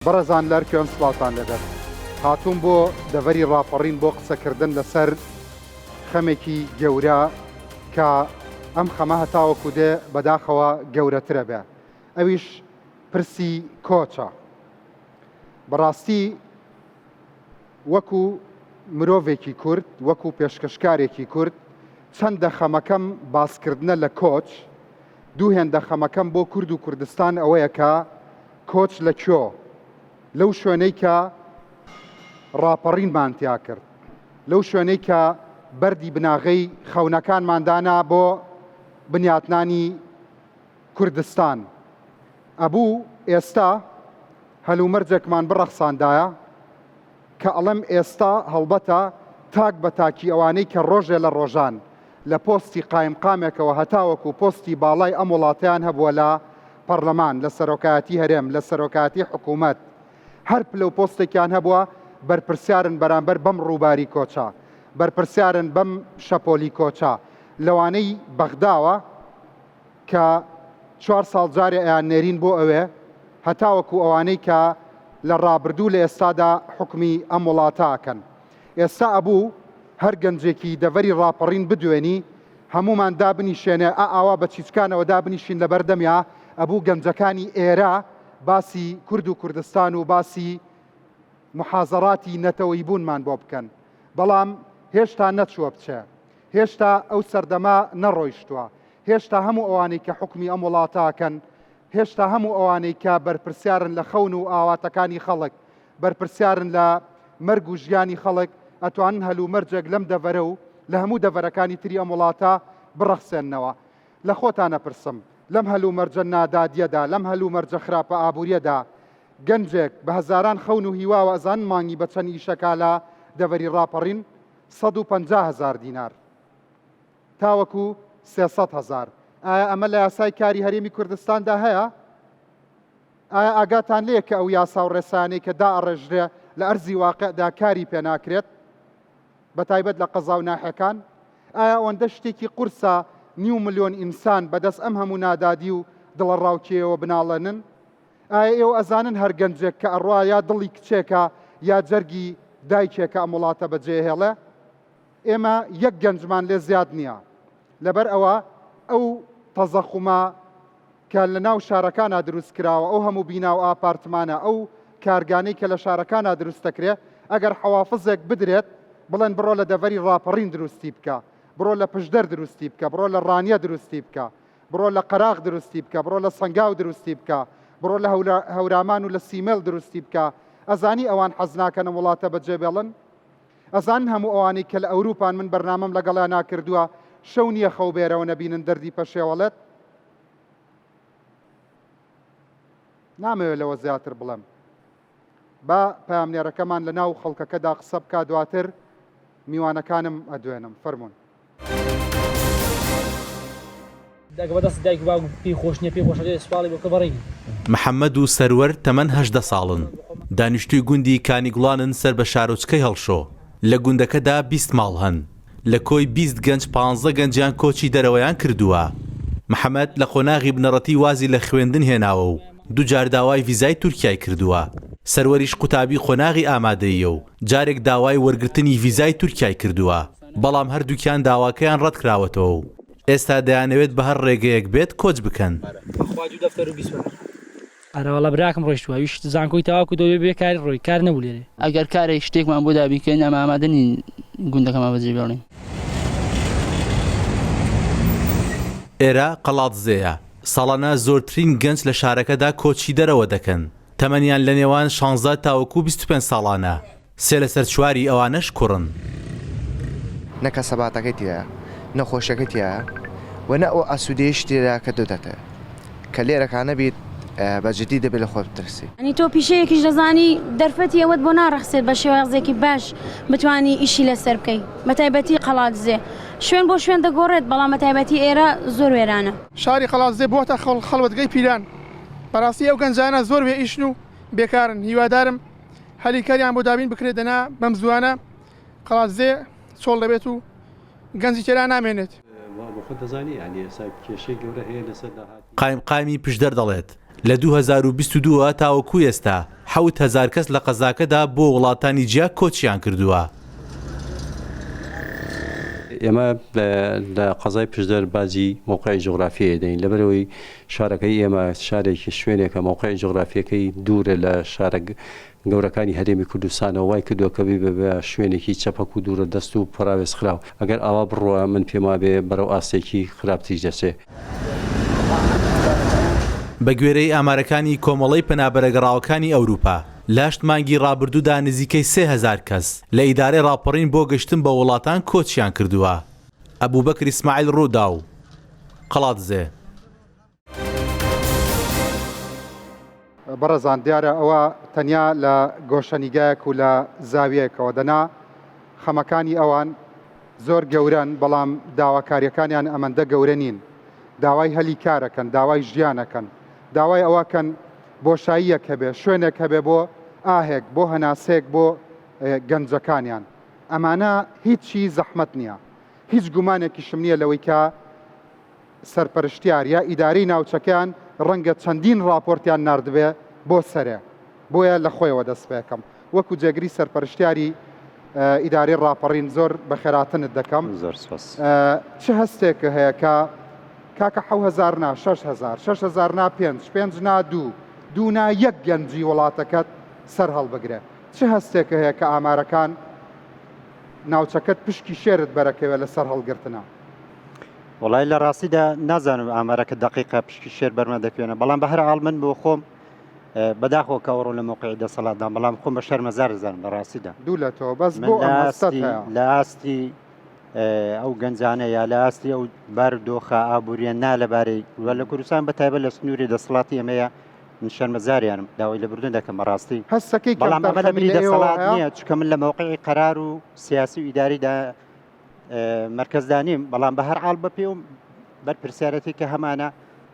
بەڕێزان لەر کوێن سڵاوتان لێبێت. هاتووم بۆ دەڤەری ڕاپەڕین بۆ قسەکردن لەسەر خەمێکی گەورە کە ئەم خەمە هەتاوەکو دێ بەداخەوە گەورەترە بێ ئەویش پرسی کۆچە. بەڕاستی وەکو مرۆڤێکی کورد وەکو پێشکەشکارێکی کورد چەندە خەمەکەم باسکردنە لە کۆچ دوو هێندە خەمەکەم بۆ کورد و کوردستان ئەوەیە کە کۆچ لە کوێ؟ لەو شوێنەی کە ڕاپەڕینمان تیا کرد، لەو شوێنەی کە بەردی بناغەی خەونەکانمان دانا بۆ بنیاتنانی کوردستان. ئەبوو ئێستا هەلومەرجێکمان بڕەخساندایە کە ئەڵێم ئێستا هەڵبەتە تاک بە تاکی ئەوانەی کە ڕۆژێ لە ڕۆژان لە پۆستی قایمقامێکەوە هەتاوەکو پۆستی باڵای ئەم وڵاتەیان هەبووە لە پەڕلەمان، لە سەرۆکایەتی هەرێم، لە سەرۆکایەتی حکوومەت، هەر پلە و پۆستێکیان هەبووە بەرپرسیارن بەرامبەر بەم ڕووباری کۆچە، بەرپرسیارن بەم شەپۆلی کۆچە، لەوانەی بەغداوە کە چوار ساڵ جارێ ئەیاننێرین بۆ ئەوێ، هەتاوەکو ئەوانەی کە لە ڕابردوو لە ئێستادا حوکمی ئەم وڵاتە ئەکەن. ئێستا ئەبوو هەر گەنجێکی دەڤەری ڕاپەڕین بدوێنی هەموومان دابنیشێنێ ئا ئاوا بە چیچکانەوە دابنیشین لەبەر دەمیا ئەبوو گەنجەکانی ئێرە باسی کورد و کوردستان و باسی محازەڕاتی نەتەوەیی بوونمان بۆ بکەن بەڵام هێشتا نەچووە بچێ هێشتا ئەو سەردەمە نەڕۆیشتووە هێشتا هەموو ئەوانەی کە حوکمی ئەم وڵاتە ئەکەن هێشتا هەموو ئەوانەی کە بەرپرسیارن لە خەون و ئاواتەکانی خەڵک بەرپرسیارن لە مەرگ و ژیانی خەڵک، ئەتوانن هەلومەرجێک لەم دەڤەرە و لە هەموو دەڤەرەکانی تری ئەم وڵاتە بڕەخسێننەوە. لە خۆتان ئەپرسم، لەم هەلومەرجە نادادییەدا، لەم هەلومەرجە خراپە ئابوورییەدا، گەنجێک بە هەزاران خەون و هیواوە ئەزانن مانگی بە چەند ئیشەکا لە دەڤەری ڕاپەڕین؟ 150 هەزار دینار. تاوەکو 300 هەزار. ئایا ئەمە لە یاسای کاری هەرێمی کوردستاندا هەیە؟ ئایا ئاگاتان لێیە کە ئەو یاسا و ڕێسایانەی کە دائەڕێژرێ لە ئەرزی واقعدا کاری پێ ناکرێت بە تایبەت لە قەزا و ناحیەکان؟ ئایا ئەوەندە شتێکی قورسە نیو ملیۆن ئینسان بە دەست ئەم هەموو نادادی و دڵەڕاوکێیەوە بناڵێنن؟ ئایا ئێوە ئەزانن هەر گەنجێک کە ئەڕوا یا دڵی کچێکە یا جەرگی دایکێکە ئەم وڵاتە بەجێهێڵێ؟ ئێمە یەک گەنجمان لێ زیاد نییە لەبەر ئەوە ئەو تەزەخومە کە لە ناو شارەکانا دروست کراوە، ئەو هەموو بینا و ئاپارتمانە، ئەو کارگانەی کە لە شارەکانا دروست دەکرێ، ئەگەر حەوافزێک بدرێت، بڵێن بڕۆ لە دەڤەری ڕاپەڕین دروستی بکە، بڕۆ لە پشدەر دروستی بکە، بڕۆ لە ڕانیە دروستی بکە، بڕۆ لە قەراغ دروستی بکە، بڕۆ لە سەنگاو دروستی بکە، بڕۆ لە هەورامان و لە سیمێل دروستی بکە، ئەزانی ئەوان حەز ناکەن ئەم وڵاتە بەجێ بێڵن؟ ئەزانن هەموو ئەوانەی کە لە ئەوروپان من بەرنامەم لەگەڵیانا کردووە، شەو نییە خەو بێرەوە نەبینن دەردی پەشێوەڵێت؟ نامەوێت لەوە زیاتر بڵێم. با پەیامنێرەکەمان لە ناو خەڵکەکەدا قسە بکا دواتر میوانەکانم ئەدوێنم. فەرموون. دەک بە دەستی دایک و باوک پێی خۆش نیە پێی خۆشە لێ سواڵی بۆ کە بەڕێی. محەمەد و سەروەر تەمەن 18 ساڵن، دانیشتووی گوندی کانیگوڵانن سەر بە شارۆچکەی هەڵشۆ، لە گوندەکەدا 20 ماڵ هەن، لە کۆی 20 گەنج پانزە گەنجیان کۆچی دەرەوەیان کردووە. محەمەد لە قۆناغی بنەڕەتی وازی لە خوێندن هێناوە و دووجار داوای ڤیزای تورکیای کردووە. سەروەریش قوتابی قۆناغی ئامادەییە و جارێک داوای وەرگرتنی ڤیزای تورکیای کردووە، بەڵام هەردووکیان داواکەیان ڕەتکراوەتەوە و ئێستا دەیانەوێت بە هەر ڕێگەیەک بێت کۆچ بکەن. بەخوا دوو دەفتەر و 20 وەرەقە. ئەرەوەڵا براکەم ڕۆیشتوە ئەویش زانکۆی تەواو کردوە بێ بێ کاری ڕۆی کار نەبوو لێرێ. ئەگەر کارێک شتێکمان بۆ دابین کەن ئەمە ئامادە نین گوندەکەمان بەجێ بێڵین. ئێرە قەڵادزێیە، ساڵانە زۆرترین گەنج لە شارەکەدا کۆچی دەرەوە دەکەن، تەمەنیان لەنێوان شانزە تاوەکو 25 ساڵانە، سێ لەسەر چواری ئەوانەش کوڕن. نە کەسەباتەکەی تیایە، نە خۆشیەکەی تیایە و نە ئەو ئاسوودەیەشی تێدایە کە تۆ دەتەوێت. کە لێرەکا نەبیت بە جدی دەبێت لە خۆت بترسی. یانی تۆ پیشەیەکیش دەزانی دەرفەتی ئەوەت بۆ ناڕەخسێت بە شێوازێکی باش بتوانی ئیشی لەسەر بکەی بەتایبەتی قەڵادزێ شوێن بۆ شوێن دەگۆڕێت بەڵام بەتایبەتی ئێرە زۆر وێرانە. شاری قەڵادزێ بووەتە خەڵوەتگەی پیران، بەڕاستی ئەو گەنجانە زۆر بێ ئیشن و بێکارن، هیوادارم هەلی کاریان بۆ دابین بکرێت دەنا بەم زووانە قەڵادزێ چۆڵ دەبێت و گەنجی تێدا نامێنێت. قایمقامی پشدەر دەڵێت، لە 2022 ەوە تاوەکو ئێستا 7000 کەس لە قەزاکەدا بۆ وڵاتانی جیا کۆچیان کردووە. ئێمە لە قەزای پشدەر باجی مەوقعی جوغرافیی ئەدەین، لەبەرئەوەی شارەکەی ئێمە شارێکی شوێنێکە مەوقعی جوغرافییەکەی دوورە لە شارە گەورەکانی هەرێمی کوردستانەوە وای کردووە کە ببێ بە شوێنێکی چەپەک و دوورە دەست و پەراوێزخراو. ئەگەر ئاوا بڕوا من پێم وابێ بەرەو ئاستێکی خراپتریش دەچێ. بە گوێرەی ئامارەکانی کۆمەڵەی پەنابەرە گەڕاوەکانی ئەوروپا، لە هەشت مانگی ڕابردوودا نزیکەی 3000 کەس لە ئیدارەی ڕاپەڕین بۆ گەشتن بە وڵاتان کۆچیان کردووە. ئەبوبەکر ئیسماعیل ڕووداو، قەڵادزێ. بەڕێزان دیارە ئەوە تەنیا لە گۆشەنیگایەک و لە زاویەکەوە دەنا خەمەکانی ئەوان زۆر گەورەن بەڵام داواکاریەکانیان ئەمەندە گەورە نین داوای هەلی کارەکەن داوای ژیانەکەن داوای ئەوەکەن بۆشاییەک هەبێ شوێنێک هەبێ بۆ ئاهێک بۆ هەناسەیەک بۆ گەنجەکانیان ئەمانە هیچی زەحمەت نییە هیچ گومانێکیشم نییە لەوەی کە سەرپەرشتیار یا ئیدارەی ناوچەکەیان ڕەنگە چەندین ڕاپۆرتیان ناردبێ بۆ سەرێ بۆیە لە خۆیەوە دەست پێکەم وەکو جێگری سەرپەرشتیاری ئیدارەی ڕاپەڕین زۆر بەخێراتنت دەکەم زۆر سپاس. چ هەستێک هەیە کە کاکە 7000 نا 6000 6000 نا پێنج پێنج نا دوو دوو نا یەک گەنجی وڵاتەکەت سەر هەڵبگرێ چ هەستێک هەیە کە ئامارەکان ناوچەکەت پشکی شێرت بەرەکەوێ لە سەر هەڵگرتنە؟ وەڵای لە ڕاستیدا نازانم ئامارەکە دەقیقە پشکی شێر بەرمە دەکوێنە بەڵام بە هەر حاڵ من بۆ خۆم بەداخەوە کە ئەوڕۆ لە مەوقعی دەسەڵاتدام بەڵام خۆم بە شەرمەزار دەزانم لە ڕاستیدا دوو لە تۆ بەس بۆ ئەم هەستەت هەیە لە ئاستی ئەو گەنجانە یا لە ئاستی ئەو بارودۆخە ئابووریە نا لەبارەی و لە کوردستان بە تایبەت لە سنووری دەسەڵاتی ئێمەیە من شەرمەزاریانم داوای لێبوردن دەکەم بەڕاستی هەستەکەی بەڵام ئەمە لە کەمتەرخەمی بری لە ئێوەوە دەسەڵات هەیە نییە چونکە من لە مەوقعی قەرار و سیاسی و ئیداریدا مەرکەزدا نیم بەڵام بە هەر حاڵ بە پێ و بەرپرسیارەتی کە هەمانە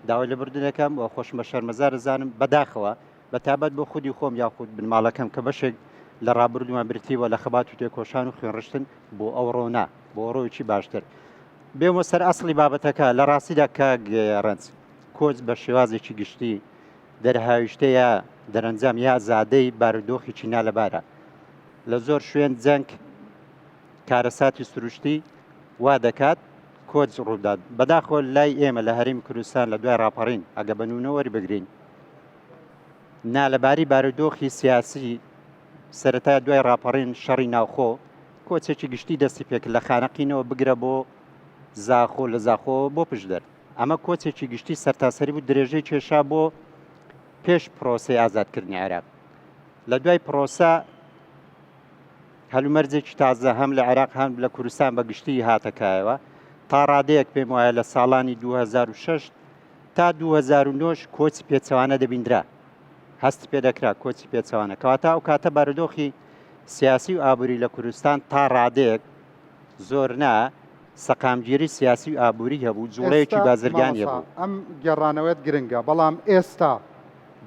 داوای لێبوردن دەکەم و خۆشم بە شەرمەزار دەزانم بەداخەوە بە تابەت بۆ خودی خۆم یاخود بنماڵەکەم کە بەشێک لە ڕابردوومان بریتی بووە لە خەبات و تێکۆشان و خوێنڕشتن بۆ ئەوڕۆ نا بۆ ڕۆیەکی باشتر بێمە سەر ئەسڵی بابەتەکە لە ڕاستیدا کاک ڕەنج کۆچ بە شێوازێکی گشتی دەرهاویشتە یا دەرەنجام یا زادەی بارودۆخێکی نالەبارە لە زۆر شوێن جەنگ کارەساتی سروشتی وا دەکات کۆچ ڕووبدات. بەداخەوە لای ئێمە لە هەرێمی کوردستان لە دوای ڕاپەڕین ئەگە بە نمونە وەریبگرین نالەباری بارودۆخی سیاسی سەرەتا دوای ڕاپەڕین شەڕی ناوخۆ کۆچێکی گشتی دەستی پێکرد لە خانەقینەوە بگرە بۆ زاخۆ لە زاخۆ بۆ پشدەر ئەمە کۆچێکی گشتی سەرتاسەری بوو درێژەی کێشا بۆ پێش پرۆسەی ئازادکردنی عێراق لە دوای پرۆسە هەلومەرجێکی تازە هەم لە عێراق هەم لە کوردستان بە گشتی هاتە کایەوە تا ڕادەیەک پێم وایە لە ساڵانی 2006 تا 2009 کۆچی پێچەوانە دەبیندرا هەست پێ دەکرا کۆچی پێچەوانە کەواتە ئەو کاتە بارودۆخی سیاسی و ئابووری لە کوردستان تا ڕادەیەک زۆر نا سەقامگیری سیاسی و ئابووری هەبوو جوڵەیەکی بازرگانی هەبوو ئەم گێڕانەوەت گرنگە بەڵام ئێستا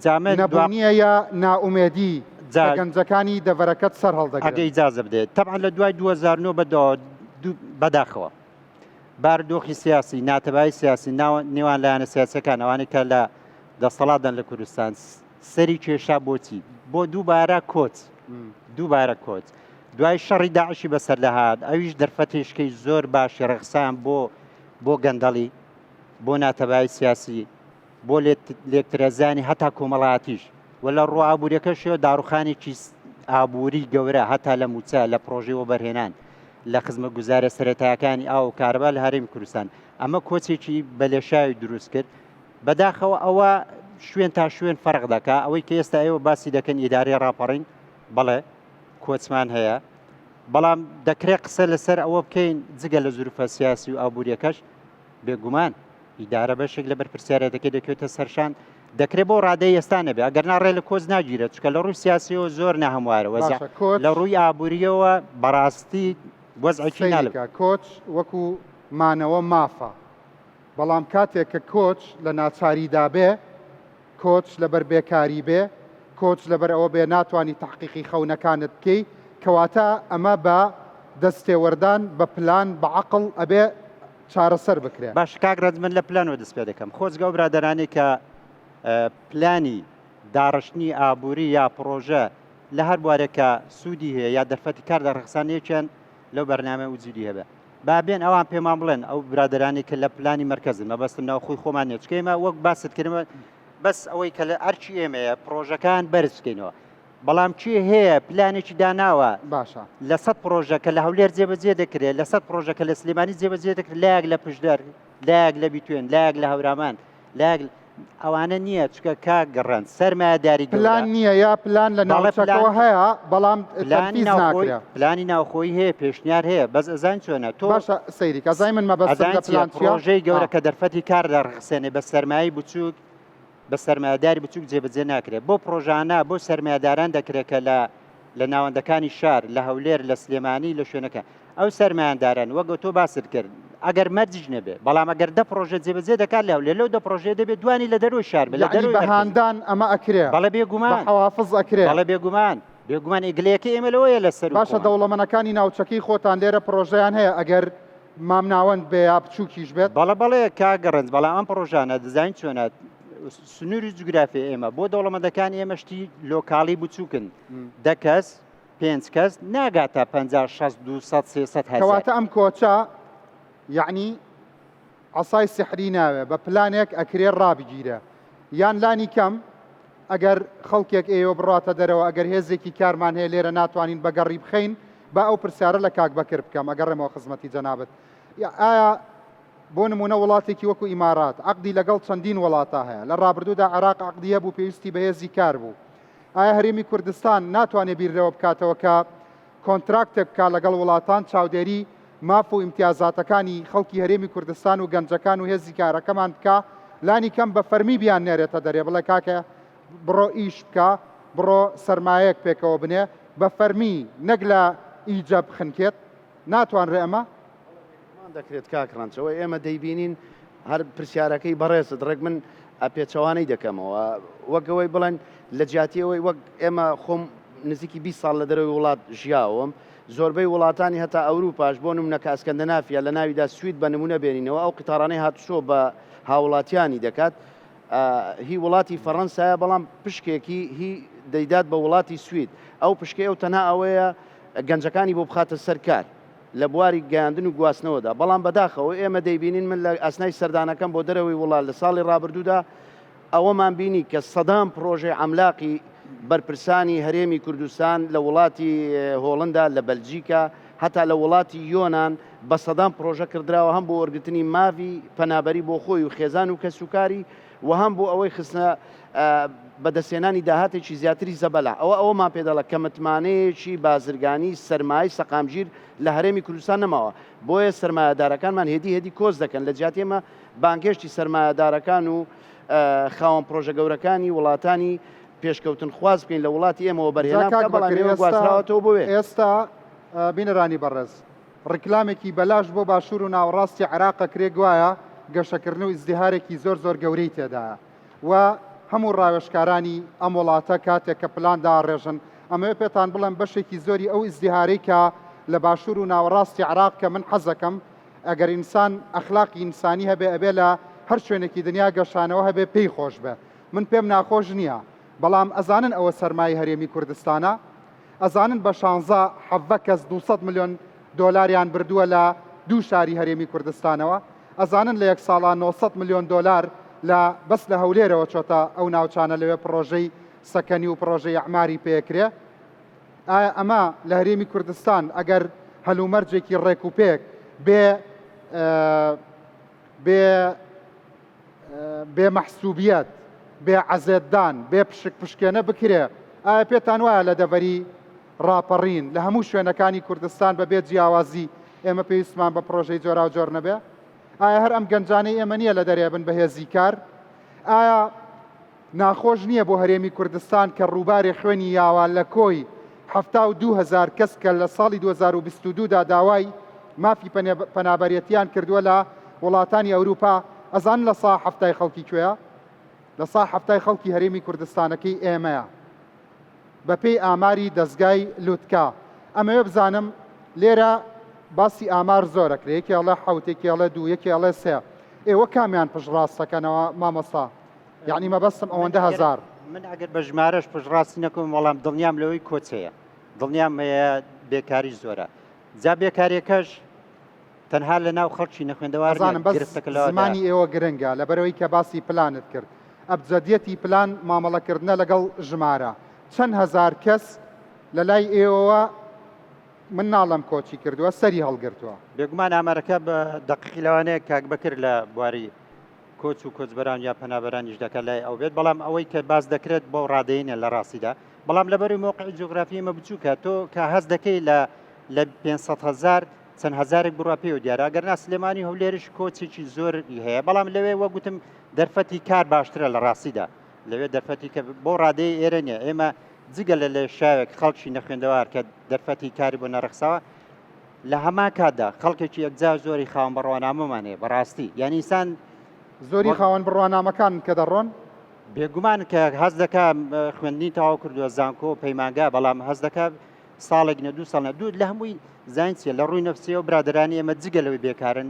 جا من دوا نەبوونیە یا نائومێدی جا کە گەنجەکانی دەڤەرەکەت سەر هەڵدەگرن. ئەگە ئیجازە بدەیت تەبعەن لە دوای 2009 بەدواوە دوو بەداخەوە بارودۆخی سیاسی ناتەبایی سیاسی ناوە نێوان لایەنە سیاسەکان ئەوانەی کە لە دەسەڵاتدان لە کوردستان سەری کێشا بۆچی بۆ دووبارە کۆچ دووبارە کۆچ دوای شەڕی داعشی بەسەر دەهات ئەویش دەرفەتێشکەی زۆر باشی ڕەخسان بۆ بۆ گەندەڵی بۆ ناتەبایی سیاسی بۆ لێکترازانی هەتا کۆمەڵایەتیش و لە ڕووە ئابووریەکەشیەوە داڕوخانێکی ئابووری گەورە هەتا لە مووچە لە پڕۆژەی وەبەرهێنان لە خزمەتگوزارە سەرەتایەکانی ئاو و کارەبا لە هەرێمی کوردستان ئەمە کۆچێکی بەلێشاوی دروست کرد بەداخەوە ئەوە شوێن تا شوێن فەرق دەکا ئەوەی کە ئێستا ئێوە باسی دەکەن ئیدارەی ڕاپەڕین بەڵێ کۆچمان هەیە بەڵام دەکرێت قسە لەسەر ئەوە بکەین جگە لە زروفە سیاسی و ئابووریەکەش بێگومان ئیدارە بەشێک لە بەرپرسیارێتەکەی دەکەوێتە سەرشان دەکرێت بۆ ڕادەی ئێستا نەبێ ئەگەر نا ڕێ لە کۆچ ناگیرێت چکە لە ڕووی سیاسیەوە زۆر ناهەموارە وەزع باشە کۆچ لە ڕووی ئابووریەوە بەڕاستی وەزعێکی نالە سەیریکە کۆچ وەکو مانەوە مافە بەڵام کاتێک کە کۆچ لە ناچاریدا بێ کۆچ لەبەر بێکاری بێ، کۆچ لەبەر ئەوە بێ ناتوانی تەحقیقی خەونەکانت بکەی، کەواتە ئەمە بە دەستێوەردان، بە پلان، بە عەقڵ ئەبێ چارەسەر بکرێ. باشە کاک ڕەنج من لە پلانەوە دەست پێ دەکەم خۆزگە ئەو برادەرانەی کە. پلانی داڕشتنی ئابووری یا پڕۆژە لە هەر بوارێک کە سوودی هەیە یا دەرفەتی کار دەڕەخسان یەکیان لەو بەرنامە وجودی هەبێ با بێن ئەوان پێمان بڵێن ئەو برادەرانی کە لە پلانی مەرکەزن مەبەستم ناوخۆی خۆمان نیە چونکە ئێمە وەک باست کردمە بەس ئەوەی کە لە ئەرکی ئێمەیە پڕۆژەکان بەرز بکەینەوە بەڵام کێ هەیە پلانێکی داناوە باشە لە سەد پڕۆژە کە لە هەولێر جێبەجێ دەکرێت لە سەد پڕۆژە کە لە سلێمانی جێبەجێ دەکرێت لایەک لە پشدەر لایەک لە بیتوێن لایەک لە هەورامان لایەک ئەوانە نییە چکە کاک گەڕەن سەرمایەداری گەورە پلان نییە یا پلان لە بەڵێ ناوچەکەوە پلان هەیە بەڵام پلانی تەنفیز ناوخۆی ناکرێ. پلانی ناوخۆیی هەیە پێشنیار هەیە بەس ئەزانی چۆنە تۆ باشە سەیری کە ئەزانی من مەبەستم ئەزانی لە چییە پلان چییە؟ پڕۆژەی ئا. گەورە کە دەرفەتی کار دەڕەخسێنێ بە سەرمایەی بچووک بە سەرمایەداری بچووک جێبەجێ ناکرێت بۆ پڕۆژانە بۆ سەرمایەداران دەکرێت کە لە لە ناوەندەکانی شار لە هەولێر لە سلێمانی لە شوێنەکە ئەو سەرمایەداران وەک تۆ باست کرد ئەگەر مەرجیش نەبێ بەڵام ئەگەر دە پڕۆژە جێبەجێ دەکات لە هەولێر لەو دە پڕۆژەیە دەبێت دوانی لە دەرەوەی شار بێ لە یەعنی دەرەوەی بە مەرکەز بێ. هاندان ئەمە ئەکرێ بەڵێ بە بێگومان حەوافز ئەکرێ. بەڵێ بێگومان بێگومان ئێ گلەیەکەی ئێمە لەوەیە لە سەروو باشە خۆمان. دەوڵەمەنەکانی ناوچەکەی خۆتان لێرە پڕۆژەیان هەیە ئەگەر مامناوەند بێ یا بچووکیش بێت؟ بەڵێ بەڵێ کاک ڕەنج بەڵام ئەم پڕۆژانە دەزانین چۆنە سنووری جوگرافی ئێمە بۆ دەوڵەمەندەکانی ئێمە شتی لۆکاڵی بچووکن دە کەس پێنج کەس ناگاتە 50 60 200 300 هەزار. کەواتە ئەم کۆچە یەعنی عەسای سیحری ناوێ بە پلانێک ئەکرێ ڕابگیرێ یان لانی کەم ئەگەر خەڵکێک ئێوە بڕاتە دەرەوە ئەگەر هێزێکی کارمان هەیە لێرە ناتوانین بەگەڕی بخەین با ئەو پرسیارە لە کاک بەکر بکەم ئەگەڕێمەوە خزمەتی جەنابت ئایا بۆ نمونە وڵاتێکی وەکو ئیمارات عەقدی لەگەڵ چەندین وڵاتا هەیە لە ڕابردوودا عێراق عەقدی هەبوو پێویستی بە هێزی کار بوو ئایا هەرێمی کوردستان ناتوانێت بیر لەوە بکاتەوە کە کۆنتراکتێک بکات لەگەڵ وڵاتان چاودێری ماف و ئیمتیازاتەکانی خەڵکی هەرێمی کوردستان و گەنجەکان و هێزی کارەکەمان بکا لانی کەم بە فەرمی بیان نێرێتە دەرێ بڵێ کاکە بڕۆ ئیش بکە بڕۆ سەرمایەک پێکەوە بنێ بە فەرمی نەک لە ئیجە بخنکێت ناتوانرێ ئەمە؟ بێگومان دەکرێت کاک ڕەنج ئەوەی ئێمە دەیبینین هەر پرسیارەکەی بەڕێزت ڕێک من پێچەوانەی دەکەمەوە وەک ئەوەی بڵێن لە جیاتی ئەوەی وەک ئێمە خۆم نزیکی 20 ساڵ لە دەرەوەی وڵات ژیاوم زۆربەی وڵاتانی هەتا ئەوروپاش بۆ نمونە کە ئەسکەندەنافیا لە ناویدا سوید بە نمونە بێنینەوە ئەو قیتارانەی هاتوچۆ بە هاوڵاتیانی دەکات هی وڵاتی فەڕەنسایە بەڵام پشکێکی هی دەیدات بە وڵاتی سوید ئەو پشکەی ئەو تەنها ئەوەیە گەنجەکانی بۆ بخاتە سەر کار لە بواری گەیاندن و گواستنەوەدا، بەڵام بەداخەوە ئێمە دەیبینین من لە ئەسنای سەردانەکەم بۆ دەرەوەی وڵات لە ساڵی ڕابردوودا ئەوەمان بینی کە سەدان پڕۆژەی عەملاقی بەرپرسانی هەرێمی کوردستان لە وڵاتی هۆڵندا لە بەلجیکا هەتا لە وڵاتی یۆنان بە سەدان پڕۆژە کڕدراوە هەم بۆ وەرگرتنی ماڤی پەنابەری بۆ خۆی و خێزان و کەسوکاری و هەم بۆ ئەوەی خستنە بەدەستهێنانی داهاتێکی زیاتری زەبەلاح. ئەوە ئەوەمان پێ دەڵێت کە متمانەیەکی بازرگانی سەرمایەی سەقامگیر لە هەرێمی کوردستان نەماوە. بۆیە سەرمایەدارەکانمان هێدی هێدی کۆچ دەکەن. لە جیاتی ئێمە بانگهێشتی سەرمایەدارەکان و خاوەن پڕۆژە گەورەکانی وڵاتانی پێشکەوتنخواز بکەین لە وڵاتی ئێمە جا وەبەرهێنان کاک بکات، بەڵام بەکر ئێوە ئێستا گواستراوەتەوە بۆ وێ. ئێستا بینەرانی بەڕێز ڕیکلامێکی بەلاش بۆ باشوور و ناوەڕاستی عێراق ئەکرێ گوایە گەشەکردن و ئیزدیهارێکی زۆر زۆر گەورەی تێدایە و هەموو ڕاوێژکارانی ئەم وڵاتە کاتێک کە پلان داڕێژن ئەمەوێ پێتان بڵێم بەشێکی زۆری ئەو ئیزدیهارەی کە لە باشوور و ناوەڕاستی عێراق کە من حەزەکەم ئەگەر ئینسان ئەخلاقی ئینسانی هەبێ ئەبێ لە هەر شوێنێکی دنیا گەشانەوە هەبێ پێی خۆش بێ من پێم ناخۆش نییە بەڵام ئەزانن ئەوە سەرمایەی هەرێمی کوردستانە ئەزانن بە شانزە حەڤە کەس 200 ملیۆن دۆلاریان بردووە لە دوو شاری هەرێمی کوردستانەوە؟ ئەزانن لە یەک ساڵا 900 ملیۆن دۆلار لە بەس لە هەولێرەوە چۆتە ئەو ناوچانە لەوێ پڕۆژەی سەکەنی و پڕۆژەی ئەعماری پێکرێ؟ ئایا ئەمە لە هەرێمی کوردستان ئەگەر هەلومەرجێکی ڕێک و پێک بێ بێ بێ مەحسوبیەت، بێ عەزێتدان، بێ پشک پشکێنە بکرێ، ئایا پێتان وایە لە دەڤەری ڕاپەڕین، لە هەموو شوێنەکانی کوردستان بە بێ جیاوازی ئێمە پێویستمان بە پڕۆژەی جۆراوجۆر نەبێ؟ ئایا هەر ئەم گەنجانەی ئێمە نییە لە دەرێ بن بە هێزی کار؟ ئایا ناخۆش نییە بۆ هەرێمی کوردستان کە ڕووبارێ خوێنی یاوە لە کۆی 72 هەزار کەس کە لە ساڵی 2022 دا داوای مافی پەنابەرێتیان کردووە لە وڵاتانی ئەوروپا، ئەزانن لە سا حەفتای خەڵکی کوێیە؟ لە سا حەفتای خەڵکی هەرێمی کوردستانەکەی ئێمەیە بەپێی ئاماری دەزگای لوتکە. ئەمەوێ بزانم لێرە باسی ئامار زۆر ئەکرێ یەکێ ئەڵێ حەوت یەکێ ئەڵێ دوو یەکێ ئەڵێ سێ ئێوە کامیان پشتڕاست ئەکەنەوە مامۆستا؟ یعنی مەبەستم ئەوەندە هەزار. من ئەگەر بە ژمارەش پشتڕاستی نەکەم بەڵام دڵنیام لەوەی کۆچ هەیە دڵنیام هەیە بێکاری زۆرە جا بێکاریەکەش تەنها لە ناو خەڵکی نەخوێندەوار نیە، ئەزانم بەس گرفتەکە لەوەدایە. زمانی ئێوە گرنگە لەبەرئەوەی کە باسی پلانت کرد ئەبجەدیەتی پلان مامەڵەکردنە لەگەڵ ژمارە چەند هەزار کەس لەلای ئێوەوە من ناڵێم کۆچی کردووە سەری هەڵگرتووە. بێگومان ئامارەکە بە دەقیقی لەوانەیە کاک بەکر لە بواری کۆچ و کۆچبەران یا پەنابەرانیش دەکات لای ئەو بێت، بەڵام ئەوەی کە باس دەکرێت بەو ڕادەیە نیە لە ڕاستیدا، بەڵام لەبەروی مەوقعی جوگرافی ئێمە بچووکە تۆ کە هەست دەکەی لە لە 500 هەزار چەند هەزارێک بڕوا پێوە دیارە ئەگەر نا سلێمانی هەولێرش کۆچێکی زۆری هەیە بەڵام لەوێ وەک گوتم دەرفەتی کار باشترە لە ڕاستیدا لەوێ دەرفەتی کە بۆ ڕادەی ئێرە نیە ئێمە جگە لە لێشاوێک خەڵکی نەخوێندەوار کە دەرفەتی کاری بۆ نەڕەخساوە لە هەمان کاتدا خەڵکێکی یەکجار زۆری خاوەن بڕوانامەمان هەیە بەڕاستی یعنی ئینسان زۆری خاوەن بڕوانامەکان کە دەڕۆن بێگومان کە هەست دەکا خوێندنی تەواو کردووە زانکۆ و پەیمانگا بەڵام هەست دەکا ساڵێک نە دوو ساڵ نە دوو لە هەمووی زین چیە لە ڕووی نەفسیەوە برادرانی ئێمە جگە لەوەی بێکارن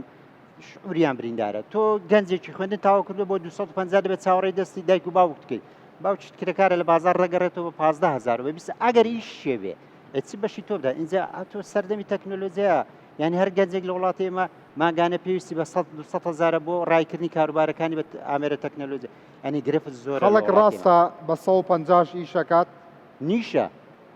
شعوریان بریندارە تۆ گەنجێکی خوێندن تاوا کردو بۆ 250 دەبێت چاوەڕێی دەستی دایک و باوک بکەیت باوکیت کرێکارە لە بازار ڕەگەڕێتەوە بە 15000 بە 20 ئەگەر ئیش شێ بێ ئێ چ بەشی تۆ بدا ئینجا تۆ سەردەمی تەکنۆلۆژیا یعنی هەر گەنجێک لە وڵاتی ئێمە مانگانە پێویستی بە 100 200 هەزارە بۆ ڕایکردنی کاروبارەکانی بە ئامێرە تەکنۆلۆژیا یعنی گرفت زۆرە لە خەڵک وڵاتی ئێمە. ڕاستە بە 150 ئیشەکات؟ نیشە.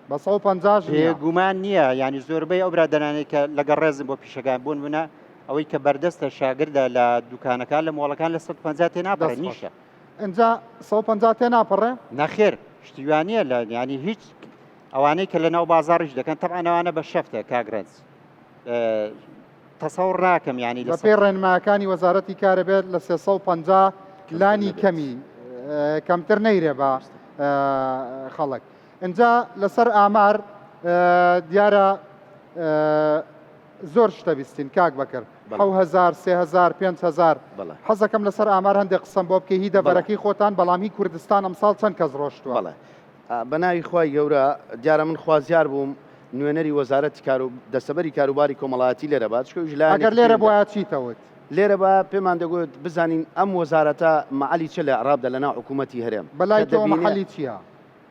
بە 150 نییە. بێگومان نییە یعنی زۆربەی ئەو برادەرانەی کە لەگەڵ ڕێزم بۆ پیشەکان بۆ نمونە ئەوەی کە بەردەستە شاگردە لە دوکانەکان لە مۆڵەکان لە 150 تێناپەڕێ دەست خۆش. نیشە. ئینجا 150 تێناپەڕێ؟ نەخێر شتی وا نییە لە یعنی هیچ ئەوانەی کە لەناو بازاڕیش دەکەن تەبعەن ئەوانە بە شەفتە کاک ڕەنج تەسەوڕ ناکەم یانی بە پێی ڕێنمایەکانی وەزارەتی کارە بێت لە 350 لانی کەمی کەمتر نەیرێ بە خەڵک ئینجا لەسەر ئامار دیارە زۆر شتە بیستین کاک بەکر هزار سهزار 5هزار حەزەکەم لەسەر ئامار هەندێک قسەم بۆ بکەی هی دەبەرەکەی خۆتان بەڵام هی کوردستان ئەمساڵ چەند کەس ڕۆشتووە بە ناوی خوای گەورە، دیارە من خوازیار بووم نوێنەری وەزارەتی کارو دەستەبەری کاروباری کۆمەڵایەتی لێرە با، چونکە ئەویش لایەنێکی ئەگەر لێرە گرنگە. بوایە چیت ئەوت؟ لێرە با پێمان دەگوت بزانین ئەم وەزارەتە مەعەلی چە لە ئیعرابدا لە ناو حکوومەتی هەرێم بە لای کە تۆ دەبینێ مەحەلی چییە؟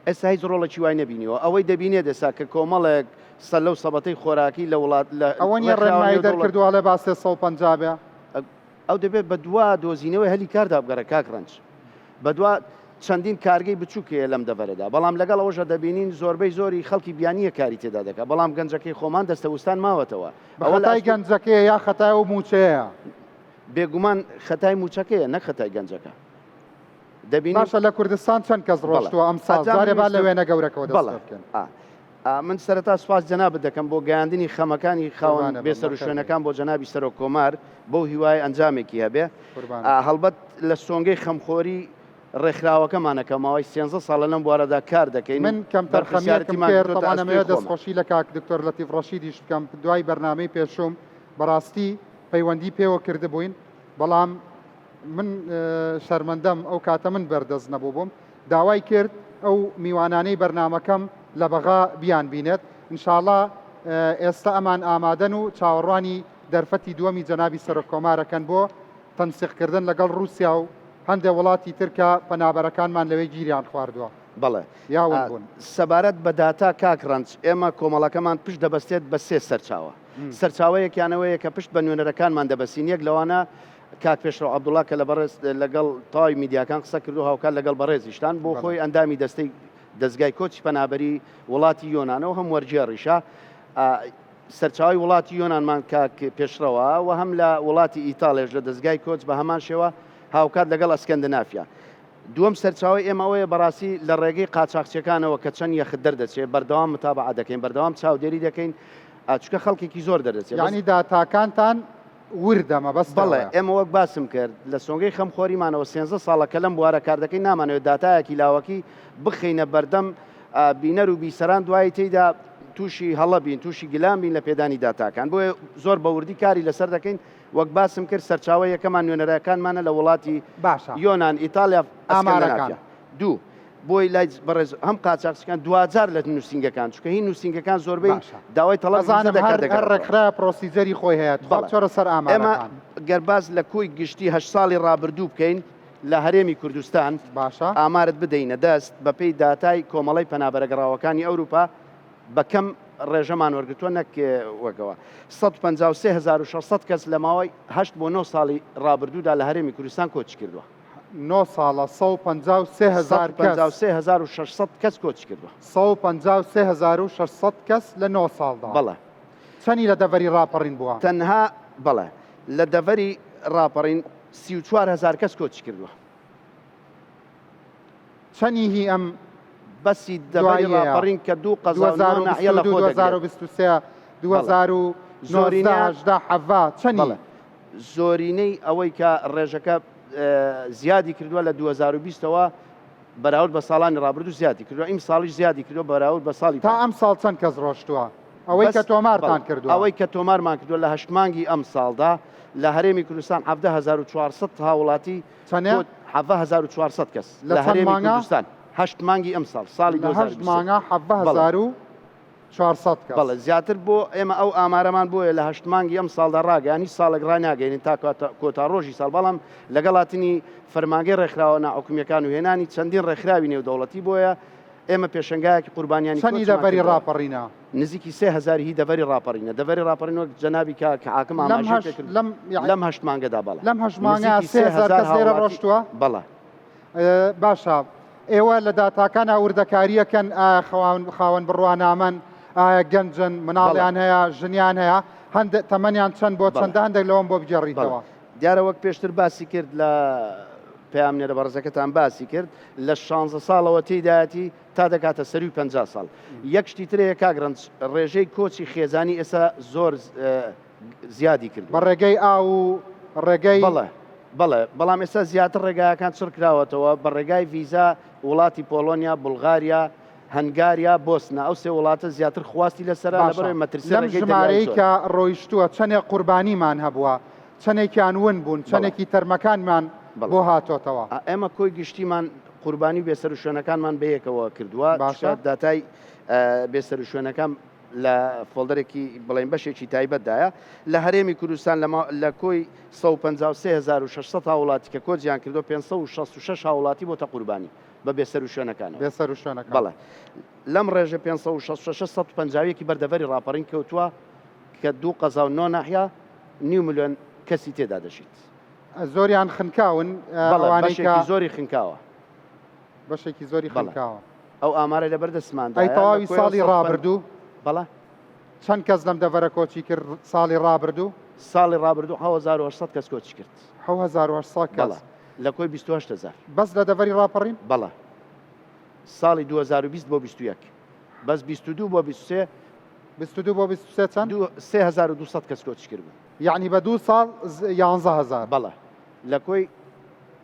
ئێستا هیچ ڕۆڵێکی وای نەبینیوە. ئەوەی دەبینێت ئێستا کە کۆمەڵێک سەلە و سەبەتەی خۆراکی لە وڵات لە ئەوە نییە ڕێکخراوە ڕێنمایی نێودەوڵەت دەرکردووە ئەڵێ با 350 بێ؟ ئەو دەبێت بە دوا دۆزینەوەی هەلی کاردا بگەڕێ کاک ڕەنج. بەدوا چەندین کارگەی بچوک هەیە لەم دەڤەرەدا، بەڵام لەگەڵ ئەوەشدا دەبینین زۆربەی زۆری خەڵکی بیانییە کاری تێدا دەکات، بەڵام گەنجەکەی خۆمان دەستەوستان ماوەتەوە. بە ئەوە لە خەتای ئەستۆی. گەنجەکەیە یا خەتای ئەو مووچەیەیە؟ بێگومان خەتای مووچەکەیە نەک خەتای گەنجەکە. دەبینین. باشە لە کوردستان چەند کەس بەڵێ. ڕۆشتووە ئەمساڵ؟ ئەجا من جارێ با لە ویستم. وێنە گەورەکەوە دەست بەڵێ. پێ بکەین. ئا. من سەرەتا سوپاس جەنابت دەکەم بۆ گەیاندنی خەمەکانی خاوەن بێسەروشوێنەکان بۆ جەنابی سەرۆک کۆمار بەو هیوایەی ئەنجامێکی هەبێ. هەڵبەت لە سۆنگەی خەمخۆری ڕێکخراوەکەمانە کە ماوەی سێنزە ساڵە لەم بوارەدا کار دەکەین من کەمتەرخەمییەکم بەرپرسیارەتیمان کرد، کردۆتە تەبعەن ئەستۆی ئەمەوێ خۆمان. دەستخۆشی لە کاک دکتۆر لەتیف ڕەشیدیش بکەم، دوای بەرنامەی پێشووم بەڕاستی پەیوەندی پێوە کردبووین، بەڵام من شەرمەندەم ئەو کاتە من بەردەست نەبووبووم، داوای کرد ئەو میوانانەی بەرنامەکەم لە بەغا بیان بینێت انشاءاللە ئێستا ئەمان ئامادەن و چاوەڕوانی دەرفەتی دووەمی جەنابی سەرۆک کۆمارەکەن بۆ تەنسیق کردن لەگەڵ ڕووسیا و هەندێ وڵاتی تر کە پەنابەرەکانمان لەوێ گیریان خواردووە بەڵێ یا ون بوون. سەبارەت بە داتا کاک ڕەنج ئێمە کۆمەڵەکەمان پشت دەبەستێت بە سێ سەرچاوە سەرچاوەیەکیان ئەوەیە کە پشت بە نوێنەرەکانمان دەبەستین یەک لەوانە کاک پێشڕەو عەبدوڵا کە لە بەڕێز لەگەڵ تەواوی میدیاکان قسە کردو هاوکات لەگەڵ بەڕێزیشتان بۆ خۆی ئەندامی دەستەی دەزگای کۆچی پەنابەری وڵاتی یۆنانە و هەم وەرگێڕیشە سەرچاوی وڵاتی یۆنانمان کاک پێشڕەوە و هەم لە وڵاتی ئیتاڵێش لە دەزگای کۆچ بە هەمان شێوە هاوکات لەگەڵ ئەسکەندنافیا. دووەم سەرچاوەی ئێمە ئەوەیە بەڕاستی لە ڕێگەی قاچاخچیەکانەوە کە چەند یەخت دەردەچێت بەردەوام متابعە دەکەین بەردەوام چاودێری دەکەین چونکە خەڵکێکی زۆر دەردەچێت یانی داتاکانتان وردە مەبەست بەڵێ ئێمە وەک باسم کرد لە سۆنگەی خەمخۆریمانەوە سێنزە ساڵە کە لەم بوارە کار دەکەین نامانەوێت داتایەکی لاوەکی بخەینە بەردەم بینەر و بیسەران دوایی تێیدا تووشی هەڵە بین تووشی گلان بین لە پێدانی داتاکان بۆیە زۆر بە وردی کاری لەسەر دەکەین وەک باسم کرد سەرچاوە یەکەمان نوێنەرەکانمانە لە وڵاتی باشە یۆنان ئیتالیا ئامارەکان ئەسکەندەنافیا دوو بۆی لای بەڕێز هەم قاچاخچیەکان دواجار لە نووسینگەکان چونکە هی نووسینگەکان زۆربەی باشە داوای تەڵەب ویزە ئەزانم دەکات هەر هەر دەگەڕێتەوە. ڕێکخراوە procedure ی خۆی هەیە تخوا بەڵێ بچۆرە سەر ئێمە ئامارەکان. گەر باس لە کۆی گشتی هەشت ساڵی ڕابردوو بکەین. لە هەرێمی کوردستان باشە. ئامارت بدەینە دەست بەپێی داتای کۆمەڵەی پەنابەرە گەڕاوەکانی ئەوروپا بە کەم ڕێژەمان وەرگرتووە نەک وەگەوە 153600 کەس لە ماوەی 8 بۆ 9 ساڵی ڕابردوودا لە هەرێمی کوردستان کۆچی کردووە. نۆ ساڵە 153 هەزار کەس. 153600 کەس کۆچی کردووە. 153600 کەس لە نۆ ساڵدا. بەڵێ. چەنی لە دەڤەری ڕاپەڕین بووە؟ تەنها بەڵێ لە دەڤەری ڕاپەڕین 34 هەزار کەس کۆچی کردووە. چەنی هی ئەم بەسی دەڤەری ڕاپەڕین کە دوو قەزا و نۆ ناحیە لە خۆ دەگرێت. 2022 2023 2019 18 17 چەنی؟ زۆرینەی ئەوەی کە ڕێژەکە زیادی کردووە لە 2020 ەوە بەراورد بە ساڵانی ڕابردوو زیادی کردووە ئیمساڵیش زیادی کردووە بەراورد بە ساڵی تا پار. ئەمساڵ چەند کەس ڕۆشتووە؟ ئەوەی بەس کە تۆمارتان بەڵێ کردووە. ئەوەی کە تۆمارمان کردووە لە هەشت مانگی ئەمساڵدا لە هەرێمی کوردستان 17400 هاوڵاتی چەنێ؟ کۆ 17400 کەس لە لە چەند هەرێمی مانگا؟ کوردستان هەشت مانگی ئەمساڵ ساڵی لە هەشت 2023 مانگا حەڤدە بەڵێ. 1400 کەس. بەڵێ زیاتر بۆ ئێمە ئەو ئامارەمان بۆیە لە هەشت مانگی ئەمساڵدا ڕاگەیان هیچ ساڵێک ڕاناگەیەنین تا کۆتا ڕۆژی ساڵ بەڵام لەگەڵ هاتنی فەرمانگەی ڕێکخراوە ناحکومییەکان و هێنانی چەندین ڕێکخراوی نێودەوڵەتی بۆیە ئێمە پێشەنگایەکی قوربانیانی چەنی کۆچمان دەڤەری کردەوە. ڕاپەڕینە؟ نزیکی 3000 هی دەڤەری ڕاپەڕینە دەڤەری ڕاپەڕین وەک جەنابی کاک حاکم لەم ئاماژەی هەشت پێ کرد لەم یەعنی لەم هەشت مانگەدا بەڵێ لەم هەشت مانگە نزیکی 3000 3000 کەس لێرە هاوڵاتی ڕۆشتووە؟ بەڵێ. باشە ئێوە لە داتاکانا وردەکاریەکەن ئایا خاوەن خاوەن بڕوانامەن ئایا گەنجن بەڵێ. مناڵیان هەیە ژنیان هەیە هەندێک تەمەنیان چەند بۆ بەڵێ. چەندە هەندێک لەوەم بۆ بەڵێ بگێڕیتەوە. دیارە وەک پێشتر باسی کرد لە پەیامنێرە بەڕێزەکەتان باسی کرد لە شانزە ساڵەوە تێیدایەتی تا دەکاتە سەروی 50 ساڵ یەک شتی تر هەیە کاک ڕەنج ڕێژەی کۆچی خێزانی ئێستا زۆر زیادی کردووە. بە ڕێگەی ئاو و ڕێگەی. بەڵێ بەڵێ بەڵام ئێستا زیاتر ڕێگایەکان چڕ کراوەتەوە بە ڕێگای ڤیزا وڵاتی پۆڵۆنیا، بوڵغاریا، هەنگاریا، بۆسنە ئەو سێ وڵاتە زیاتر خواستی لەسەرە باشە لەبەرئەوەی مەترسی لەم ڕێگەی دەریایی ژمارەی زۆرە. کە ڕۆیشتووە چەنێک قوربانیمان هەبووە؟ چەنێکیان ون بوون؟ بەڵێ. چەنێکی تەرمەکانمان بەڵێ. بۆ هاتۆتەوە؟ ئێمە کۆی گشتیمان قوربانی و بێسەروشوێنەکانمان بەیەکەوە کردووە باشە. چونکە داتای بێسەروشوێنەکان لە فۆڵدەرێکی بڵێین بەشێکی تایبەتدایە لە هەرێمی کوردستان لە لە کۆی 153600 هاوڵاتی کە کۆچیان کردو 566 هاوڵاتی بۆتە قوربانی بە بێسەروشوێنەکانەوە بێسەروشوێنەکان بەڵێ لەم ڕێژە 566 151 بەر دەڤەری ڕاپەڕین کەوتووە کە دوو قەزا و نۆ ناحیە نیو ملیۆن کەسی تێدا دەژیت. زۆریان خنکاون بەڵێ ئەوانەی کە بەشێکی زۆری خنکاوە. بەشێکی زۆری بەڵێ. خنکاوە. ئەو ئامارەی لەبەر ئەی دەستماندایە لە تەواوی کۆی ئەو ساڵی 150 ڕابردوو؟ بەڵێ. چەند کەس لەم دەڤەرە کۆچی کرد ساڵی ڕابردوو؟ ساڵی ڕابردوو 7800 کەس کۆچی کرد. 7800 کەس. بەڵێ لە کۆی 28 هەزار. بەس لە دەڤەری ڕاپەڕین؟ بەڵێ ساڵی 2020 بۆ 21 بەس 22 بۆ 23. 22 بۆ 23 چەند؟ دوو 3200 کەس کۆچی کردبوو. یەعنی بە دوو ساڵ یانزە هەزار. بەڵێ لە کۆی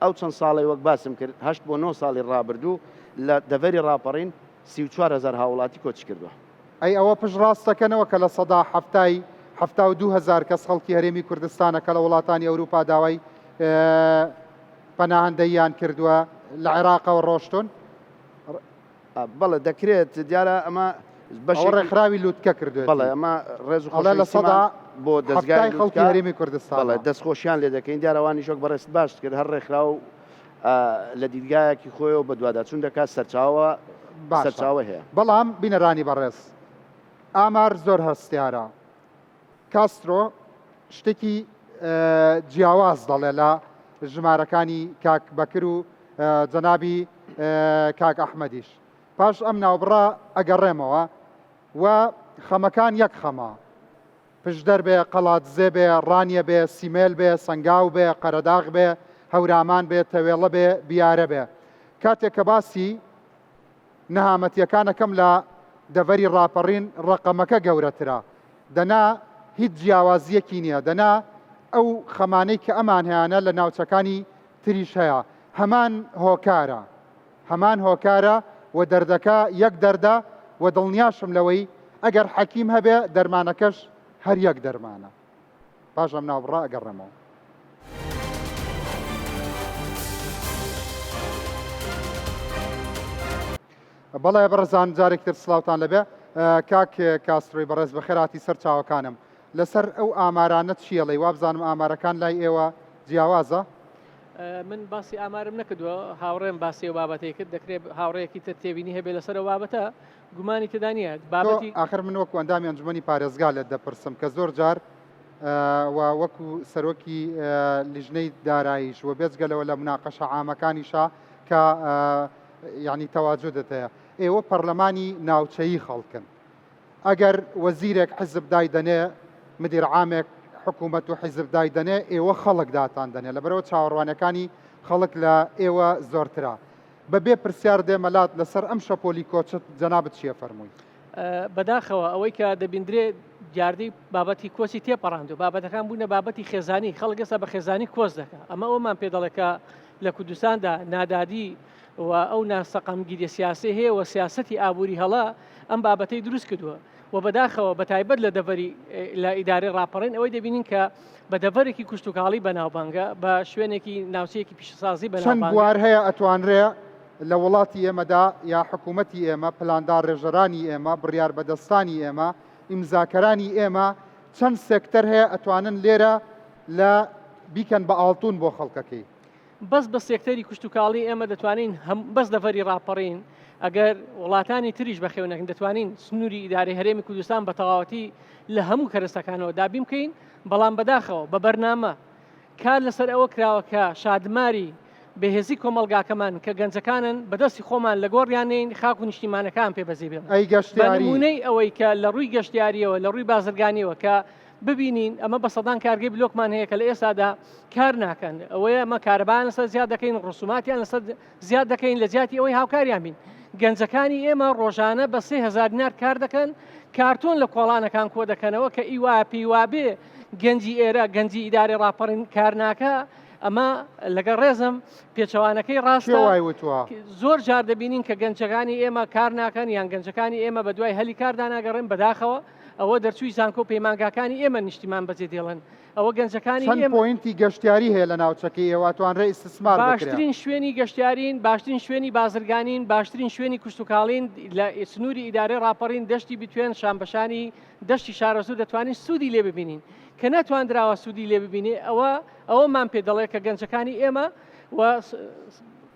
ئەو چەند ساڵەی وەک باسم کرد هەشت بۆ نۆ ساڵی ڕابردوو لە دەڤەری ڕاپەڕین 34 هەزار هاوڵاتی کۆچی کردووە. ئەی ئەوە پشت ڕاست دەکەنەوە کە لە سەدا حەفتای 72 هەزار کەس خەڵکی هەرێمی کوردستانە کە لە وڵاتانی ئەوروپا داوای پەناهەندەییان کردووە لە عێراقەوە ڕۆشتوون؟ بەڵێ دەکرێت دیارە ئەمە بەشێکی ڕێکخراوی لوتکە کردوێتی. بەڵێ ئەمە ڕێز و ئەڵێ لە خۆشەویستیمان سەدا بۆ دەزگای حەفتای خەڵکی لوتکە هەرێمی کوردستانە. بەڵێ دەستخۆشیان لێ دەکەین دیارە ئەوانیش وەک بەڕێزت باشت کرد هەر ڕێکخراو لە دیدگایەکی خۆیەوە بەدواداچوون دەکات سەرچاوە باشە سەرچاوە هەیە. بەڵام بینەرانی بەڕێز ئامار زۆر هەستیارە کاسترۆ شتێکی جیاواز دەڵێ لە ژمارەکانی کاک بەکر و جەنابی کاک ئەحمەدیش پاش ئەم ناوبڕە ئەگەڕێمەوە و خەمەکان یەک خەمە پشدەر بێ قەڵادزێ بێ ڕانیە بێ سیمێل بێ سەنگاو بێ قەرەداغ بێ هەورامان بێ تەوێڵە بێ بیارە بێ کاتێک کە باسی نەهامەتیەکانەکەم لە دەڤەری ڕاپەڕین ڕەقەمەکە گەورەترە دەنا هیچ جیاوازیەکی نیە دەنا ئەو خەمانەی کە ئەمان هەیانە لە ناوچەکانی تریش هەیە هەمان هۆکارە هەمان هۆکارە و دەردەکە یەک دەردە و دڵنیاشم لەوەی ئەگەر حەکیم هەبێ دەرمانەکەش هەر یەک دەرمانە. پاش ئەم ناوبڕە ئەگەڕێمەوە. بەڵێ بەڕێزان جارێک تر سڵاوتان لەبێ کاک کاسترۆی بەڕێز بەخێراتی سەر چاوەکانم لەسەر ئەو ئامارانە چیەڵی وابزانم ئامارەکان لای ئێوە جیاوازە؟ من باسی ئامارم نەکردووە، هاوڕێم باسی ئەو بابەتەی کرد، دەکرێت هاوڕێیەکی تر تێبینی هەبێت لەسەر ئەو بابەتە، گومانی تێدا نییە تۆ بابەتی. ئاخر من وەکو ئەندامی ئەنجومەنی پارێزگا لێت دەپرسم کە زۆر جار و وەکو سەرۆکی لیژنەی داراییش و بێجگە لەوە لە موناقەشە عامەکانیشا کە یانی تەواجودت هەیە ئێوە پەرلەمانی ناوچەیی خەڵکن ئەگەر وەزیرێک حیزب دایدەنێ، مدیر عامێک حکوومەت و حیزب دایدەنێ، ئێوە خەڵک داتان دەنێ، لەبەرئەوە چاوەڕوانیەکانی خەڵک لە ئێوە زۆرترە. بە بێ پرسیار دێمە لات لەسەر ئەم شەپۆلی کۆچەت جەنابت چیە فەرمووی؟ بەداخەوە ئەوەی کە دەبیندرێ دیاردەی بابەتی کۆچی تێپەڕاندوە، بابەتەکان بوونە بابەتی خێزانی، خەڵک ئێستا بە خێزانی کۆچ دەکا، ئەمە ئەوەمان پێ دەڵێ کە لە کوردستاندا نادادی و ئەو ناسەقامگیریە سیاسیە هەیە و سیاسەتی ئابووری هەڵە ئەم بابەتەی دروست کردووە و بەداخەوە بەتایبەت لە دەڤەری لە ئیدارەی ڕاپەڕین ئەوەی دەبینین کە بە دەڤەرێکی کوشتتوکاڵی بەناوبانگە بە شوێنێکی ناوچەیەکی پیشەسازی چەند بەناوبانگە. بوار هەیە ئەتوانرێ لە وڵاتی ئێمەدا یا حکوومەتی ئێمە، پلانداڕێژەرانی ئێمە، بڕیاربەدەستانی ئێمە، ئیمزاکەرانی ئێمە چەند سێکتەر هەیە ئەتوانن لێرە لە بیکەن بە ئاڵتوون بۆ خەڵکەکەی؟ بەس بە سێکتەری کشتوکاڵی ئێمە دەتوانین هەم بەس دەڤەری ڕاپەڕین ئەگەر وڵاتانی تریش بەخێو نەکەن دەتوانین سنووری ئیدارەی هەرێمی کوردستان بە تەواوەتی لە هەموو کەرەستەکانەوە دابین بکەین بەڵام بەداخەوە بە بەرنامە کار لەسەر ئەوە کراوە کە شادماری بەهێزی کۆمەڵگاکەمان کە گەنجەکانن بەدەستی خۆمان لە گۆڕیان نین خاک و نیشتیمانەکان پێ بەجێ بێڵن ئەی بە گەشتیاری؟ نموونەی ئەوەی کە لە ڕووی گەشتیاریەوە لە ڕووی بازرگانیەوە کە ببینین ئەمە بە سەدان کارگەی بلۆکمان هەیە کە لە ئێستادا کار ناکەن ئەوەیە ئەمە کارەبایان لەسەر زیاد دەکەین ڕسوماتیان لەسەر زیاد دەکەین لە جیاتی ئەوەی هاوکاریان بین گەنجەکانی ئێمە ڕۆژانە بە 3000 دینار کار دەکەن کارتۆن لە کۆڵانەکان کۆ دەکەنەوە کە ئیوا پێی وابێ گەنجی ئێرە گەنجی ئیدارەی ڕاپەڕین کار ناکە ئەمە لەگەڵ ڕێزم پێچەوانەکەی کێ ڕاستە وای وتووە؟ زۆر جار دەبینین کە گەنجەکانی ئێمە کار ناکەن یان گەنجەکانی ئێمە بە دوای هەلی کاردا ناگەڕێن بەداخەوە ئەوە دەرچووی زانکۆ و پەیمانگاکانی ئێمە نیشتیمان بەجێ دێڵن، ئەوە گەنجەکانی چەند ئێمە. پۆینتی گەشتیاری هەیە لە ناوچەکەی ئێوە ئەتوانرێ ئیستسمار بکرێ؟ باشترین شوێنی گەشتیارین، باشترین شوێنی بازرگانین، باشترین شوێنی کشتوکاڵین لە سنووری ئیدارەی ڕاپەڕین، دەشتی بتوێن، شانبەشانی دەشتی شارەزوور دەتوانین سوودی لێ ببینین، کە نەتواندراوە سوودی لێ ببینێ ئەوە ئەوەمان پێ دەڵێ کە گەنجەکانی ئێمە و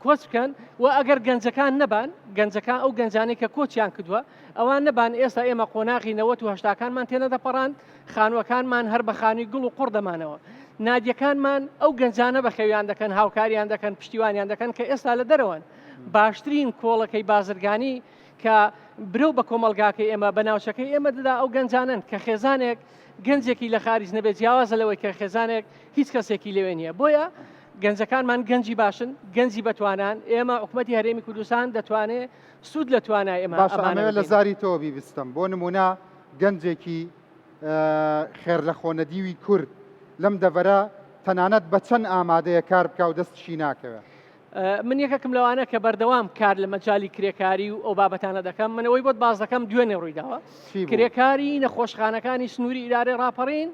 کۆچ بکەن و ئەگەر گەنجەکان نەبان، گەنجەکان ئەو گەنجانەی کە کۆچیان کردووە ئەوان نەبان ئێستا ئێمە قۆناغی نەوەت و هەشتاکانمان تێنەدەپەڕاند، خانووەکانمان هەر بە خانووی گوڵ و قوڕ دەمانەوە. نادیەکانمان ئەو گەنجانە بەخێویان دەکەن، هاوکاریان دەکەن، پشتیوانیان دەکەن کە ئێستا لە دەرەوەن. باشترین کۆڵەکەی بازرگانی کە برەو بە کۆمەڵگاکەی ئێمە، بە ناوچەکەی ئێمە دەدا ئەو گەنجانەن کە خێزانێک گەنجێکی لە خاریج نەبێت جیاوازە لەوەی کە خێزانێک هیچ کەسێکی لەوێ نییە. بۆیە گەنجەکانمان گەنجی باشن، گەنجی بەتوانان، ئێمە حکومەتی هەرێمی کوردستان دەتوانێ سوود لە توانای ئێمە باشە ئەمانە ئەمەوێت لە ببینن. زاری تۆوە بیبیستم بۆ نموونە گەنجێکی خێرلەخۆنەدیوی کورد لەم دەڤەرە تەنانەت بە چەند ئامادەیە کار بکا و دەستیشی ناکەوێ؟ من یەکێکم لەوانە کە بەردەوام کار لە مەجالی کرێکاری و ئەو بابەتانە دەکەم من ئەوەی بۆت باس دەکەم دوێنێ ڕوویداوە چی بوو؟ کرێکاری نەخۆشخانەکانی سنووری ئیدارەی ڕاپەڕین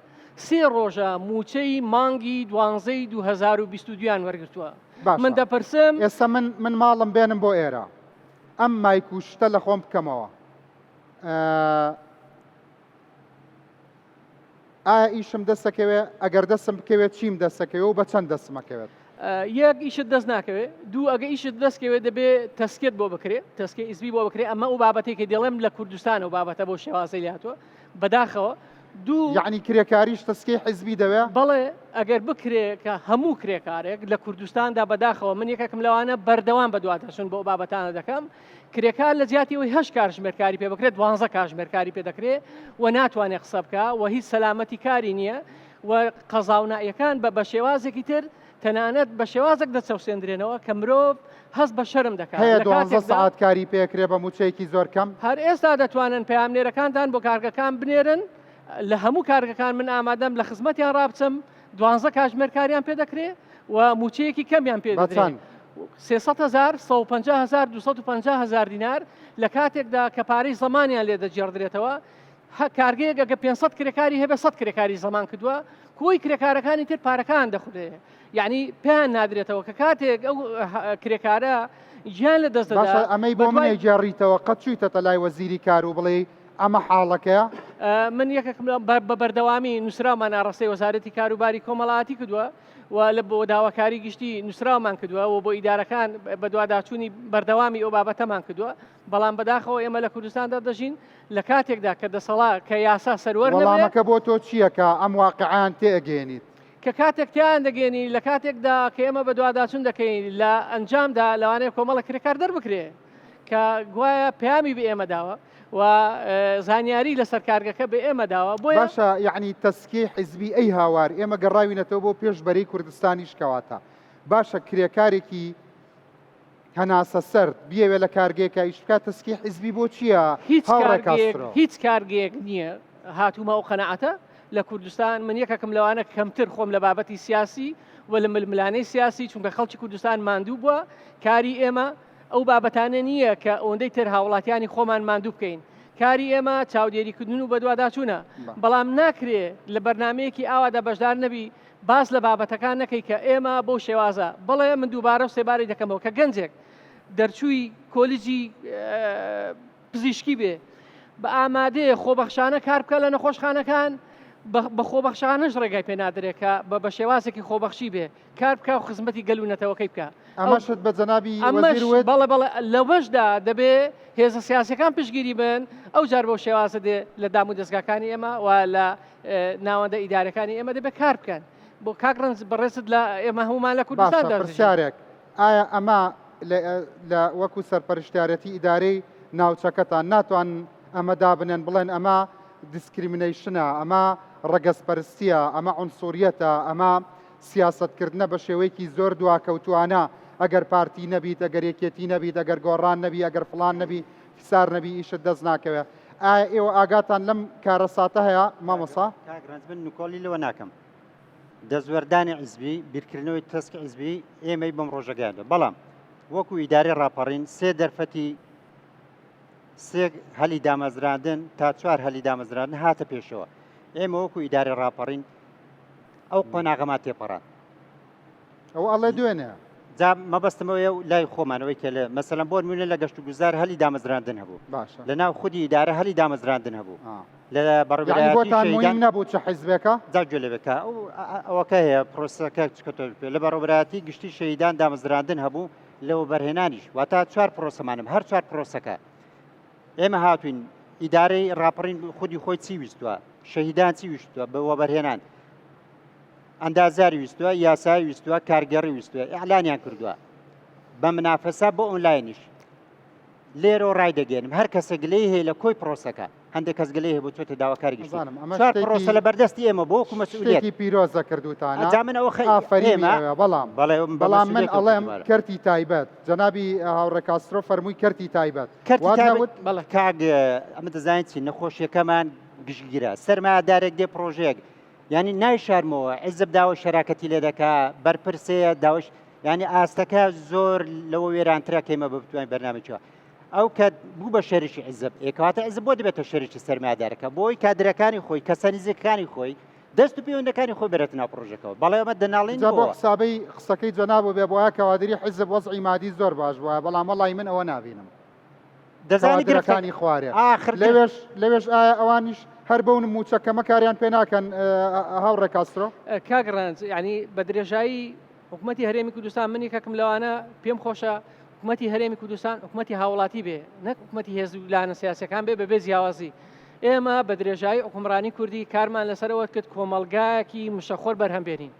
سێ ڕۆژە مووچەی مانگی دوانزەی 2022یان وەرگرتووە من باشە دەپرسم ئێستا من من ماڵم بێنم بۆ ئێرە ئەم مایک و شتە لە خۆم بکەمەوە ئایا ئیشم دەستەکەوێ ئەگەر دەستم بکەوێت چیم دەستەکەوێ و بە چەند دەستمەکەوێت؟ یەک ئیشت دەست ناکەوێت دوو ئەگە ئیشت دەستکەوێت دەبێ تەسکێت بۆ بکرێت تەسکێ ئیزبی بۆ بکرێت ئەمە ئەو بابەتێک کە دەڵێم لە کوردستان و بابەتە بۆ شێوازەی لاتوە بەداخەوە دوو یەعنی کرێکاریش تەسکەی حیزبی دەوێ؟ بەڵێ ئەگەر بکرێ کە هەموو کرێکارێک لە کوردستاندا بەداخەوە من یەکێکم لەوانە بەردەوام بەدواداچوون بۆ ئەو بابەتانە دەکەم کرێکار لە جیاتی ئەوەی هەشت کاتژمێر کاری پێ بکرێت دوانزە کاتژمێر کاری پێ دەکرێ و ناتوانێت قسە بکا و هیچ سەلامەتی کاری نییە و قەزاونایەکان بە بە شێوازێکی تر تەنانەت بە شێوازێک دەچەوسێندرێنەوە کە مرۆڤ هەست بە شەرم دەکات هەیە لە دوانزە کاتێکدا سەعات کاری پێکرێ بە مووچەیەکی زۆر کەم؟ هەر ئێستا دەتوانن پەیامنێرەکانتان بۆ کارگەکان بنێرن، لە هەموو کارگەکان من ئامادەم لە خزمەتیان ڕابچم، دوانزە کاتژمێر کاریان پێ دەکرێ و مووچەیەکی کەمیان پێ بە دەدرێ، چەند؟ 300 هەزار، 150 هەزار، 250 هەزار دینار، لە کاتێکدا کە پارەی زەمانیان لێ دەگێڕدرێتەوە، هە کارگەیەک ئەگە 500 کرێکاری هەبێ 100 کرێکاری زەمان کردووە، کۆی کرێکارەکانی تر پارەکان دەخورێ. یەعنی پێیان نادرێتەوە کە کاتێک ئەو کرێکارە گیان لە دەست دەدا باشە ئەمەی بۆ من بەدوای ئەیگێڕیتەوە قەت چوویتەتە لای وەزیری کار و بڵێی ئەمە حاڵەکەیە؟ من یەکێکم بە بەردەوامی نووسراومان ئاڕاستەی وەزارەتی کاروباری کۆمەڵایەتی کردووە و لە بۆ داواکاری گشتی نووسراومان کردووە و بۆ ئیدارەکان بەدواداچوونی بەردەوامی ئەو بابەتەمان کردووە بەڵام بەداخەوە ئێمە لە کوردستاندا دەژین لە کاتێکدا کە دەسەڵا کە یاسا سەروەر نەبێ. وەڵامەکە بۆ تۆ چییە کە ئەم واقعیان تێئەگەیەنیت؟ کە کاتێک تێیان دەگەیەنی لە کاتێکدا کە ئێمە بەدواداچوون دەکەین لە ئەنجامدا لەوانەیە کۆمەڵە کرێکار دەربکرێ کە گوایە پەیامی بە ئێمە داوە و زانیاری لەسەر کارگەکە بە ئێمە داوە بۆیە باشە یەعنی تەسکیەی حیزبی ئەی هاوار ئێمە گەڕاوینەتەوە بۆ پێش بەرەی کوردستانیش کەواتە باشە کرێکارێکی هەناسە سەرد بیەوێ لە کارگەیەکا ئیش بکات تەسکی حیزبی بۆ چییە هیچ هاوڕێ کارگەیەک کاسترۆ؟ هیچ کارگەیەک نییە هاتوومە ئەو قەناعەتە لە کوردستان من یەکێکم لەوانە کەمتر خۆم لە بابەتی سیاسی و لە ململانێی سیاسی چونکە خەڵکی کوردستان ماندوو بووە کاری ئێمە ئەو بابەتانە نییە کە ئەوەندەی تر هاوڵاتیانی خۆمان ماندوو بکەین کاری ئێمە چاودێریکردن و بەدواداچوونە بەڵام ناکرێ لە بەرنمەیەکی ئاوادا بەشدار نەبی باس لە بابەتەکان نەکەی کە ئێمە بەو شێوازە بەڵێ من دووبارە و سێبارەی دەکەمەوە کە گەنجێک دەرچووی کۆلیجی پزیشکی بێ بە ئامادەیە خۆبەخشانە کار بکە لە نەخۆشخانەکان بە خۆبەخشانەش ڕێگای پێ نادرێت کە بە شێوازێکی خۆبەخشی بێ کار بکە و خزمەتی گەل و نەتەوەکەی بکە. ئەمەشت بە جەنابی وەزیر وت؟ بەڵێ بەڵێ لەوەشدا دەبێ هێزە سیاسیەکان پشتگیری بن ئەو جار بەو شێوازە دێ لە دام و دەزگاکانی ئێمە و لە ناوەندە ئیدارەکانی ئێمە دەبێ کار بکەن بۆ کاک ڕەنج بەڕێزت لە ئێمە هەمومان لە کوردستان باشە پرسیارێک ئایا ئەمە لە وەکو سەرپەرشتیارەتی ئیدارەی ناوچەکەتان ناتوان ئەمە دابنێن بڵێن ئەمە discrimination ە ئەمە ڕەگەزپەرستیە ئەمە عنسوریەتە ئەمە سیاسەتکردنە بە شێوەیەکی زۆر دواکەوتوانە ئەگەر پارتی نەبیت ئەگەر یەکێتی نەبیت ئەگەر گۆڕان نەبی ئەگەر فڵان نەبی فسار نەبی ئیشت دەست ناکەوێ ئایا ئێوە ئاگاتان لەم کارەساتە هەیە مامۆسا؟ کاک ڕەنج من نکۆڵی لەوە ناکەم دەستوەردانی حیزبی بیرکردنەوەی تەسک حیزبی ئێمەی بەم ڕۆژە گەیاندوە بەڵام وەکو ئیدارەی ڕاپەڕین سێ دەرفەتی سێ هەلی دامەزراندن تا چوار هەلی دامەزراندن هاتە پێشەوە ئێمە وەکو ئیدارەی ڕاپەڕین ئەو قۆناغەمان تێپەڕاند. ئەوە ئەڵێ دوێنێ. جا مەبەستم ئەوەیە و لای خۆمانەوەی کە لە مەسەلەن بۆ نموونە لە گەشت و گوزار هەلی دامەزراندن هەبوو. باشە. لە ناو خودی ئیدارە هەلی دامەزراندن هەبوو. ئا. لە یەعنی بەڕێوەبەرایەتی بۆتان شەهیدان موهیم نەبوو چ حیزبێکە؟ جا گوێ لێ بێ کە ئەو ئەوەکە هەیە پرۆسەکە چ کە تۆ پێ لە بەڕێوەبەرایەتی گشتی شەهیدان دامەزراندن هەبوو لە وەبەرهێنانیش واتە چوار پرۆسەمانم هەر چوار پرۆسەکە ئێمە هاتوین ئیدارەی ڕاپەڕین خودی خۆی چی ویستوە شەهیدان چی ویستوە بە وەبەرهێنان ئەندازیاری ویستوە یاسایی ویستوە کارگێڕی ویستوە ئیعلانیان کردووە بە منافەسە بۆ ئۆنلاینیش لێرەوە ڕای دەگەێنم هەر کەسێک گلەی هەیە لە کۆی پرۆسەکە هەندێک کەس گلەی هەبوو چۆتە داواکاری گشتی ئەزانم ئەمە چوار پرۆسە شتێکی لە بەردەستی ئێمە بۆ وەکو مەسئولیەت شتێکی پیرۆزە کردوتانە جا من ئەوە خەی ئافەرینی ئێمە ئەوێ بەڵام بەڵێ بە بەڵام من مەسئولیەتەوە ئەڵێم کردوومانە. کەرتی تایبەت جەنابی هاوڕێ کاسترۆ فەرمووی کەرتی تایبەت کەرتی وات تایبەت نەوت؟ بەڵێ. کاک ئەمە دەزانین چی نەخۆشیەکەمان گشتگیرە سەرمایەدارێک دێ پرۆژەیەک یانی نایشارمەوە حیزب داوای شەراکەتی لێ دەکا بەرپرسەیە داوش یانی ئاستەکە زۆر لەوە وێرانترە کە ئێمە بتوانین بەرنامەی ئەو کە بوو بە شەریکی حیزب ئێکواتە حیزب بۆ دەبێتە شەریکی سەرمایەدارەکە بۆی کادرەکانی خۆی کەسە نزیکەکانی خۆی دەست و پەیوەندەکانی خۆی بەرێتە ناو پرۆژەکەوە بەڵێ ئەمە دەناڵین جا بۆ بۆ حسابەی قسەکەی جەنابو بێ بۆیە کەوادری حیزب وەزعی مادی زۆر باش بوایە بەڵام وەڵی من ئەوە نابینم دەزانی کەوادرەکانی خوارێ ئاخر لەوێش لەوێش ئایا ئەوانیش هەر بەو مووچە کەمە کاریان پێ ناکەن هاوڕێ کاسترۆ؟ کاک ڕەنج یعنی بە درێژایی حکوومەتی هەرێمی کوردستان من یەکێکم لەوانە پێم خۆشە حکوومەتی هەرێمی کوردستان حکوومەتی هاوڵاتی بێ نەک حکوومەتی هێز و لایەنە سیاسەکان بێ بەبێ جیاوازی ئێمە بە درێژایی حکومڕانی کوردی کارمان لەسەرەوە کرد کۆمەڵگایەکی مشەخۆر بەرهەم بێنین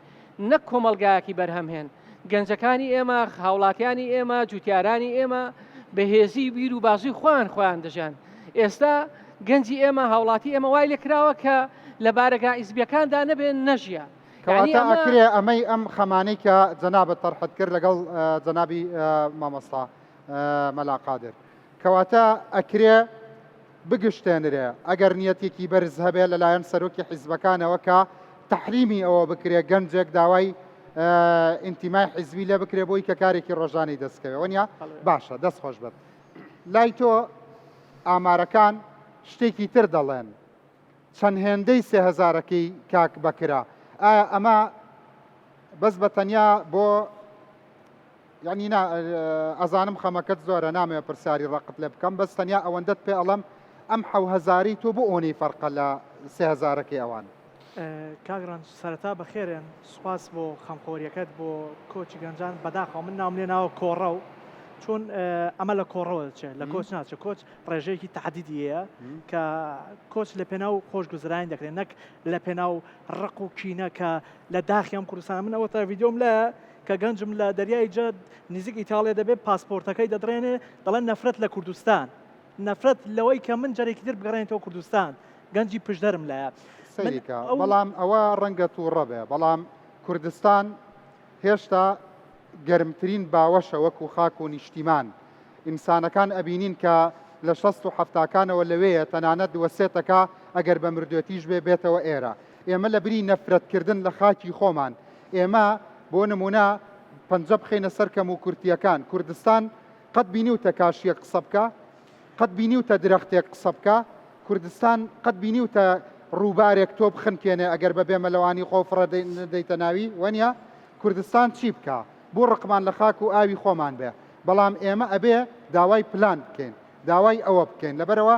نەک کۆمەڵگایەکی بەرهەمهێن گەنجەکانی ئێمە هاوڵاتیانی ئێمە جوتیارانی ئێمە بەهێزی بیر و بازوی خۆیان خۆیان دەژیان ئێستا گەنجی ئێمە هاوڵاتی ئێمە وای لێکراوە کە لە بارەگا ئیزبیەکاندا نەبێن نەژیا کەواتە ئەکرێ ئەمەی ئەم خەمانەی کە جەنابت تەرحت کرد لەگەڵ جەنابی مامۆستا مەلا قادر کەواتە ئەکرێ بگشتێنرێ ئەگەر نیەتێکی بەرز هەبێ لەلایەن سەرۆکی حیزبەکانەوە کە تەحریمی ئەوە بکرێ گەنجێک داوای ئینتیمای حیزبی لێ بکرێ بۆی کە کارێکی ڕۆژانەی دەستکەوێ وەنیە باشە دەست خۆش بێت لای تۆ ئامارەکان شتێکی تر دەڵێن چەند هێندەی سێ هەزارەکەی کاک بەکرە ئایا ئەمە بەس بە تەنیا بۆ یعنی نا ئەزانم خەمەکەت زۆرە نامەوێ پرسیاری ڕقت لێ بکەم بەس تەنیا ئەوەندەت پێ ئەڵم. ئەم حەو هەزارەی تۆ بۆ ئەوەنەی فەرقە لە سێ هەزارەکەی ئەوان؟ کاک ڕەنج سەرەتا بەخێرێن سوپاس بۆ خەمخۆریەکەت بۆ کۆچی گەنجان بەداخەوە من ناوم لێ ناوە کۆڕەو چون ئەمە لە کۆڕەوە دەچێت لە کۆچ ناچێت کۆچ ڕێژەیەکی تەحدیدی هەیە کە کۆچ لە پێناو خۆشگوزرانی دەکرێت نەک لە پێناو ڕق و کینە کە لە داخی ئەم کوردستان من ئەوە تا ڤیددیۆم لە کە گەنجم لە دەریای جە نزیک ئیتاڵیا دەبێت پاسپۆرتەکەی دەدرێنێ دەڵێن نەفرەت لە کوردستان نەفرەت لەوەی کە من جارێکی تر بگەڕێنێتەوە کوردستان گەنجی پشدەرم لایە سەیریکە بەڵام ئەوە ڕەنگە تووڕە بێ بەڵام کوردستان هێشتا گەرمترین باوەشە وەکو خاک و نیشتیمان ئینسانەکان ئەبینین کە لە شەست و حەفتاکانەوە لەوێیە تەنانەت وەسێتەکا ئەگەر بە مردوێتیش بێ بێتەوە ئێرە ئێمە لە بری نەفرەت کردن لە خاکی خۆمان ئێمە بۆ نمونە پەنجە بخەینە سەر کەم و کورتیەکان کوردستان قەت بینیوتە کاشیەک قسە بکا؟ قەت بینیوتە درەختێک قسە بکا؟ کوردستان قەت بینیوتە ڕووبارێک تۆ بخنکێنێ ئەگەر بە بێ مەلەوانی خۆ فڕە دەیتە ناوی وەنیە؟ کوردستان چی بکا؟ بۆ ڕقمان لە خاک و ئاوی خۆمان بێ؟ بەڵام ئێمە ئەبێ داوای پلان بکەین داوای ئەوە بکەین لەبەرئەوە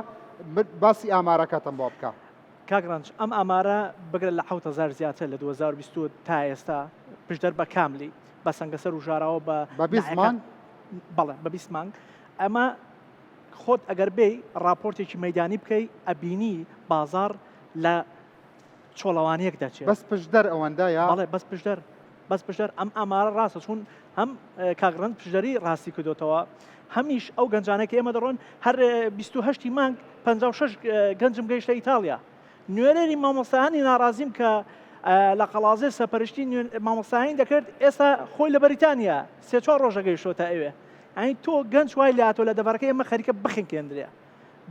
باسی ئامارەکەتم بۆ بکە. کاک ڕەنج ئەم ئامارە بگرە لە 7000 زیاتر لە 2020 تا ئێستا پشدەر بە کاملی بە سەنگەسەر و ژاراوە بە بە 20 مانگ بەڵێ بە 20 مانگ ئەمە خۆت ئەگەر بێی ڕاپۆرتێکی مەدانی بکەی ئەبینی بازار لە چۆڵەوانیەک دەچێت بەس پشدەر ئەوەندە یا بەڵێ بەس پشدەر بەس پشدەر ئەم ئامارە ڕاستە چون هەم کاک ڕەنج پشدەری ڕاستی کردوتەوە هەمیش ئەو گەنجانە کە ئێمە دەڕۆن هەر 28 مانگ 56 گەنجم گەیشتە ئیتاڵیا نوێنەری مامۆستایانی ناڕازیم کە لە قەڵازێ سەپەرشتی مامۆستایانی دەکرد ئێستا خۆی لە بەریتانیا سێ چوار ڕۆژە گەیشتۆتە ئەوێ ئەی تۆ گەنج وای لاتۆ لە دەڤەرەکە ئێمە خەریکە بخنکێندرێ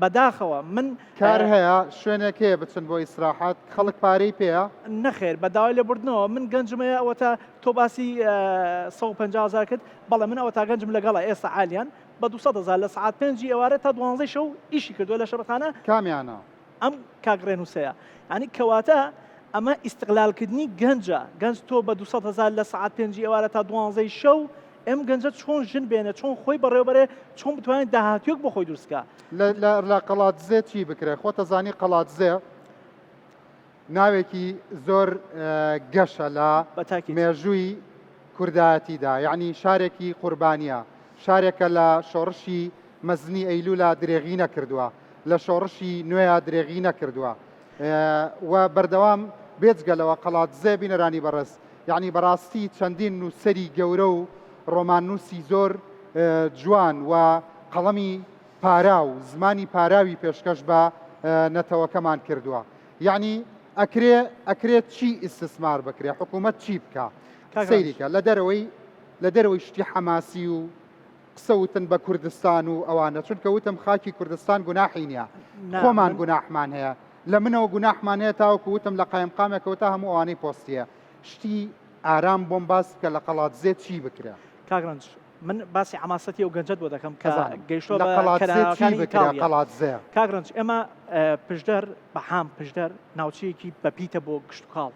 بەداخەوە من کار هەیە شوێنێک هەیە بچن بۆ ئیسراحەت خەڵک پارەی پێیە؟ نەخێر بە داوای لێبوردنەوە من گەنجم هەیە ئەوەتا تۆ باسی 150 هەزار کرد بەڵێ من ئەوەتا گەنجم لەگەڵە ئێستا عالیان بە 200 هەزار لە سەعات پێنجی ئێوارە تا دوانزەی شەو ئیشی کردووە لە شەربەتخانە کامیانە؟ ئەم کاک ڕێنووسەیە یانی کەواتە ئەمە ئیستغلالکردنی گەنجە گەنج تۆ بە 200 هەزار لە سەعات پێنجی ئێوارە تا دوانزەی شەو ئەم گەنجە چۆن ژن بێنێ چۆن خۆی بەڕێوەبەرێ چۆن بتوانێت داهاتوویەک بۆ خۆی دروست کا. لە لە لە قەڵادزێ چی بکرێ؟ خۆتەزانی قەڵادزێ ناوێکی زۆر گەشە لە مێژووی کوردایەتیدا یعنی شارێکی قوربانیە شارێکە لە شۆڕشی مەزنی ئەیلولا درێغی نەکردووە لە شۆڕشی نوێیا درێغی نەکردووە و بەردەوام بێجگە لەوە قەڵادزێ بینەرانی بەڕێز یعنی بەڕاستی چەندین نووسەری گەورە و ڕۆماننووسی زۆر جوان و قەڵەمی پاراو زمانی پاراوی پێشکەش بە نەتەوەکەمان کردووە یعنی ئەکرێ ئەکرێت چی ئیستثمار بکرێ حکوومەت چی بکە سەیریکە لە دەرەوەی لە دەرەوەی شتی حەماسی و قسە وتن بە کوردستان و ئەوانە چونکە وتم خاکی کوردستان گوناحی نییە خۆمان گوناحمان هەیە لە منەوە گوناحمان هەیە تاوەکو وتم لە قایمقامێکەوە تا هەموو ئەوانەی پۆستیە شتی ئارام بۆم باس بکە لە قەڵادزێ چی بکرێ. کاک ڕەنج من باسی عەماسەتی ئەو گەنجەت بۆ دەکەم کە ئەزانم. گەیشتووە لە بە قەڵادزێ چی کەناراوەکانی بکرێ ئیتاڵیا. قەڵادزێ. کاک ڕەنج ئێمە پشدەر بە عام پشدەر ناوچەیەکی بەپیتە بۆ کشتوکاڵ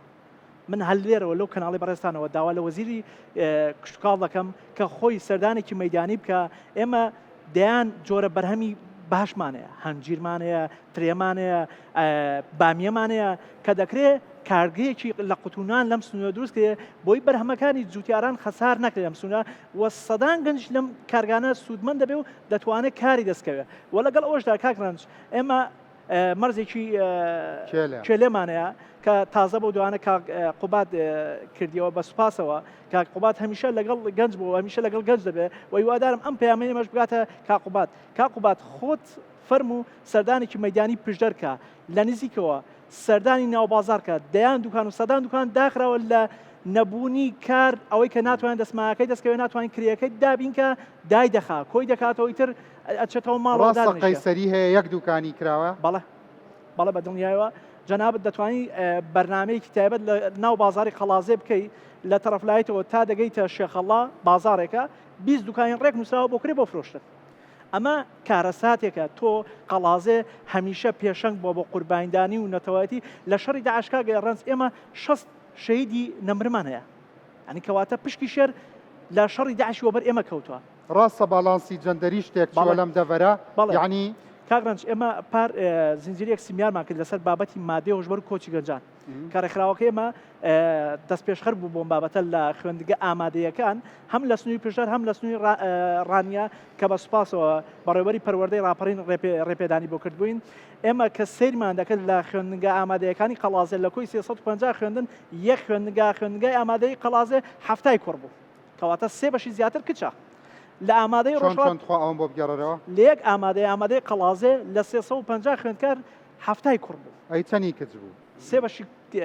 من هەر لێرەوە لەو کەناڵی بەڕێزتانەوە داوا لە وەزیری کشتوکاڵ دەکەم کە خۆی سەردانێکی مەیدانی بکە ئێمە دەیان جۆرە بەرهەمی باشمان هەیە هەنجیرمان هەیە ترێمان هەیە بامیەمان هەیە کە دەکرێت کارگەیەکی لە قوتونان لەم سنوورە دروست کرێ بۆی بەرهەمەکانی جوتیاران خەسار نەکرێت لەم سنوورە و سەدان گەنج لەم کارگانە سوودمەند دەبێ و دەتوانێت کاری دەستکەوێت و لەگەڵ ئەوەشدا کاک ڕەنج ئێمە مەرزێکی کێلێمان هەیە کە تازە بەو دوانە کاک قوباد کردیەوە بە سوپاسەوە کاک قوباد هەمیشە لەگەڵ گەنج بوو هەمیشە لەگەڵ گەنج دەبێ و هیوادارم ئەم پەیامەی ئێمەش بگاتە کاک قوباد کاک قوباد خۆت فەرموو سەردانێکی مەیدانی پشدەر کە لە نزیکەوە سەردانی ناوبازاڕ کە دەیان دوکان و سەدان دوکان داخراوە لە نەبوونی کار ئەوەی کە ناتوانێت دەستمایەکەی دەستکەوێت ناتوانین کرێیەکەی دابین کە دای دەخا کۆی دەکاتەوە ئیتر ئەچێتەوە ماڵەوە ڕاستە دادەنیشێ. قەیسەری هەیە یەک دوکانی کراوە؟ بەڵێ بەڵێ بە دڵنیایەوە جەنابت دەتوانی بەرنامەیەکی تایبەت لە ناو بازاری قەڵازێ بکەی لە تەڕەفلایتەوە تا دەگەیتە شێخەڵا بازارێکە 20 دوکانی ڕێک نووسراوە بۆ کرێ بۆ فرۆشتن ئەمە کارەساتێکە تۆ قەڵازێ هەمیشە پێشەنگ بووە بۆ قوربانیدانی و نەتەوایەتی لە شەڕی داعش کاک ڕەنج ئێمە 60 شەهیدی نەمرمان هەیە یانی کەواتە پشکی شێر لە شەڕی داعشی وەبەر ئێمە کەوتووە. ڕاستە باڵانسی جەندەریش تێکچووە لەم دەڤەرە یەعنی. کاک ڕەنج ئێمە پار زنجیرەیەک سیمینارمان کرد لەسەر بابەتی مادەی هۆشبەر و کۆچی گەنجان کە ڕێکخراوەکە ئێمە دەستپێشخەر بوو بۆم بابەتە لە خوێندگە ئامادەیەکان هەم لە سنووری پشدەر هەم لە سنووری ڕانیە کە بە سوپاسەوە بەڕێوەری پەروەردەی ڕاپەڕین ڕێپێدانی بۆ کردبووین ئێمە کە سەیرمان دەکرد لە خوێندنگە ئامادەیەکانی قەڵازێ لە کۆی 350 خوێندن یەک خوێندنگا خوێندنگای ئامادەی قەڵازێ هەفتای کوڕ بوو کەواتە سێ بەشی زیاتر کچە لە ئامادەی ڕۆژهەڵات. چۆن تخوا ئەوەم بۆ بگێڕەرەوە؟ لە یەک ئامادەی ئامادەی قەڵازێ لە 350 خوێندکار هەفتای کوڕ بوو. ئەی چەنی کچ بوو؟ سێ بەشی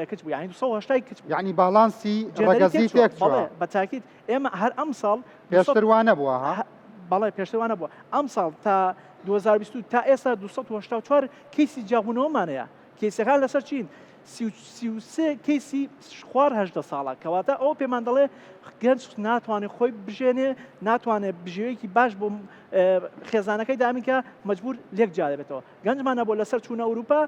کچ بوو یانی 280 کچ بوو. یانی باڵانسی ڕەگەزی تێک چووە. بەڵێ بە تاکید ئێمە هەر ئەمساڵ پێشتر وا نەبووە ها؟ بەڵێ پێشتر وا نەبووە ئەمساڵ تا 2020 تا ئێستا 284 کەیسی جیابوونەوەمان هەیە کەیسەکان لەسەر چین؟ 33 کەیسی خوار 18 ساڵە کەواتە ئەوە پێمان دەڵێ گەنج ناتوانێت خۆی بژێنێ ناتوانێت بژێوێکی باش بۆ خێزانەکەی دامینکە مەجبور لێک جیا دەبێتەوە گەنجمان هەبوو لەسەر چوونە ئەوروپا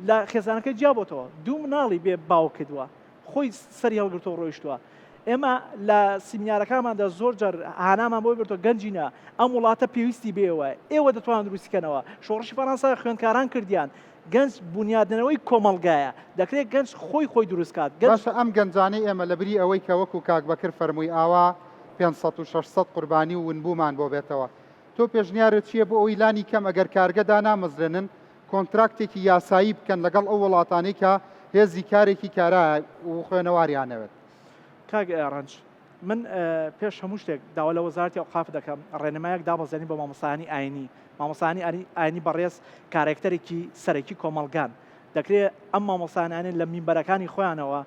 لە خێزانەکەی جیا بۆتەوە دوو مناڵی بێ باوک کردووە خۆی سەری هەڵگرتەوە ڕۆیشتووە ئێمە لە سیمینارەکانماندا زۆر جار هانامان بۆی بردووە گەنجینە ئەم وڵاتە پێویستی بێوە ئێوە دەتوان دروستیکەنەوە شۆڕشی فەڕەنسا خوێندکاران کردیان گەنج بونیادنەوەی کۆمەڵگایە دەکرێت گەنج خۆی خۆی دروست کات گەنج باشە ئەم گەنجانەی ئێمە لەبری ئەوەی کە وەکو کاک بەکر فەرمووی ئاوا 500 و 600 قوربانی و ونبوومان بۆ بێتەوە تۆ پێشنیارت چییە بۆ ئەوەی لانی کەم ئەگەر کارگە دانامەزرێنن کۆنتراکتێکی یاسایی بکەن لەگەڵ ئەو وڵاتانەی کە هێزی کارێکی کارا و خوێنەواریان ئەوێت؟ کاک ڕەنج، من پێش هەموو شتێک داوا لە وەزارەتی ئەوقاف دەکەم ڕێنمایەک دابەزێنی بۆ مامۆستایانی ئاینی، مامۆستایانی ئاینی بەڕێز کارێکتەرێکی سەرەکی کۆمەڵگان، دەکرێ ئەم مامۆستایانە لە مینبەرەکانی خۆیانەوە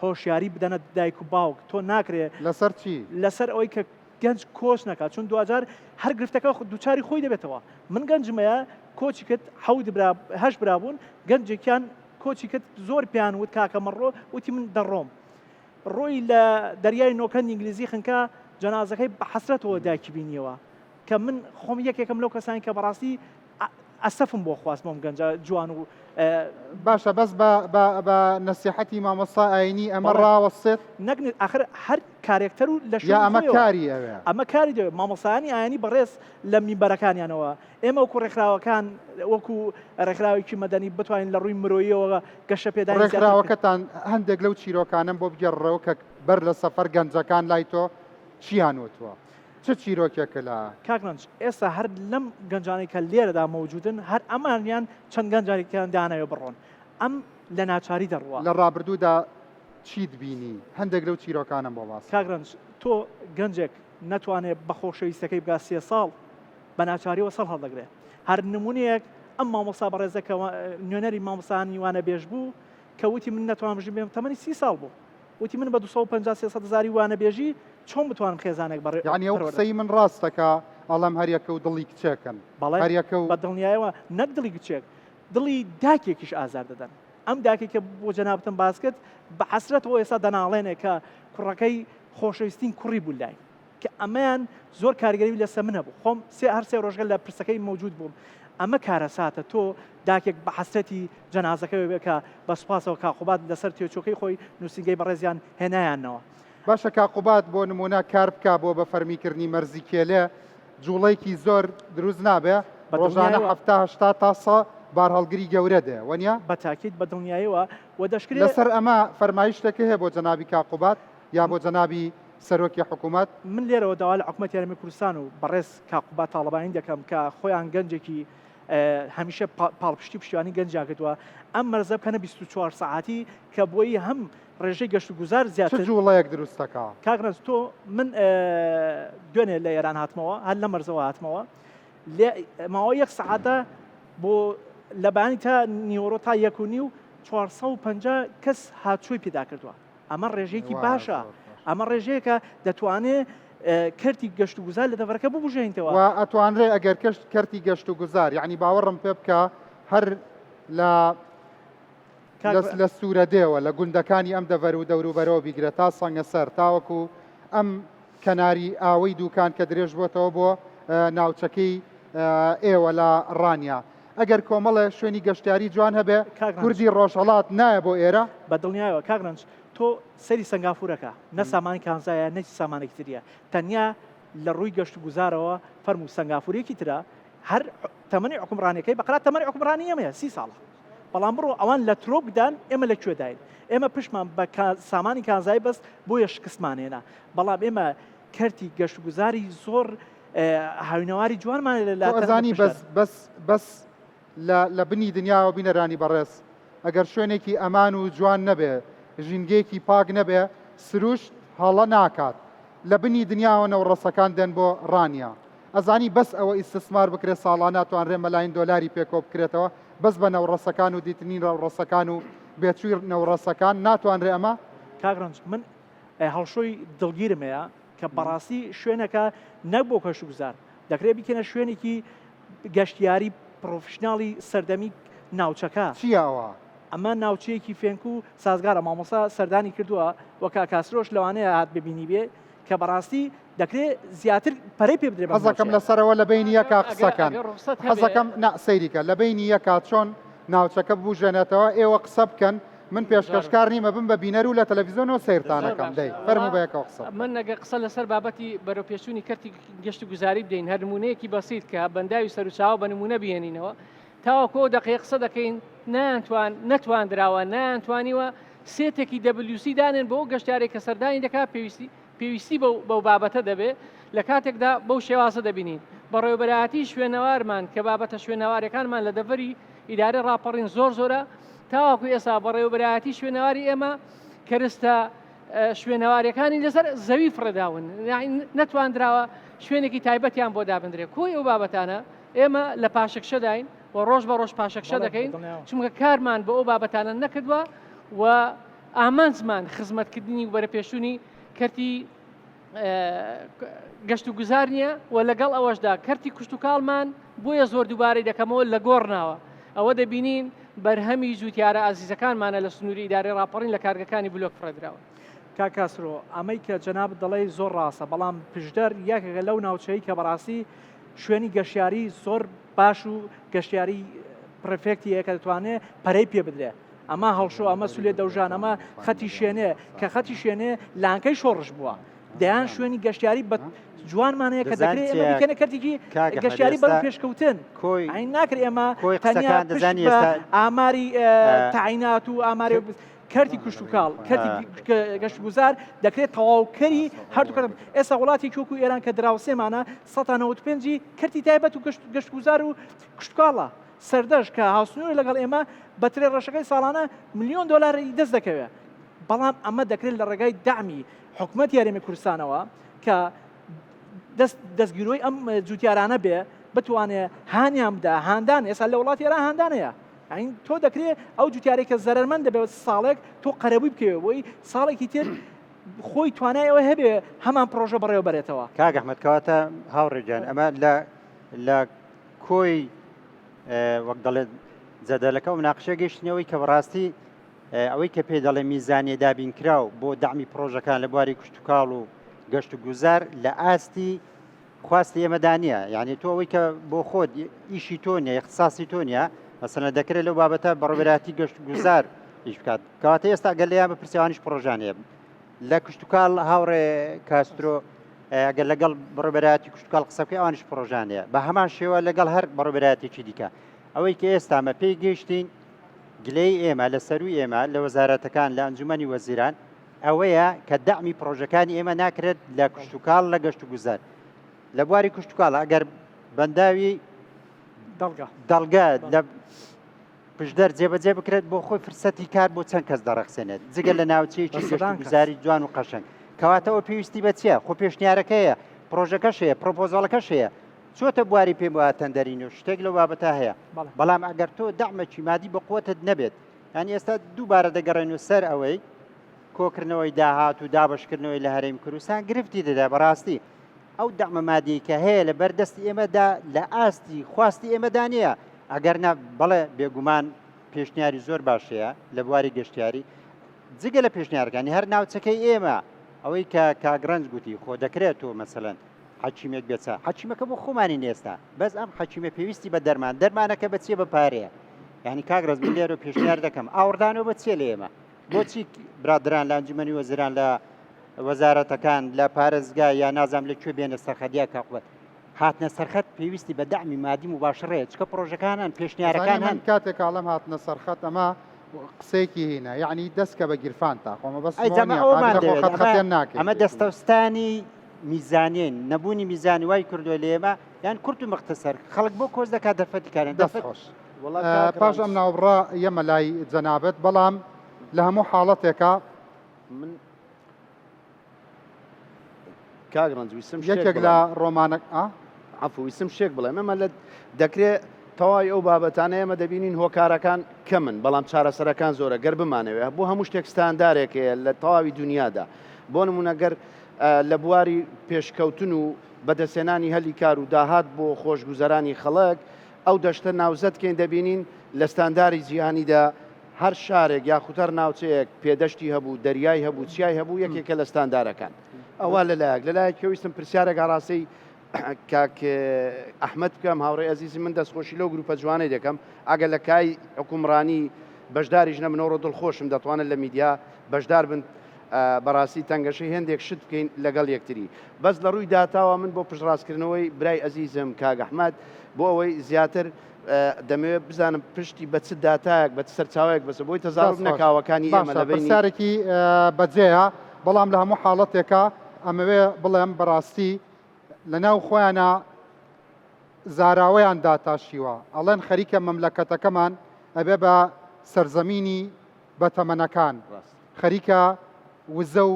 هۆشیاری بدەنە دایک و باوک، تۆ ناکرێ لەسەر چی؟ لەسەر ئەوەی کە گەنج کۆچ نەکات چون دواجار هەر گرفتەکە دووچاری خۆی دەبێتەوە من گەنجمەیە کۆچی کرد حەوت برا هەشت برا بوون گەنجێکیان کۆچی کرد زۆر پێیان وت کاکە مەڕۆ وتی من دەڕۆم ڕۆی لە دەریای نۆکەند ئینگلیزی خنکا جەنازەکەی بە حەسرەتەوە دایکی بینیەوە کە من خۆم یەکێکم لەو کەسانی کە بەڕاستی ئەسەفم بۆ خواست بۆم گەنجە جوان و باشە بەس بە بە بە نەسیحەتی مامۆستا ئاینی ئەمە ڕاوەستێت؟ نەک ئاخر هەر کارێکتەر و لە یا شوێنی ئەمە خۆیەوە کاری ئەوێ؟ ئەمە کاری دەوێت مامۆستایانی ئاینی بەڕێز لە مینبەرەکانیانەوە ئێمە وەکو ڕێکخراوەکان وەکو ڕێکخراوێکی مەدەنی بتوانین لە ڕووی مرۆییەوە گەشەپێدانی زیاتر بکەین. ڕێکخراوەکەتان هەندێک لەو چیرۆکانەم بۆ بگێڕەوە کە بەر لە سەفەر گەنجەکان لای تۆ چیان وتووە؟ چ چیرۆکێکە لە. کاک ڕەنج، ئێستا هەر لەم گەنجانەی کە لێرەدا مەوجودن هەر ئەمانیان چەند گەنجانێکیان دانەوێ بڕۆن ئەم لە ناچاری دەڕوا. لە ڕابردوودا چیت بینی؟ هەندێک لەو چیرۆکانەم بۆ باس کاک ڕەنج، تۆ گەنجێک نەتوانێ بە خۆشەویستەکەی بگا سێ ساڵ بە ناچاریەوە سەڵ هەڵدەگرێ. هەر نمونەیەک ئەم مامۆستا بەڕێزە کە نوێنەری مامۆستایانی وانەبێژ بوو کە وتی من نەتوانم ژن بێنم تەمەنی 30 ساڵ بوو. وتی من بە 250 300 هەزاری وانەبێژی چۆن بتوانم خێزانێک بەڕێ یعنی ئەو پەروەردە قسەی من ڕاستە کە ئەڵێم هەریەکە و دڵی کچێکن بەڵێ هەریەکە و بە دڵنیایەوە نەک دڵی کچێک دڵی داکێکیش ئازار دەدەن ئەم داکێک کە بۆ جەنابتم باس کرد بە حەسرەتەوە ئێستا دەناڵێنێ کە کوڕەکەی خۆشەویستین کوڕی بوو لای کە ئەمەیان زۆر کاریگەری لەسەر من هەبوو خۆم سێ هەر سێ ڕۆژگە لە پرسەکەی مەوجود بووم ئەمە کارەساتە تۆ داکێک بە حەسرەتی جەنازەکەوێ بێ کە بە سوپاسەوە کاک قوباد لەسەر تێچووەکەی خۆی نووسینگەی بەڕێزیان هێنایانەوە. باشە کاک قوباد بۆ نموونە کار بکا بۆ بە فەرمی کردنی مەرزی کێلێ جوڵەیەکی زۆر دروست نابێ بە ڕۆژانە دڵنیایەوە. حەفتا هەشتا تا سە بارهەڵگری گەورە دێ وەنیە؟ بە تاکید بە دڵنیایەوە و دەشکرێ. لەسەر ئەمە فەرمایشتێک هەیە بۆ جەنابی کاک قوباد یا بۆ جەنابی سەرۆکی حکوومەت؟ من لێرەوە داوا لە حکومەتی هەرێمی کوردستان و بەڕێز کاک قوباد تاڵەبانی دەکەم کە خۆیان گەنجێکی هەمیشە پاڵپشتی پشتیوانی گەنجیان کردووە ئەم مەرزە بکەنە 24 سەعاتی کە بۆی هەم ڕێژەی گەشت و گوزار چ زیاتر جوڵەیەک دروست دەکا؟ کاک ڕەنج تۆ من دوێنێ لە ئێران هاتمەوە هەر لە مەرزەوە هاتمەوە لێ ماوە یەک سەعاتە بۆ لە بەیانی تا نیوەڕۆ تا یەک و نیو 450 کەس هاتچۆی پێدا کردووە ئەمە ڕێژەیەکی باشە ئەمە ڕێژەیەکە دەتوانێ کەرتی گەشت و گوزار لە دەڤەرەکە ببوژێنیتەوە. و ئەتوانرێ ئەگەر کەشت کەرتی گەشت و گوزار یعنی باوەڕم پێ بکە هەر لە لە سوورەدێوە لە گوندەکانی ئەم دەڤەر و دەوروبەرەوە بیگرە تا سەنگەسەر تاوەکو ئەم کەناری ئاوەی دوکان کە درێژ بۆتەوە بۆ ناوچەکەی ئێوە لە ڕانیە ئەگەر کۆمەڵێ شوێنی گەشتیاری جوان هەبێ کوردی ڕۆژهەڵات نایە بۆ ئێرە؟ بە دڵنیایەوە کاک ڕەنج تۆ سەیری سەنگافورەکە نە سامانی کانزایە نە سامانێکی تریە تەنیا لە ڕووی گەشت و گوزارەوە فەرموو سەنگافورێکی ترە. هەر تەمەنی حوکمڕانیەکەی بەقەرا تەمەنی حوکمڕانی ئێمەیە سی ساڵە بەڵام بڕۆ ئەوان لە ترۆپکدان ئێمە لە کوێداین ئێمە پشتمان بە سامانی کانزایی بەست بۆیە شکستمان هێنا بەڵام ئێمە کەرتی گەشتوگوزاری زۆر هاوینەواری جوانمان لە لە ئەزانی بەس بەس بەس لە لە بنی دنیاوە بینەرانی بەڕێز ئەگەر شوێنێکی ئەمان و جوان نەبێ ژینگەیەکی پاک نەبێ سروشت هەڵە ناکات لە بنی دنیاوە نەوڕەسەکان دێن بۆ ڕانیە ئەزانی بەس ئەوە ئیستسمار بکرێت ساڵانە توانرێ مەلاین دۆلاری پێ کۆبکرێتەوە بەس بە نەوڕەسەکان و دیتنی نەوڕەسەکان و بێچووی نەوڕەسەکان ناتوانرێ ئەمە؟ کاک ڕەنج من هەڵشۆی دڵگیرم هەیە کە بەڕاستی شوێنەکە نەک بۆ کەشوگوزار دەکرێت بیکەنە شوێنێکی گەشتیاری پڕۆفیشناڵی سەردەمی ناوچەکە. چییە ئەوە؟ ئەمە ناوچەیەکی فێنک و سازگارە مامۆستا سەردانی کردووە و کاک کاسرۆش لەوانەیە هات ببینیبێ کە بەڕاستی دەکرێ زیاتر پەرەی پێ بدرێ بەم حەزەکەم ناوچەیە. لەسەرەوە لە بەینی یەکا ئەگەر قسەکەن ئەگەر ڕوخسەت هەبێ حەزەکەم نا سەیریکە لە بەینی یەکا چۆن ناوچەکە ببوژێنێتەوە ئێوە قسە بکەن من زۆر پێشکەشکار نیمە بم بە بینەر و لە تەلەفیزۆنەوە سەیرتان زۆر ئەکەم باشە دەی فەرموو وەڵا بە یەکەوە قسە بکەن. من ئەگەر قسە لەسەر بابەتی بەرەوپێشچوونی کەرتی گەشت و گوزاری بدەین هەر نموونەیەکی بەسیت کە بەنداوی سەروچاوە بە نموونە بهێنینەوە تاوەکو ئەو دەقەیە قسە دەکەین نەیانتوان نەتواندراوە نەیانتوانیوە سێتێکی WC دانێن بۆ ئەو گەشتیارێک کە سەردانی دەکات پێویستی پێویستی بەو بەو بابەتە دەبێت لە کاتێکدا بەو شێوازە دەبینین بەڕێوەبەرایەتی شوێنەوارمان کە بابەتە شوێنەوارەکانمان لە دەڤەری ئیدارەی ڕاپەڕین زۆر زۆرە تاوەکو ئێستا بەڕێوەبەرایەتی شوێنەواری ئێمە کەرستە شوێنەوارەکانی لەسەر زەوی فڕێداون نەتواندراوە شوێنێکی تایبەتیان بۆ دابندرێت کۆی ئەو بابەتانە ئێمە لە پاشەکشەداین و ڕۆژ بە ڕۆژ پاشەکشە دەکەین چونکە کارمان بۆ ئەو بابەتانە نەکردووە و ئامانجمان خزمەتکردنی و بەرەپێشوونی کەرتی گەشت و گوزار نییە و لەگەڵ ئەوەشدا کەرتی کوشتتوکاڵمان بۆیە زۆر دووبارەی دەکەمەوە لە گۆڕ ناوە ئەوە دەبینین بەرهەمی جوتیارە ئازیزەکانمانە لە سنووری ئیدارەی ڕاپەڕین لە کارگەکانی بلۆک فڕێدراون. کاک کاسرۆ ئەمەی کە جەنابت دەڵێی زۆر ڕاستە بەڵام پشدەر یەکێکە لەو ناوچەی کە بەڕاستی شوێنی گەشتیاری زۆر باش و گەشتیاری پرفێکتی هەیە کە دەتوانێت پەرەی پێ بدرێت ئەمە هەڵشۆ ئەمە سولێ دەوژان ئەمە خەتی شوێنێ کە خەتی شوێنێ لانکەی شۆڕش بووە دەیان شوێنی گەشتیاری بە جوانمان هەیە کە دەکرێت ئێمە بیکەنە کەرتێکی گەشتیاری بەرەو پێشکەوتن ئەین ناکرێت ئێمە تەنیا پشت بە ئاماری تەعینات و ئاماری کەرتی کشتوکاڵ کەرتی گەشتگوزار دەکرێت تەواوکەری هەردوو کەرت ئێستا وڵاتێکی وەکو ئێران کە دراوسێمانە 195 کەرتی تایبەت و گەشتگوزار و کشتوکاڵە سەردەشت کە هاوسنوورە لەگەڵ ئێمە بە ترێ ڕەشەکەی ساڵانە ملیۆن دۆلاری دەست دەکەوێت بەڵام ئەمە دەکرێت لە ڕێگای دەعمی حکومەتی هەرێمی کوردستانەوە کە دەست دەستگیرۆی ئەم جوتیارانە بێ بتوانێ هانیان بدا هاندان ئێستا لە وڵاتی ئێران هاندان هەیە ئەین تۆ دەکرێت ئەو جوتیارێک کە زەرەرمەند دەبێت ساڵێک تۆ قەرەبووی بکەوێت بۆی ساڵێکی تر خۆی توانای ئەوە هەبێ هەمان پرۆژە بەڕێوە بەرێتەوە. کاک ئەحمەد کەواتە هاوڕێ گیان ئەمە لە لە کۆی وەک دەڵێت جەدەلەکە و مناقشە گەیشتنەوەی کە بەڕاستی ئەوەی کە پێی دەڵێ میزانیە دابینکراو بۆ دەعمی پڕۆژەکان لە بواری کشتوکاڵ و گەشت و گوزار لە ئاستی خواستی ئێمەدا نییە یعنی تۆ ئەوەی کە بۆ خۆت ئیشی تۆ نیە اختصاصی تۆ نییە مەسەلەن دەکرێت لەو بابەتە بەڕێوەبەرایەتی گەشت و گوزار ئیش بکات کەواتە ئێستا گەر لێیان بپرسیوانیش پڕۆژان هەیە لە کشتوکاڵ هاوڕێ کاسترۆ ئەگەر لەگەڵ بەڕێوەبەرایەتی کشتوکاڵ قسە بکەی ئەوانیش پڕۆژان هەیە بە هەمان شێوە لەگەڵ هەر بەڕێوەبەرایەتێکی دیکە ئەوەی کە ئێستا مە پێی گەیشتین گلەیی ئێمە لە سەرووی ئێمە لە وەزارەتەکان لە ئەنجومەنی وەزیران ئەوەیە کە دەعمی پڕۆژەکانی ئێمە ناکرێت لە کشتوکاڵ لە گەشتوگوزار لە بواری کشتوکاڵ ئەگەر بەنداوی دەڵگە دەڵگە لە پشدەر جێبەجێ بکرێت بۆ خۆی فرسەتی کار بۆ چەند کەس دەڕەخسێنێت جگە لە ناوچەیەکی گەشتوگوزاری جوان و قەشەنگ کەواتەوە پێویستی بە چییە خۆ پێشنیارەکەیە پرۆژەکەش هەیە پرۆپۆزەڵەکەش هەیە چۆتە بواری پێم وایە تەندەرین و شتێک لەو بابەتە هەیە بەڵام ئەگەر تۆ دەعمێکی مادی بە قوتت نەبێت یانی ئێستا دووبارە دەگەڕێن و سەر ئەوەی کۆکردنەوەی داهات و دابشکردنەوەی لە هەرێم کوردستان گرفتی دەدا بەڕاستی ئەو دەعمە مادی کە هەیە لە بەردەستی ئێمەدا لە ئاستی خواستی ئێمەدا نییە ئەگەر نا بەڵێ بێگومان پێشنیاری زۆر باشەیە لە بواری گەشتیاری جگە لە پێشنیارەکانی هەر ناوچەکەی ئێمە ئەوەی کە کاگرنج گوتی خۆ دەکرێت تۆ مەسەلەن حەکیمێک بێت چا حەکیمەکە بۆ خۆمانی نێستا بەس ئەم حەکیمە پێویستی بە دەرمان دەرمانەکە بە چیە بە پارەیە یعنی کاک ڕەز من لێرە پێشنیار دەکەم ئاوڕدانەوە بە چیە لە ئێمە بۆچی برادران لە ئەنجومەنی وەزیران لە وەزارەتەکان لە پارێزگا یا نازام لە کوێ بێنە سەرخەدیا کاقوبەت. هاتنە سەرخەت پێویستی بە دەعمی مادی موباشڕ هەیە چکە پڕۆژەکان هەن پێشنیارەکان من هەن. کاتێک ئەڵێم هاتنە سەرخەت ئەمە قسەیەکی هینە یەعنی دەست کە بە گیرفانتا خۆ مەبەستم ئەی ئەوە جەمە نییە ئەوەمان قابیلە خۆ دەوێت خەت ئەمە خەتێن ناکەین. ئەمە دەستەوستانی میزانیین نەبوونی میزانی وای کردووە لە ئێمە یان کورت و مختصر خەڵک بۆ کۆچ دەکات دەرفەتی کارن دەست دەرفەت خۆش. وەڵا کاک پاش ڕەنج ئەم ناوبڕە یەمە لای جەنابت بەڵام لە هەموو حاڵەتێکا من کاک ڕەنج ویستم شتێک یەکێک لە بڵێم. ڕۆمانە ئا؟ عەفو ویستم شتێک بڵێم ئێمە لە دەکرێ تەواوی ئەو بابەتانە ئێمە دەبینین هۆکارەکان کەمن بەڵام چارەسەرەکان زۆرە گەر بمانەوێ بۆ هەموو شتێک ستاندارێک هەیە لە تەواوی دنیادا بۆ نمونە گەر لە بواری پێشکەوتن و بەدەستهێنانی هەلی کار و داهات بۆ خۆشگوزەرانی خەڵک ئەو دەشتە ناوزەد کەین دەبینین لە ستانداری جیهانیدا هەر شارێک یاخود هەر ناوچەیەک پێدەشتی هەبوو، دەریای هەبوو، چیای هەبوو یەکێکە لە ستاندارەکان. ئەوە لە لایەک، لە لایەکی ویستم پرسیارێک ئاڕاستەی کاک ئەحمەد بکەم، هاوڕێی ئەزیزی من دەستخۆشی لەو گروپە جوانەی دەکەم، ئەگەر لە کای حوکمڕانی بەشداریش نەبن ئەوڕۆ دڵخۆشم دەتوانن لە میدیا بەشدار بن، بەڕاستی تەنگەشەی هێندێک شت بکەین لەگەڵ یەکتری. بەس لە ڕووی داتاوە من بۆ پشتڕاستکردنەوەی برای ئەزیزم کاک ئەحمەد بۆ ئەوەی زیاتر دەمەوێت بزانم پشتی بە چ داتایەک بە چ سەرچاوەیەک بەسە بۆی تەزاروب دەست خۆش. نەکاوەکانی ئێمە باشە لە بەینی پرسیارێکی بەجێیە بەڵام لە هەموو حاڵەتێکا ئەمەوێ بڵێم بەڕاستی لە ناو خۆیانە زاراوەیان داتاشیوە ئەڵێن خەریکە مەملەکەتەکەمان ئەبێ بە سەرزەمینی بەتەمەنەکان ڕاست. خەریکە وزە و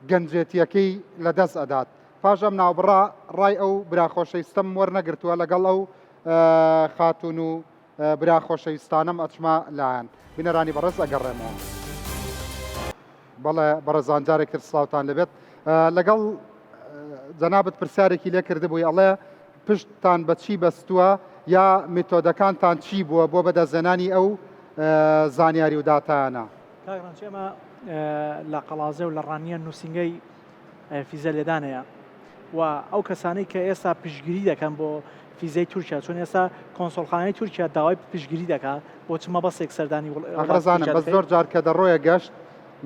گەنجێتیەکەی لە دەست ئەدات پاش ئەم ناوبڕە ڕای ئەو برا خۆشەویستەم وەرنەگرتووە لەگەڵ ئەو خاتوون و برا خۆشەویستانەم ئەچمە لایان. بینەرانی بەڕێز ئەگەڕێمەوە. بەڵێ بەڕێزان جارێک تر سڵاوتان لێبێت. لەگەڵ جەنابت پرسیارێکی لێ کردبووی ئەڵێ پشتتان بە چی بەستووە یا میتۆدەکانتان چی بووە بۆ بەدەستهێنانی ئەو زانیاری و داتایانە؟ کاک ڕەنج ئێمە لە قەڵازێ و لە ڕانیە نووسینگەی فیزە لێدان هەیە و ئەو کەسانەی کە ئێستا پشتگیری دەکەن بۆ فیزەی تورکیا چون ئێستا کۆنسۆڵخانەی تورکیا داوای پشتگیری دەکات بۆ چ مەبەستێک سەردانی ئەخرەزانم بەس زۆر جار کە دەڕۆیە گەشت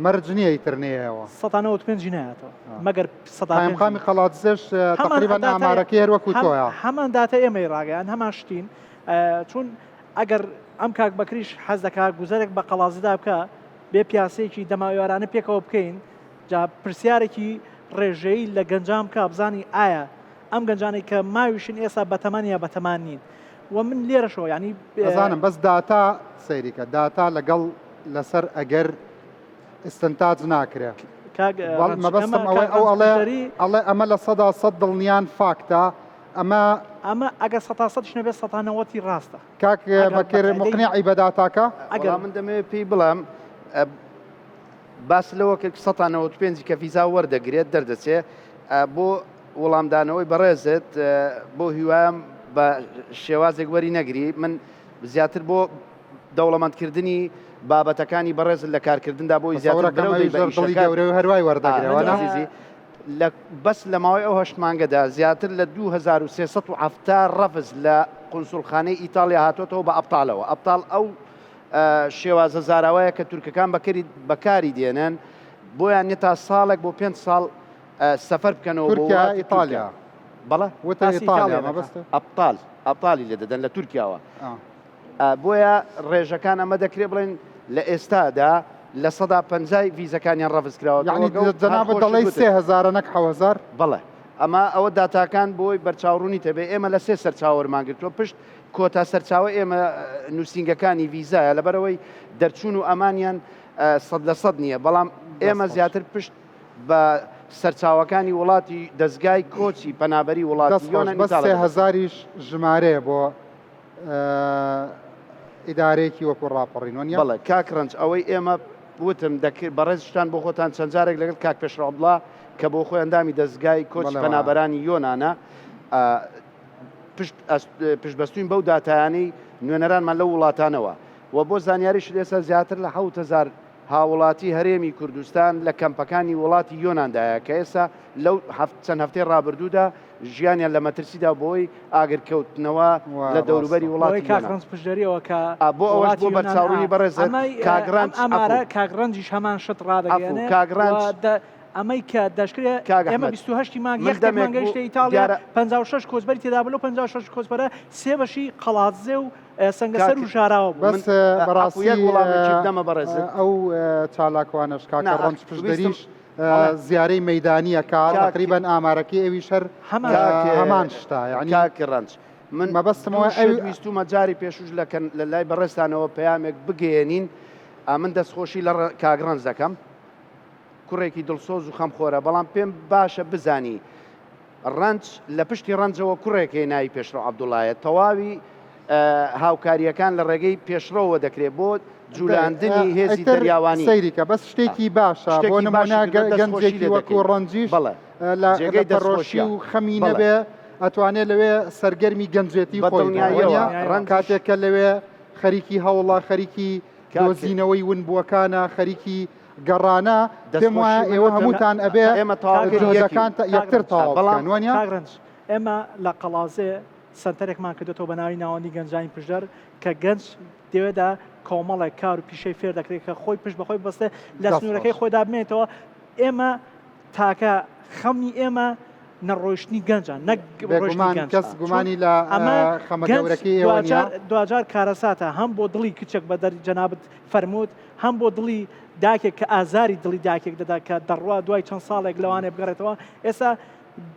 مەرج نییە ئیتر نەیەوە. سەتا 95 ی نایەتەوە مەگەر سەتا پێنج. قایمقامی قەڵادزێش تەقریبەن ئامارەکەی هەر وەکو تۆیە. هەمان داتا ئێمەی ڕاگەیاند هەمان شتین چون ئەگەر ئەم کاک بەکریش حەز دەکا گوزەرێک بە قەڵازدا بکا بێ پیاسەیەکی دەماوێوارانە پێکەوە بکەین جا پرسیارێکی ڕێژەیی لە گەنجان بکا بزانی ئایا ئەم گەنجانەی کە ماویشن ئێستا بەتەمان یا بەتەمان نین و من لێرەشەوە یانی ئەزانم بەس داتا سەیریکە داتا لەگەڵ لەسەر ئەگەر استنتاج ناکرێ کاک ڕەنج مەبەستم ئەمە ئەوەی کاک ئەو ڕەنج ئەڵێ پشدەری ئەڵێ ئەمە 100% دڵنیان فاکتە ئەمە ئەمە ئەگەر سەتا سەدیش نەبێت سەتا نەوەتی ڕاستە کاک ئەگەر بە بەکر قاعدەی مقنیعی بە داتاکە ئەگەر وەڵا من دەمەوێت پێی بڵێم باست لەوە کرد 195 کە ڤیزا وەردەگرێت دەردەچێ بۆ وەڵامدانەوەی بەڕێزت بۆ هیوایم بە شێوازێک وەری نەگری من زیاتر بۆ دەوڵەمەندکردنی بابەتەکانی بەڕێزت لە کارکردندا بۆی زیاتر تەسەورەکەم برەو ئەویش دەی بە زۆر دڵی ئیشەکەت گەورەی و هەروای وەردەگرێ وەنا؟ ئازیزی لە بەس لە ماوەی ئەو هەشت مانگەدا زیاتر لە 2370 ڕەفز لە قونسوڵخانەی ئیتاڵیا هاتۆتەوە بە ئەبتاڵەوە ئەبتاڵ ئەو شێوازە زاراوەیە کە تورکەکان بەکەری بەکاری دێنن بۆیان نیە تا ساڵێک بۆ پێنج ساڵ سەفەر بکەنەوە بۆ تورکیا وڵاتی ئیتالیا تورکیا بەڵێ وتە باسی ئیتالیا ئیتاڵیا دەکا. مەبەستە ئەبتال ئەبتالی لێ دەدەن لە تورکیاوە ئا. بۆیە ڕێژەکان ئەمە دەکرێ بڵێن لە ئێستادا 50% ڤیزەکانیان ڕەفز کراوەتەوە یعنی گەو هەر جەنابت خۆشت دەڵێی وتت. 3000 نەک 7000؟ بەڵێ ئەمە ئەوە داتاکان بۆی بەرچاوڕوونی تەبێ ئێمە لە سێ سەرچاوە وەرمان گرتووە پشت کۆتا سەرچاوە ئێمە نووسینگەکانی ڤیزایە لەبەرئەوەی دەرچوون و ئەمانیان 100% نییە بەڵام ئێمە دەست خۆش. زیاتر پشت بە سەرچاوەکانی وڵاتی دەزگای کۆچی پەنابەری وڵاتی دەست خۆش یۆنان بەس ئیتاڵیا سێ دەبەستین. هەزاریش ژمارەیە بۆ ئیدارەیەکی وەکو ڕاپەڕین وەنیە؟ بەڵێ کاک ڕەنج ئەوەی ئێمە وتم دەکرد بەڕێزشتان بۆ خۆتان چەند جارێک لەگەڵ کاک پێشڕەو عەبدوڵا کە بۆ خۆی ئەندامی دەزگای کۆچی بەڵێ وایە. پەنابەرانی یۆنانە پشت پشتبەستووین بەو داتایانەی نوێنەرانمان لەو وڵاتانەوە و بۆ زانیاریشت ئێستا زیاتر لە 7000 هاوڵاتی هەرێمی کوردستان لە کەمپەکانی وڵاتی یۆناندایە کە ئێستا لەو چەند هەفتەی ڕابردوودا ژیانیان لە مەترسیدا بۆی ئاگرکەوتنەوە لە دەوروبەری وڵاتی کاک یۆنان. ڕەنج پشدەریەوە کە بۆ ئەوەش وڵاتی بۆ یۆنان بەرچاوڕوونی بەڕێزت ئەمەی کاک ئەم ڕەنج ئامارە عەفوو کاک ڕەنجیش هەمان شت عەفوو ڕادەگەیەنێ کاک و ڕەنج دە. ئەمەی کە دەشکرێ کاک ئێمە ئەحمەد، 28 مانگ من یەختێکمان دەمێک بوو گەیشتە ئیتاڵیا دیارە 56 کۆچبەری تێدا بوو لەو 56 کۆچبەرە سێ بەشی قەڵادزێ و سەنگەسەر کاک و ژاراوە بوون. من بەس عەفو بەڕاستی یەک وڵامێکی بدەمە بەڕێزت. ئەو چالاکوانەش نا کاکە ئەخ ڕەنج ویستم پشدەریش بەڵێ. زیارەی مەیدانییە کە کاک تەقریبەن ئامارەکەی ئەویش هەر هەمان کاک هەمان شتە یانی کاک ڕەنج من مەبەستم دوو ئەوەیە شت ئەوی ویستوومە جاری پێشووش لە کەن لە لای بەڕێزتانەوە پەیامێک بگەیەنین ئەمن دەستخۆشی لە کاک ڕەنج دەکەم کوڕێکی دڵسۆز و خەمخۆرە، بەڵام پێم باشە بزانی ڕەنج لە پشتی ڕەنجەوە کوڕێک هەیە ناوی پێشڕەو عەبدوڵایە، تەواوی هاوکارییەکان لە ڕێگەی پێشڕەوەوە دەکرێت بۆ جولاندنی هێزی ئیتر دەریاوانی. سەیری کە بەس شتێکی باشە بۆ شتێکی باشی نمونە کردووە، دەستخۆشی گەنجێکی لێ وەکو دەکەین. ڕەنجیش بەڵێ لە جێگەی پەرۆشی دەستخۆشیە. و خەمی بەڵێ. نەبێ ئەتوانێ لەوێ سەرگەرمی گەنجێتی بە خۆی بێ دڵنیاییەوە وەنیە؟ ڕەنجیش کاتێک کە لەوێ خەریکی هەوڵە خەریکی کاک دۆزینەوەی ونبووەکانە خەریکی گەڕانە پێم دەستخۆشی وایە من ئێوە وتم هەمووتان ئەبێ ئێمە کاک تەواوکەری ڕەنج یەکین جۆدەکان کاک یەکتر ڕەنج تەواو بەڵام بکەن وانە؟ کاک ڕەنج ئێمە لە قەڵازێ سەنتەرێکمان کردۆتەوە بە ناوی ناوەندی گەنجانی پشدەر کە گەنج لەوێدا کۆمەڵێک کار و پیشەی فێر دەکرێت کە خۆی پشت بەخۆی ببەستێ لە دەست سنوورەکەی خۆش. خۆیدا بمێنێتەوە ئێمە تاکە خەمی ئێمە نەڕۆیشتنی گەنجە نەک ڕۆیشتنی بێگومان گەنج کەس چون گومانی لە ئەمە خەمە گەنج گەورەکەی ئێوە نییە. دواجار دواجار کارەساتە هەم بۆ دڵی کچێک بە دەر جەنابت فەرمووت هەم بۆ دڵی داکێک کە ئازاری دڵی داکێک دەدا کە دەڕوا دوای چەند ساڵێک لەوانەیە بگەڕێتەوە ئێستا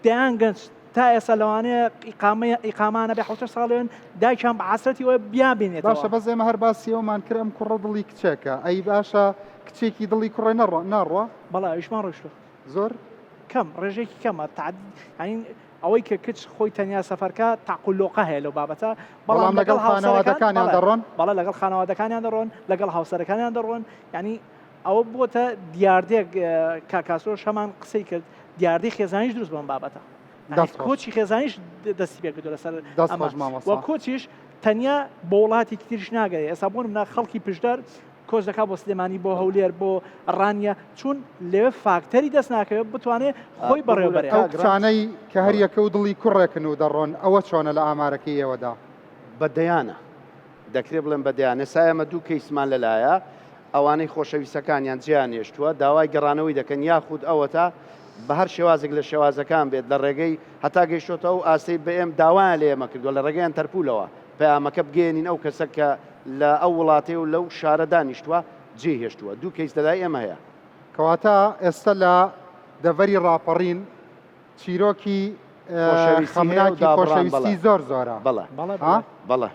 دەیان گەنج تا ئێستا لەوانەیە ئیقامە ئیقامانە بێ حوتە ساڵێن دایکیان بە عەسرەتی ئەوە بیان بینێتەوە. باشە بەس ئێمە هەر باسی ئەومان کرد ئەم کوڕە دڵی کچێکە ئەی باشە کچێکی دڵی کوڕێ نەڕۆ ناڕوا؟ بەڵێ ئەویشمان ڕۆیشتوە. زۆر؟ کەم ڕێژەیەکی کەمە تەعد یانی ئەوەی کە کچ خۆی تەنیا سەفەرکە تاق و لۆقە هەیە لەو بابەتە بەڵام لەگەڵ خانەوادەکانیان دەڕۆن؟ بەڵێ لەگەڵ خانەوادەکانیان دەڕۆن لەگەڵ هاوسەرەکانیان دەڕۆن یانی ئەوە بۆتە دیاردێک کاکاسۆش هەمان قسەی کرد دیاردەی خێزانیش دروست بەم بابەتە کۆچی خێزانیش دەستی پێکردو لەسەر و کۆچیش تەنیا بۆ وڵاتێکی تریش ناگەێ ئێستا بۆ منە خەڵکی پشدەر کۆچ دەکات بۆ سلێمانی بۆ هەولێر بۆ ڕانیە چون لەوێ فاکتەری دەست ناکەوێت بتوانێت خۆی بەڕێوەبەرێت. ئەو کچانەی کە هەریەکە و دڵی کوڕێکن و دەڕۆن ئەوە چۆنە لە ئامارەکەی ئێوەدا؟ بە دەیانە دەکرێ بڵێم بە دەیان ئێستا ئێمە دوو کەیسمان لەلایە ئەوانەی خۆشەویستەکانیان جێیان هێشتووە داوای گەڕانەوەی دەکەن یاخود ئەوەتا بە هەر شێوازێک لە شێوازەکان بێت لە ڕێگەی هەتا گەیشتۆتە ئەو ئاستەی بە ئێم داوایان لە ئێمە کردووە لە ڕێگەی ئەنتەرپولەوە پەیامەکە بگەیەنین ئەو کەسە کە لە ئەو وڵاتەی و لەو شارە دانیشتووە جێی هێشتووە. دوو کەیس لەلای ئێمە هەیە. کەواتە ئێستە لە دەڤەری ڕاپەڕین چیرۆکی خۆشەویستی هەیە و خەمناکی دابڕان بەڵێ. خۆشەویستی زۆر زۆرە. بەڵێ. بەڵێ ها؟ بەڵێ. بەڵێ.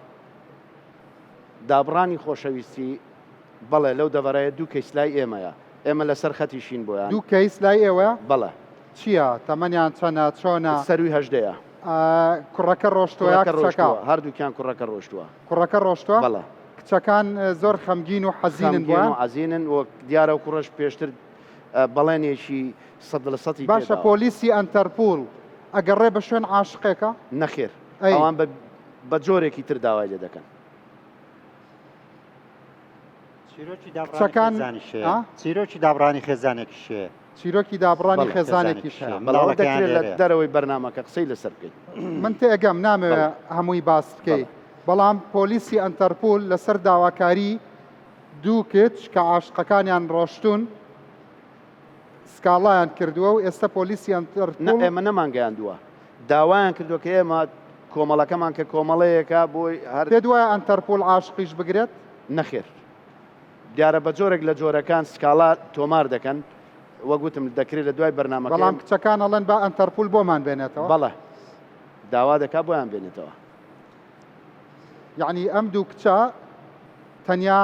دابڕانی خۆشەویستی بەڵێ لەو دەڤەرەیە دوو کەیس لای ئێمەیە. ئێمە لەسەر خەتیشین بۆیان. دوو کەیس لای ئێوەیە؟ بەڵێ. چییە؟ تەمەنیان چەنە؟ چۆنە؟ سەرووی هەژدەیە. کوڕەکە ڕۆشتووە یا کوڕەکە کچەکە؟ ڕۆشتووە. هەردووکیان کوڕەکە ڕۆشتووە. کوڕەکە ڕۆشتووە؟ بەڵێ. کچەکان زۆر خەمگین و حەزینن خەمگین بۆیان؟ و حەزینن و دیارە ئەو کوڕەش پێشتر بەڵێنێکی سەد لە سەتی پێ باشە داوە. پۆلیسی ئەنتەرپوڵ ئەگەڕێ بە شوێن عاشقێکا؟ نەخێر. ئەی؟ ئەوان بە بە جۆرێکی تر داوای لێ دەکەن. چیرۆکی دابڕانی کچەکان خێزانیش هەیە. ها؟ چیرۆکی دابڕانی خێزانێکیش هەیە. چیرۆکی دابڕانی بەڵێ. خێزانێکیش هەیە. بەڵێ ئەوە منداڵەکەیان دەکرێت لە لێرەیە. دەرەوەی بەرنامەکە قسەی لەسەر بکەین. من تێئەگەم نامەوێ بەڵێ. هەمووی باس بکەی بەڵێ. بەڵام پۆلیسی ئەنتەرپول لەسەر داواکاری دوو کچ کە عاشقەکانیان ڕۆشتوون سکاڵایان کردووە و ئێستا پۆلیسی نا ئەنتەرپول ئێمە نەمانگەیاندووە داوایان کردووە کە ئێمە کۆمەڵەکەمان کە کۆمەڵەیەکە بۆی هەر. پێت وایە ئەنتەرپول عاشقیش بگرێت؟ نەخێر دیارە بە جۆرێک لە جۆرەکان سکاڵا تۆمار دەکەن وەک وتم دەکرێت لە دوای بەرنامەکە بەڵام کچەکان ئەڵێن با ئەنتەرپول بۆمان بێنێتەوە. بەڵێ داوا دەکات بۆیان بێنێتەوە. یەعنی ئەم دوو کچە تەنیا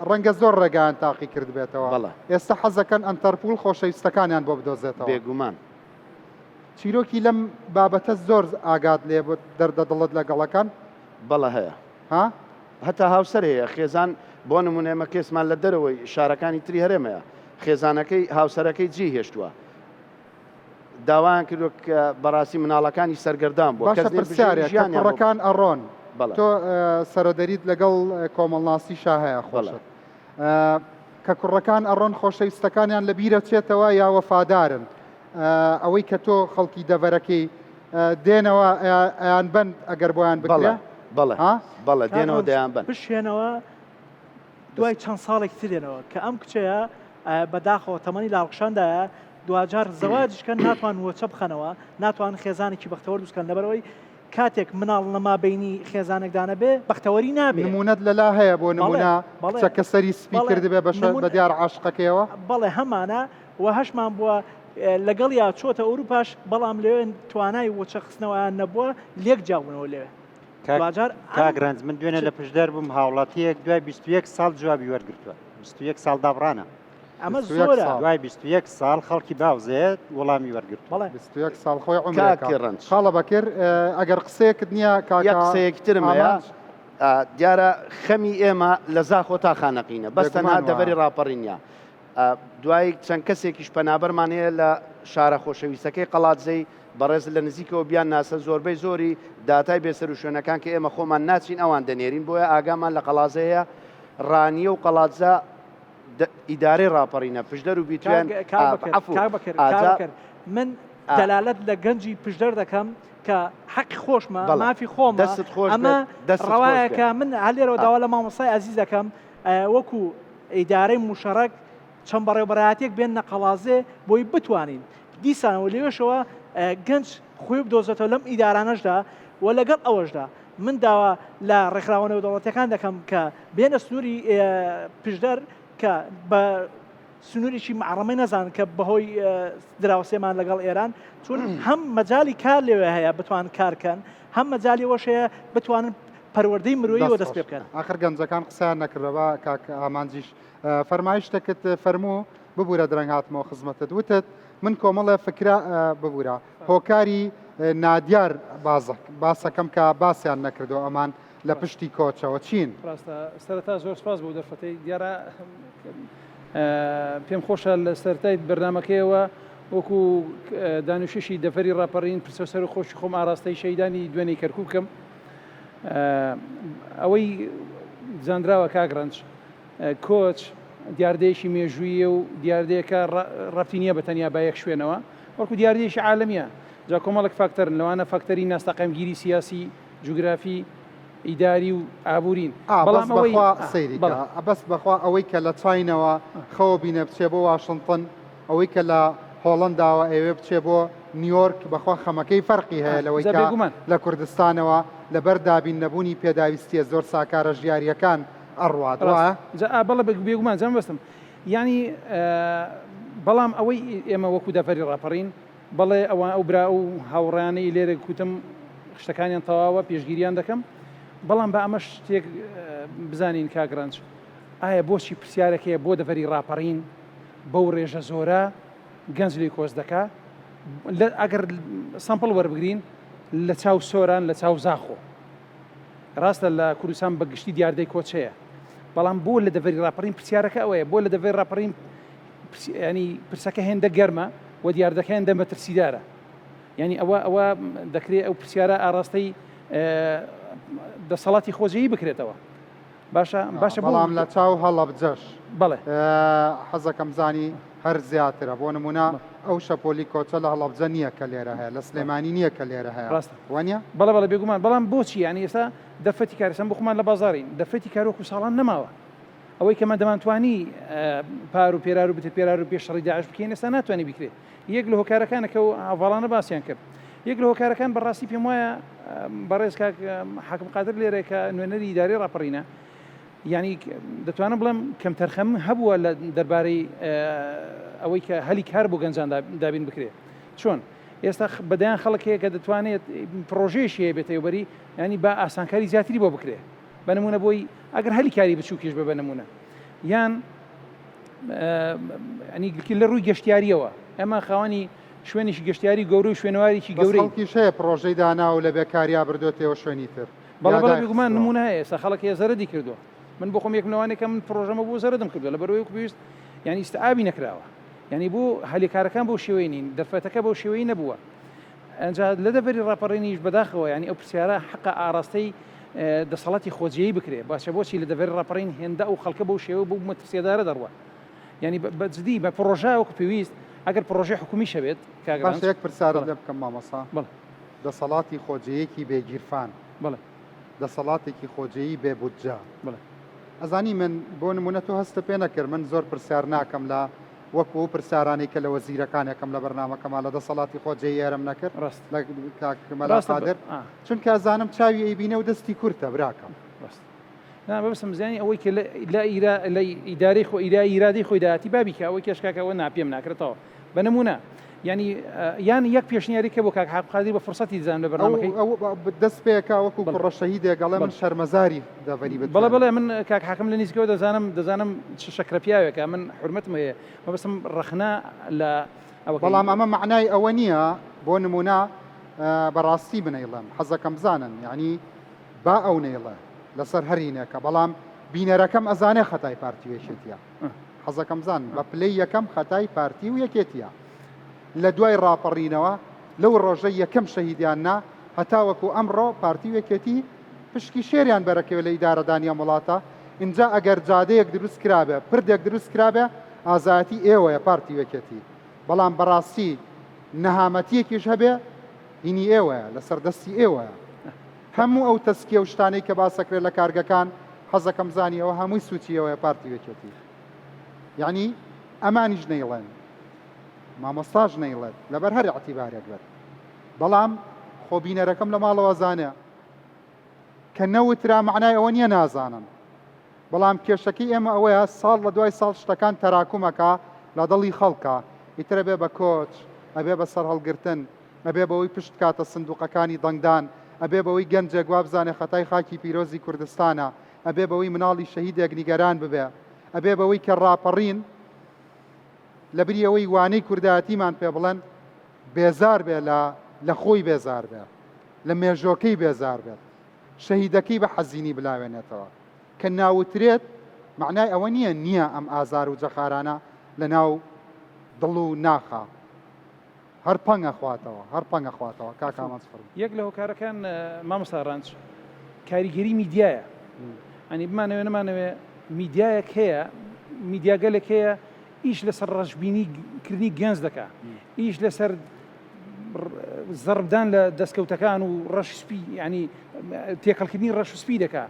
ڕەنگە زۆر ڕێگایان تاقی کردبێتەوە بەڵێ. ئێستا حەزەکەن ئەنتەرپول خۆشەویستەکانیان بۆ بدۆزێتەوە. بێگومان. چیرۆکی لەم بابەتە زۆر ئاگات لێ بۆ دەردە دڵت لەگەڵەکان؟ بەڵێ هەیە. ها؟ هەتا هاوسەر هەیە خێزان بۆ نمونە ئێمە کێسمان لە دەرەوەی شارەکانی تری هەرێم هەیە خێزانەکەی هاوسەرەکەی جێی هێشتووە داوایان کردووە کە بەڕاستی مناڵەکانی سەرگەردان بووە باشە کەس نیە بژێوی پرسیارێک کە ژیانیان بۆ کوڕەکان ئەڕۆن بەڵێ. تۆ سەرەدەریت لەگەڵ کۆمەڵناسیشا هەیە بەڵێ. خۆشت کە کوڕەکان ئەڕۆن خۆشەویستەکانیان لە بیرە چێتەوە یا وەفادارن ئەوەی کە تۆ خەڵکی دەڤەرەکەی دێنەوە ئەیان بەن ئەگەر بۆیان بکرێ؟ بەڵێ بەڵێ ها؟ بەڵێ کاک دێنەوە ڕەنج دەیان بەن. بشێنەوە دوای چەند ساڵێک تر دێنەوە کە ئەم کچەیە. بەداخەوە تەمەنی لاڕکشاندایە دواجار زەواجیش کەن ناتوان وەچە بخەنەوە ناتوان خێزانێکی بەختەوەر دروست کەن لەبەرئەوەی کاتێک مناڵ لە مابەینی خێزانێکدا نەبێ بەختەوەری نابێ. نموونەت لەلا هەیە بۆ بەڵێ نموونە بەڵێ کچەکە سەری سپی بەڵێ کردبێ بە شە نموون بە دیار عاشقەکەیەوە؟ بەڵێ هەمانە و هەشمان بووە لەگەڵیا چۆتە ئەوروپاش بەڵام لەوێ توانای وەچە خستنەوەیان نەبووە لێک جیابوونەوە لەوێ کاک دواجار ئەم کاک ڕەنج من دوێنێ چ لە پشدەر بووم هاوڵاتییەک دوای 21 ساڵ جوابی وەرگرتووە 21 ساڵ دابڕانە. ئەمە 21 زۆرە. ساڵ. دوای 21 ساڵ خەڵکی باوزێ وەڵامی وەرگرتووە. بەڵێ. 21 ساڵ خۆی عومرێکە. کاک ڕەنج. خاڵە بەکر ئەگەر قسەیەکت نییە یەک کاکە قسەیەکی ترم هەیە ئامانج. دیارە خەمی ئێمە لە زاخۆ تا خانەقینە بەس تەنها بێگومان وایە. دەڤەری ڕاپەڕین نییە دوای چەند کەسێکیش پەنابەرمان هەیە لە شارە خۆشەویستەکەی قەڵادزەی بەڕێز لە نزیکەوە بیان ناسە زۆربەی زۆری داتای بێسەروشوێنەکان کە ئێمە خۆمان ناچین ئەوان دەنێرین بۆیە ئاگامان لە قەڵازە هەیە ڕانیە و قەڵادزە ئیدارەی ڕاپەڕینە پشدەر و بیتوێن عەفو ئاجا من دەلالەت لە گەنجی پشدەر دەکەم کە حەقی خۆشمە مافی خۆمە دەست خۆش ئەمە دەست ڕەوایەکە من هەر لێرەوە داوا لە مامۆستای ئازیز دەکەم وەکو ئیدارەی موشەڕەک چەند بەڕێوبەرایەتێک بێننە قەڵازێ بۆی بتوانین دیسانەوە لەوێشەوە گەنج خۆی بدۆزێتەوە لەم ئیدارانەشدا و لەگەڵ ئەوەشدا من داوا لە ڕێکخراوە نێودەوڵەتیەکان دەکەم کە بێنە سنووری پشدەر کە بە سنوورێکی مەعڕەمەی نەزان کە بەهۆی دراوسێمان لەگەڵ ئێران چون هەم مەجای کار لەوێ هەیە بتوان کارکەن هەم مەجای ئەوەش هەیە بتوانن پەروەردەی مرۆیی دەست پێ بکەن. ئاخر گەنجەکان قسەیان نەکردەوە کاک ئامانجیش فەرمایشتەکت فەرموو ببوورە درەنگ هاتمەوە خزمەتت وتت من کۆمەڵێ فکرە ببوورە هۆکاری نادیار باسەکەم کە باسیان نەکردو ئەمان لە پشتی کۆچەوە چین؟ ڕاستە سەرەتا زۆر سپاس بۆ دەرفەتەی دیارە پێم خۆشە لە سەرەتای بەرنامەکەیەوە وەکو دانیشتووی دەڤەری ڕاپەڕین پرسە و سەر و خۆشی خۆم ئاراستەی شەهیدانی دوێنێی کەرکوک بکەم ئەوەی زانراوە کاک ڕەنج کۆچ دیاردەیەکی مێژوویە و دیاردەیەکە ڕەبتی نییە بە تەنیا بە یەک شوێنەوە بەڵکو دیاردەیەکی عالەمیە جا کۆمەڵێک فاکتەرن لەوانە فاکتەری ناستەقامگیری سیاسی جوگرافی ئیداری و ئابوورین ئا بەس بەڵام ئەوەی بەخوا ئا، سەیری بەڵێ. کە بەس بەخوا ئەوەی کە لە چاینەوە خەوە بینە بچێ بۆ واشنتن ئەوەی کە لە هۆڵەنداوە ئەیەوێ بچێ بۆ نیۆرک بەخوا خەمەکەی فەرقی هەیە لەوەی جا کە بێگومان. لە کوردستانەوە لەبەر دابین نەبوونی پێداویستیە زۆر ساکارە ژیاریەکان ئەڕوات ڕاستە وایە؟ جا ئا بەڵێ بێگومان جا مەبەستم یانی بەڵام ئەوەی ئێمە وەکو دەڤەری ڕاپەڕین بەڵێ ئەوان ئەو برا و هاوڕێیانەی لێرە کوتم شتەکانیان تەواوە پێشگیریان دەکەم بەڵام بە ئەمەش شتێک بزانین کاک ڕەنج ئایا بۆچی پرسیارێک هەیە بۆ دەڤەری ڕاپەڕین بەو ڕێژە زۆرە گەنج لێی کۆچ دەکا ئەگەر sample وەربگرین لە چاو سۆران لە چاو زاخۆ ڕاستە لە کوردستان بە گشتی دیاردەی کۆچ هەیە بەڵام بۆ لە دەڤەری ڕاپەڕین پرسیارەکە ئەوەیە بۆ لە دەڤەری ڕاپەڕین ینی پرسەکە هێندە گەرمە و دیاردەکە هێندە مەترسیدارە ینی ئەوە ئەوە دەکرێت ئەو پرسیارە ئاراستەی دەسەڵاتی خۆجێی بکرێتەوە باشە باشە بەڵام لە چاو هەڵەبجەش بەڵێ حەزەکەم زانی هەر زیاترە بۆ نمونە ئەو شەپۆلی کۆچە لە هەڵەبجە نییە کە لێرە هەیە لە سلێمانی نییە کە لێرە هەیە ڕاستە وانە بەڵێ بەڵێ بێگومان بەڵام بۆچی یانی ئێستا دەرفەتی کار ئێستا بۆ خۆمان لە بازاڕین دەرفەتی کار وەکو ساڵان نەماوە ئەوەی کە من دەمانتوانی پار و پێرار و بتر پێرار و پێش شەڕی داعش بکەین ئێستا ناتوانانی بکرێت یەک لە هۆکارەکانە کە هەڤاڵانە باسیان کرد یەک لە هۆکارەکان بەڕاستی پێم وایە بەڕێز کاک حاکم قادر لێرە کە نوێنەری ئیدارەی ڕاپەڕینە یعنی دەتوانم بڵێم کەمتەرخەم هەبووە لە دەربارەی ئەوەی کە هەلی کار بۆ گەنجان دابین بکرێت چۆن ئێستا بەدەیان خەڵک هەیە کە دەتوانێت پرۆژەیەکی هەیە بێتەوەبەری ینی با ئاسانکاری زیاتری بۆ بکرێت بە نمونە بۆی ئەگەر هەلی کاری بچووکیش بە بە نمونە یان ینی لە ڕووی گەشتیاریەوە ئێمە خاوەنی شوێنێکی گەشتیاری گەورە و شوێنەوارێکی بەس گەورەین. خەڵکیش هەیە پڕۆژەی داناوە و لە بێکاریا بردۆتەوە شوێنی تر بەڵێ یا بەڵێ بێگومان دایخستووە. نموونە هەیە ئێستا خەڵک هەیە زەرەدی کردووە من بۆ خۆم یەکم لەوانەیە کە من پڕۆژەمە بۆ زەرەدم کردووە لەبەرئەوەی وەکو پێویست یانی ئیستیعابی نەکراوە یانی بۆ هەلی کارەکان بەو شێوەی نین دەرفەتەکە بەو شێوەی نەبووە ئەنجا لە دەڤەری ڕاپەڕینیش بەداخەوە یانی ئەو پرسیارە حەقە ئاڕاستەی دەسەڵاتی خۆجێیی بکرێ باشە بۆچی لە دەڤەری ڕاپەڕین هێندە ئەو خەڵکە بەو شێوە بەو مەترسیدارە دەڕوا یانی بە جدی بە پڕۆژە وەکو پێویست ئەگەر پڕۆژەی حکومیش هەبێت کاک باشە ڕەنج یەک پرسیارت بەڵێ لێ بکەم مامۆستا بەڵێ دەسەڵاتی خۆجێیەکی بێ گیرفان بەڵێ دەسەڵاتێکی خۆجێیی بێ بودجە بەڵێ. ئەزانی من بۆ نمونە تۆ هەستە پێ نەکرد من زۆر پرسیار ناکەم لە وەکو ئەو پرسیارانەی کە لە وەزیرەکانێکم لە بەرنامەکەما لە دەسەڵاتی خۆجێی ئێرەم نەکرد ڕاست لە کاک مەلا ڕاستە قادر ئا. چونکە ئەزانم چاوی ئەیبینێ و دەستی کورتە براکەم. ڕاست نا مەبەستم زیانی ئەوەی کە لە لە ئیرا لە ئیدارەی خۆ ئیرا ئیرادەی خۆی داتی با بیکا ئەوەی کێش کاکە ئەوە نا پێم ناکرێت تەواو بە نمونە یانی یان یەک پێشنیاری کە بۆ کاک حاکم قادری بە فرسەتی دزانم لە ئەو بەرنامەکەی ئەو دەست پێکا وەکو بەڵێ کوڕە شەهیدێک ئەڵێ من بەڵێ شەرمەزاری دەڤەری بەڵێ بتوێنم. بەڵێ من کاک حاکم لە نیزیکەوە دەزانم دەزانم چ شەکرە پیاوێکە من حورمەتم هەیە مەبەستم ڕەخنە لە ئەوەکەی. بەڵام ئەمە مەعنای ئەوە نییە بۆ نمونە بەڕاستی من ئەیڵێم حەزەکەم بزانن یانی با ئەو نەیڵێ لەسەر هەر هینێکە بەڵام بینەرەکەم ئەزانێ خەتای پارتی و یەکێتیە حەزەکەم بزانن بە پلەی یەکەم خەتای پارتی و یەکێتیە لە دوای ڕاپەڕینەوە لەو ڕۆژەی یەکەم شەهیدیان نا هەتاوەکو ئەمڕۆ پارتی و یەکێتی پشکی شێریان بەرەکەوێ لە ئیدارەدانی ئەم وڵاتە ئینجا ئەگەر جادەیەک دروست کرابێ پردێک دروست کرابێ ئازایەتی ئێوەیە پارتی و یەکێتی بەڵام بەڕاستی نەهامەتیەکیش هەبێ هینی ئێوەیە لەسەر دەستی ئێوەیە هەموو ئەو تەسکیە و شتانەی کە باسەکرێت لە کارگەکان حەزەکەم بزانی ئەوە هەمووی سوچی ئێوەیە پارتی و یەکێتی یعنی ئەمانیش نەیڵێن مامۆستاش نەیڵێت لەبەر هەر ئیعتیبارێک بێت بەڵام خۆ بینەرەکەم لە ماڵەوە زانێ کە نەوترا معنای ئەوە نییە نازانن بەڵام کێشەکەی ئێمە ئەوەیە ساڵ لە دوای ساڵ شتەکان تەراکومەکە لە دڵی خەڵکە ئیترە بێ بە کۆچ ئەبێ بە سەرهەڵگرتن ئەبێ بەوەی پشت کاتە سندوقەکانی دەنگدان ئەبێ بەوەی گەنجێک وابزانێ خەتای خاکی پیرۆزی کوردستانە ئەبێ بەوەی مناڵی شەهیدێک نیگەران ببێ ئەبێ بەوەی کە ڕاپەڕین لەبری ئەوەی وانەی کوردایەتیمان پێ بڵێن بێزار بێ لە لە خۆی بێزار بێ لە مێژۆکەی بێزار بێت شەهیدەکەی بە حەزینی بلاوێنێتەوە کە ناوترێت معنای ئەوە نییە نییە ئەم ئازار و جەخارانە لە ناو دڵ و ناخا هەر پەنگ ئەخواتەوە هەر پەنگ ئەخواتەوە کاک ئامانج فەرموو. یەک لە هۆکارەکان مامۆستا ڕەنج کاریگەری میدیایە ئەنی بمانەوێ نەمانەوێ میدیایەک هەیە میدیاگەلێک هەیە ئیش لەسەر ڕەشبینی کردنی گەنج دەکا ئیش لەسەر زەربدان لە دەستکەوتەکان و ڕەش سپی ینی تێکەڵکردنی ڕەش و سپی دەکا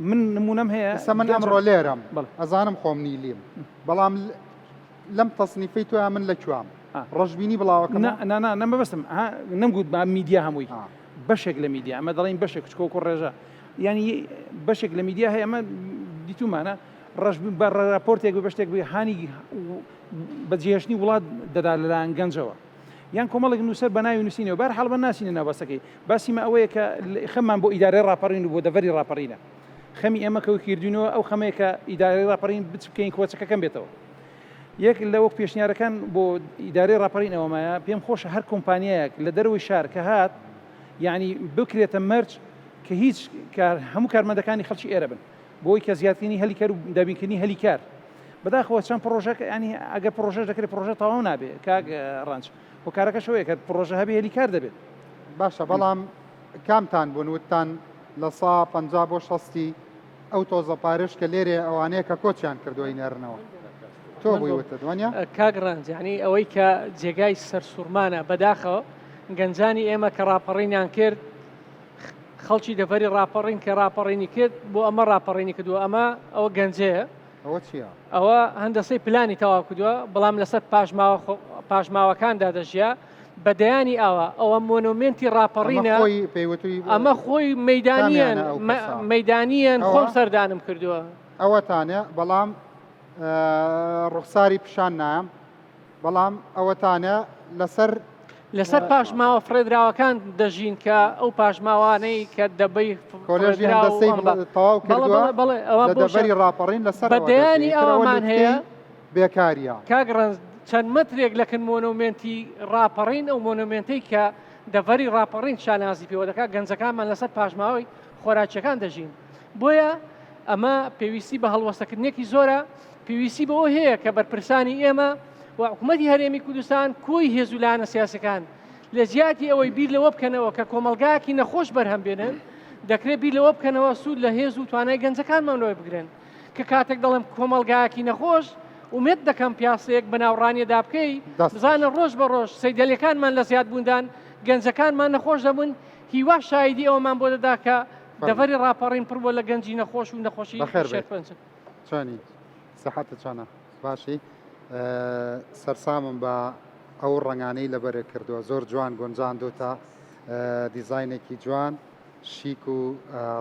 من نمونەم هەیە ئێستا من ئەمڕۆ لێرەم ئەزانم خۆم نیلیم بەڵام لەم تەسنیفەی تۆیا من لە کوام؟ ڕەشبینی بڵاوەکەمەوە؟ نا نا نا نەمەبەستم ها نەمگوت با میدیا هەمووی بەشێک لە میدیا ئەمە دەڵێین بەشێک چکۆ وەکو ڕێژە یعنی بەشێک لە میدیا هەیە ئەمە دیتومانە ڕەش بە ڕاپۆرتێک بە شتێک بێ هانی بەجێهێشتنی وڵات دەدا لەلایەن گەنجەوە یان کۆمەڵێک نووسەر بە ناوی نووسینەوە بار حاڵ بە ناسینە ناو باسەکەی باسیمە ئەوەیە کە خەممان بۆ ئیدارەی ڕاپەڕین و بۆ دەڤەری ڕاپەڕینە خەمی ئێمە کە کردوینەوە ئەو خەمەیە کە ئیدارەی ڕاپەڕین بچ بکەین کۆچەکە کەم بێتەوە یەک لە وەک پێشنیارەکان بۆ ئیدارەی ڕاپەڕین ئەوەمایە پێم خۆشە هەر کۆمپانیایەک لە دەرەوەی شار کە هات یعنی بکرێتە مەرج کە هیچ کار هەموو کارمەندەکانی خەڵکی ئێرە بن بۆی کە زیادکردنی هەلی کار و دابینکردنی هەلی کار بەداخەوە چەند پڕۆژەک ینی ئەگەر پڕۆژەش دەکرێت پڕۆژە تەواو نابێ کاک ڕەنج هۆکارەکەش ئەوەیە کە پڕۆژە هەبێ هەلی کار دەبێت. باشە بەڵام کامتان بوون وتتان لە سا 50 بۆ شەستی ئەو تۆزە پارەش کە لێرەیە ئەوانەیە کە کۆچیان کردووە ئەینێرنەوە تۆ بووی وتت وانە؟ کاک ڕەنج یانی ئەوەی کە جێگای سەرسوڕمانە بەداخەوە گەنجانی ئێمە کە ڕاپەڕینیان کرد خەڵکی دەڤەری ڕاپەڕین کە ڕاپەڕینی کرد بۆ ئەمە ڕاپەڕینی کردووە ئەمە ئەوە گەنجەیە ئەوە چییە؟ ئەوە هەندەسەی پلانی تەواو کردووە بەڵام لەسەر پاشماوە پاشماوەکاندا دەژیا بە دەیانی ئاوا ئەوە مۆنۆمێنتی ڕاپەڕینە ئەمە خۆی مەدانیان مەدانیان خۆم سەردانم کردووە ئەوەتانە بەڵام ڕوخساری پیشان نایەم بەڵام ئەوەتانە لەسەر لەسەر پاشماوە فڕێدراوەکان دەژین کە ئەو پاشماوانەی کە دەبەی کۆلێژی هەندەسەی تەواو کردووە ئەوە لە دەڤەری ڕاپەڕین لەسەر بە دەیانی ئەوەمان هەیە بێکاریە. کاک ڕەنج چەند مەترێک لە کن مۆنۆمێنتی ڕاپەڕین ئەو مۆنۆمێنتەی کە دەڤەری ڕاپەڕین شانازی پێوە دەکات گەنجەکانمان لەسەر پاشماوەی خۆراکیەکان دەژین بۆیە ئەمە پێویستی بە هەڵوەستەکردنێکی زۆرە پێویستی بەوە هەیە کە بەرپرسانی ئێمە و حکوومەتی هەرێمی کوردستان کۆی هێز و لایەنە سیاسەکان لە جیاتی ئەوەی بیر لەوە بکەنەوە کە کۆمەڵگایەکی نەخۆش بەرهەم بێنن دەکرێت بیر لەوە بکەنەوە سوود لە هێز و توانای گەنجەکانمان وەربگرن کە کاتێک دەڵێم کۆمەڵگایەکی نەخۆش ئومێد دەکەم پیاسەیەک بە ناو ڕانیەدا بکەی بزانە ڕۆژ بە ڕۆژ سەیدەلیەکانمان لە زیادبووندان گەنجەکانمان نەخۆش دەبوون هیوا شایدی ئەوەمان بۆ دەدا کە دەڤەری ڕاپەڕین پڕ بووە لە گەنجی نەخۆش و نەخۆشی شێرپەنجە. چۆنی؟ سەحەتت چۆنە؟ باشی؟ سەرسامم بە ئەو ڕەنگانەی لەبەرت کردووە زۆر جوان گونجاندوتە دیزاینێکی جوان شیک و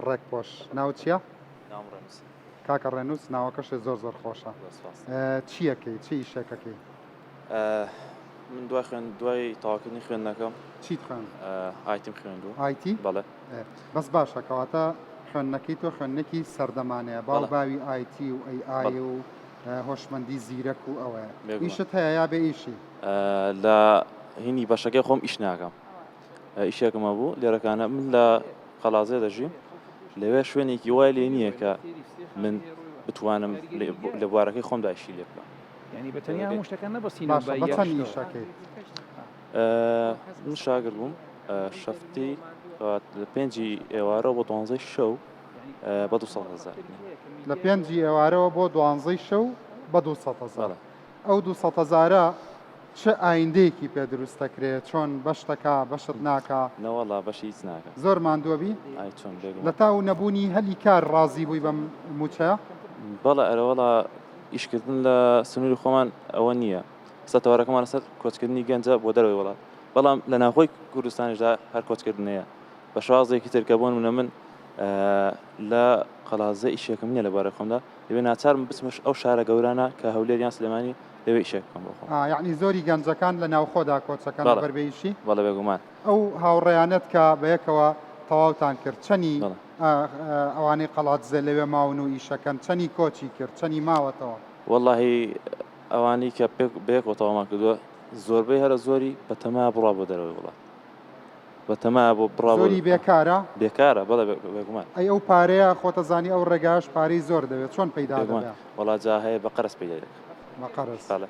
ڕێک پۆش ناوت چییە؟ ناوم ڕێنووس. کاکە ڕێنووس ناوەکەشت زۆر زۆر خۆشە. چییەکەی چی ئیشێکەکەی؟ من دوای خوێن دوای تەواوکردنی خوێندنەکەم چیت خوێند؟ ئایتیم خوێندووە. ئایتی؟ بەڵێ. بەس باشە کەواتە خوێندنەکەی تۆ خوێندنێکی سەردەمانەیە باو باوی ئایتی و ئەی ئای و هۆشمەندی زیرەک و ئەوەیە ئیشت هەیە یا بێ ئیشی؟ لە هینی بەشەکەی خۆم ئیش ناکەم ئیشێکم هەبوو لێرەکانە من لە قەڵازێ دەژیم لەوێ شوێنێکی وای لێ نییە کە من بتوانم لە بوارەکەی خۆمدا ئیشی لێ بکەم. یانی بە تەنیا هەموو شتەکان نەبەستینەوە باشە بە چەند ئیش ئەکەیت؟ من شاگرد بووم شەفتی لە پێنجی ئێوارەوە بۆ دوانزەی شەو بە 200 هەزار لە پێنجی ئێوارەوە بۆ دوانزەی شەو بە 200 هەزار ئەو 200 هەزارە چ ئایندەیەکی پێ دروست دەکرێ چۆن بەش دەکا بەشت ناکا؟ نەوەڵا بەشی هیچ ناکا. زۆر ماندووە بی؟ ئای چۆن بێگومان. لە تاو نەبوونی هەلی کار ڕازی بووی بەم مووچەیە؟ بەڵێ ئەرەوەڵا ئیشکردن لە سنووری خۆمان ئەوە نییە ئێستا تەوارەکەمان لەسەر کۆچکردنی گەنجە بۆ دەرەوەی وڵات بەڵام لە ناوخۆی کوردستانیشدا هەر کۆچکردن هەیە بە شێوازێکی تر کە بۆ نمونە من لە قەڵادزێ ئیشێکم نییە لە بارەی خۆمدا دەبێ ناچارم بچمە ئەو شارە گەورانە کە هەولێر یان سلێمانی لەوێ ئیشێک بکەم بۆ خۆم. ئا یەعنی زۆری گەنجەکان لە ناوخۆدا کۆچەکەن بەڵێ لەبەر بێ ئیشی؟ بەڵێ بێگومان. ئەو هاوڕێیانەت کە بەیەکەوە تەواوتان کرد چەنی ئەوانەی قەڵادزێ لەوێ ماون و ئیشەکەن چەنی کۆچی کرد چەنی ماوەتەوە؟ وەڵاهی ئەوانەی کە بەیەکەوە تەواومان کردووە زۆربەی هەرە زۆری بەتەمایە بڕوا بۆ دەرەوەی وڵات بەتەمایە بۆ بڕوا زۆری بێکارە؟ بێکارە بەڵێ بێگومان. ئەی ئەو پارەیە خۆتەزانی ئەو ڕێگایەش پارەی زۆر دەوێت چۆن پەیدا دەبێ؟ وەڵا جا هەیە بە قەرز پەیدای دەکا. بە قەرز. بەڵێ.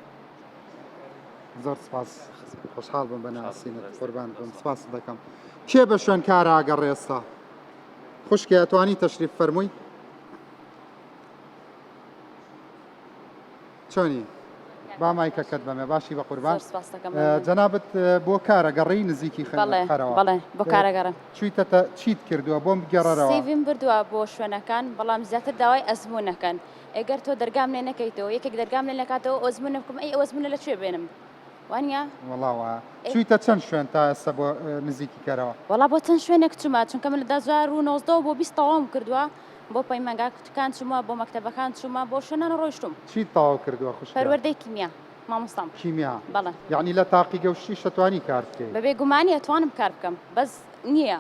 زۆر سپاس خۆشحاڵ بووم بە ناسینت قوربان بم سپاست دەکەم کێ بە شوێن کارا گەڕێ ئێستا خوشکێ ئەتوانی تەشریف فەرمووی چۆنی با مایکەکەت بەمێ باشی بە قوربان جەنابت بۆ کارە گەڕی نزیکی خەرەوە بەڵێ بۆ کارە گەڕم چیتە چیت کردووە بۆم بگەڕەرەوە سیڤیم بردووە بۆ شوێنەکان بەڵام زیاتر داوای ئەزمونەکەن ئەگەر تۆ دەرگام لێ نەکەیتەوە یەکێک دەرگام لێ نەکاتەوە ئەزمونە بکەم ئەی ئەو ئەزمونە لە کوێ بێنم وانە وەڵا وایە چوویتە چەند شوێن تا ئێستا بۆ نزیکی کەرەوە؟ وەڵا بۆ چەند شوێنێک چوومە چونکە من لە 2019 بۆ 20 تەواوم کردووە بۆ پەیمانگاکان چوومە بۆ مەکتەبەکان چوومە بۆ شوێنان ڕۆیشتوم. چیت تەواو کردووە خوشکە؟ پەروەردەی کیمیا مامۆستام. کیمیا بەڵێ. یەعنی لە تاقیگە و شتیش ئەتوانی کار بکەی؟ بە بێگومانی ئەتوانم کار بکەم بەس نییە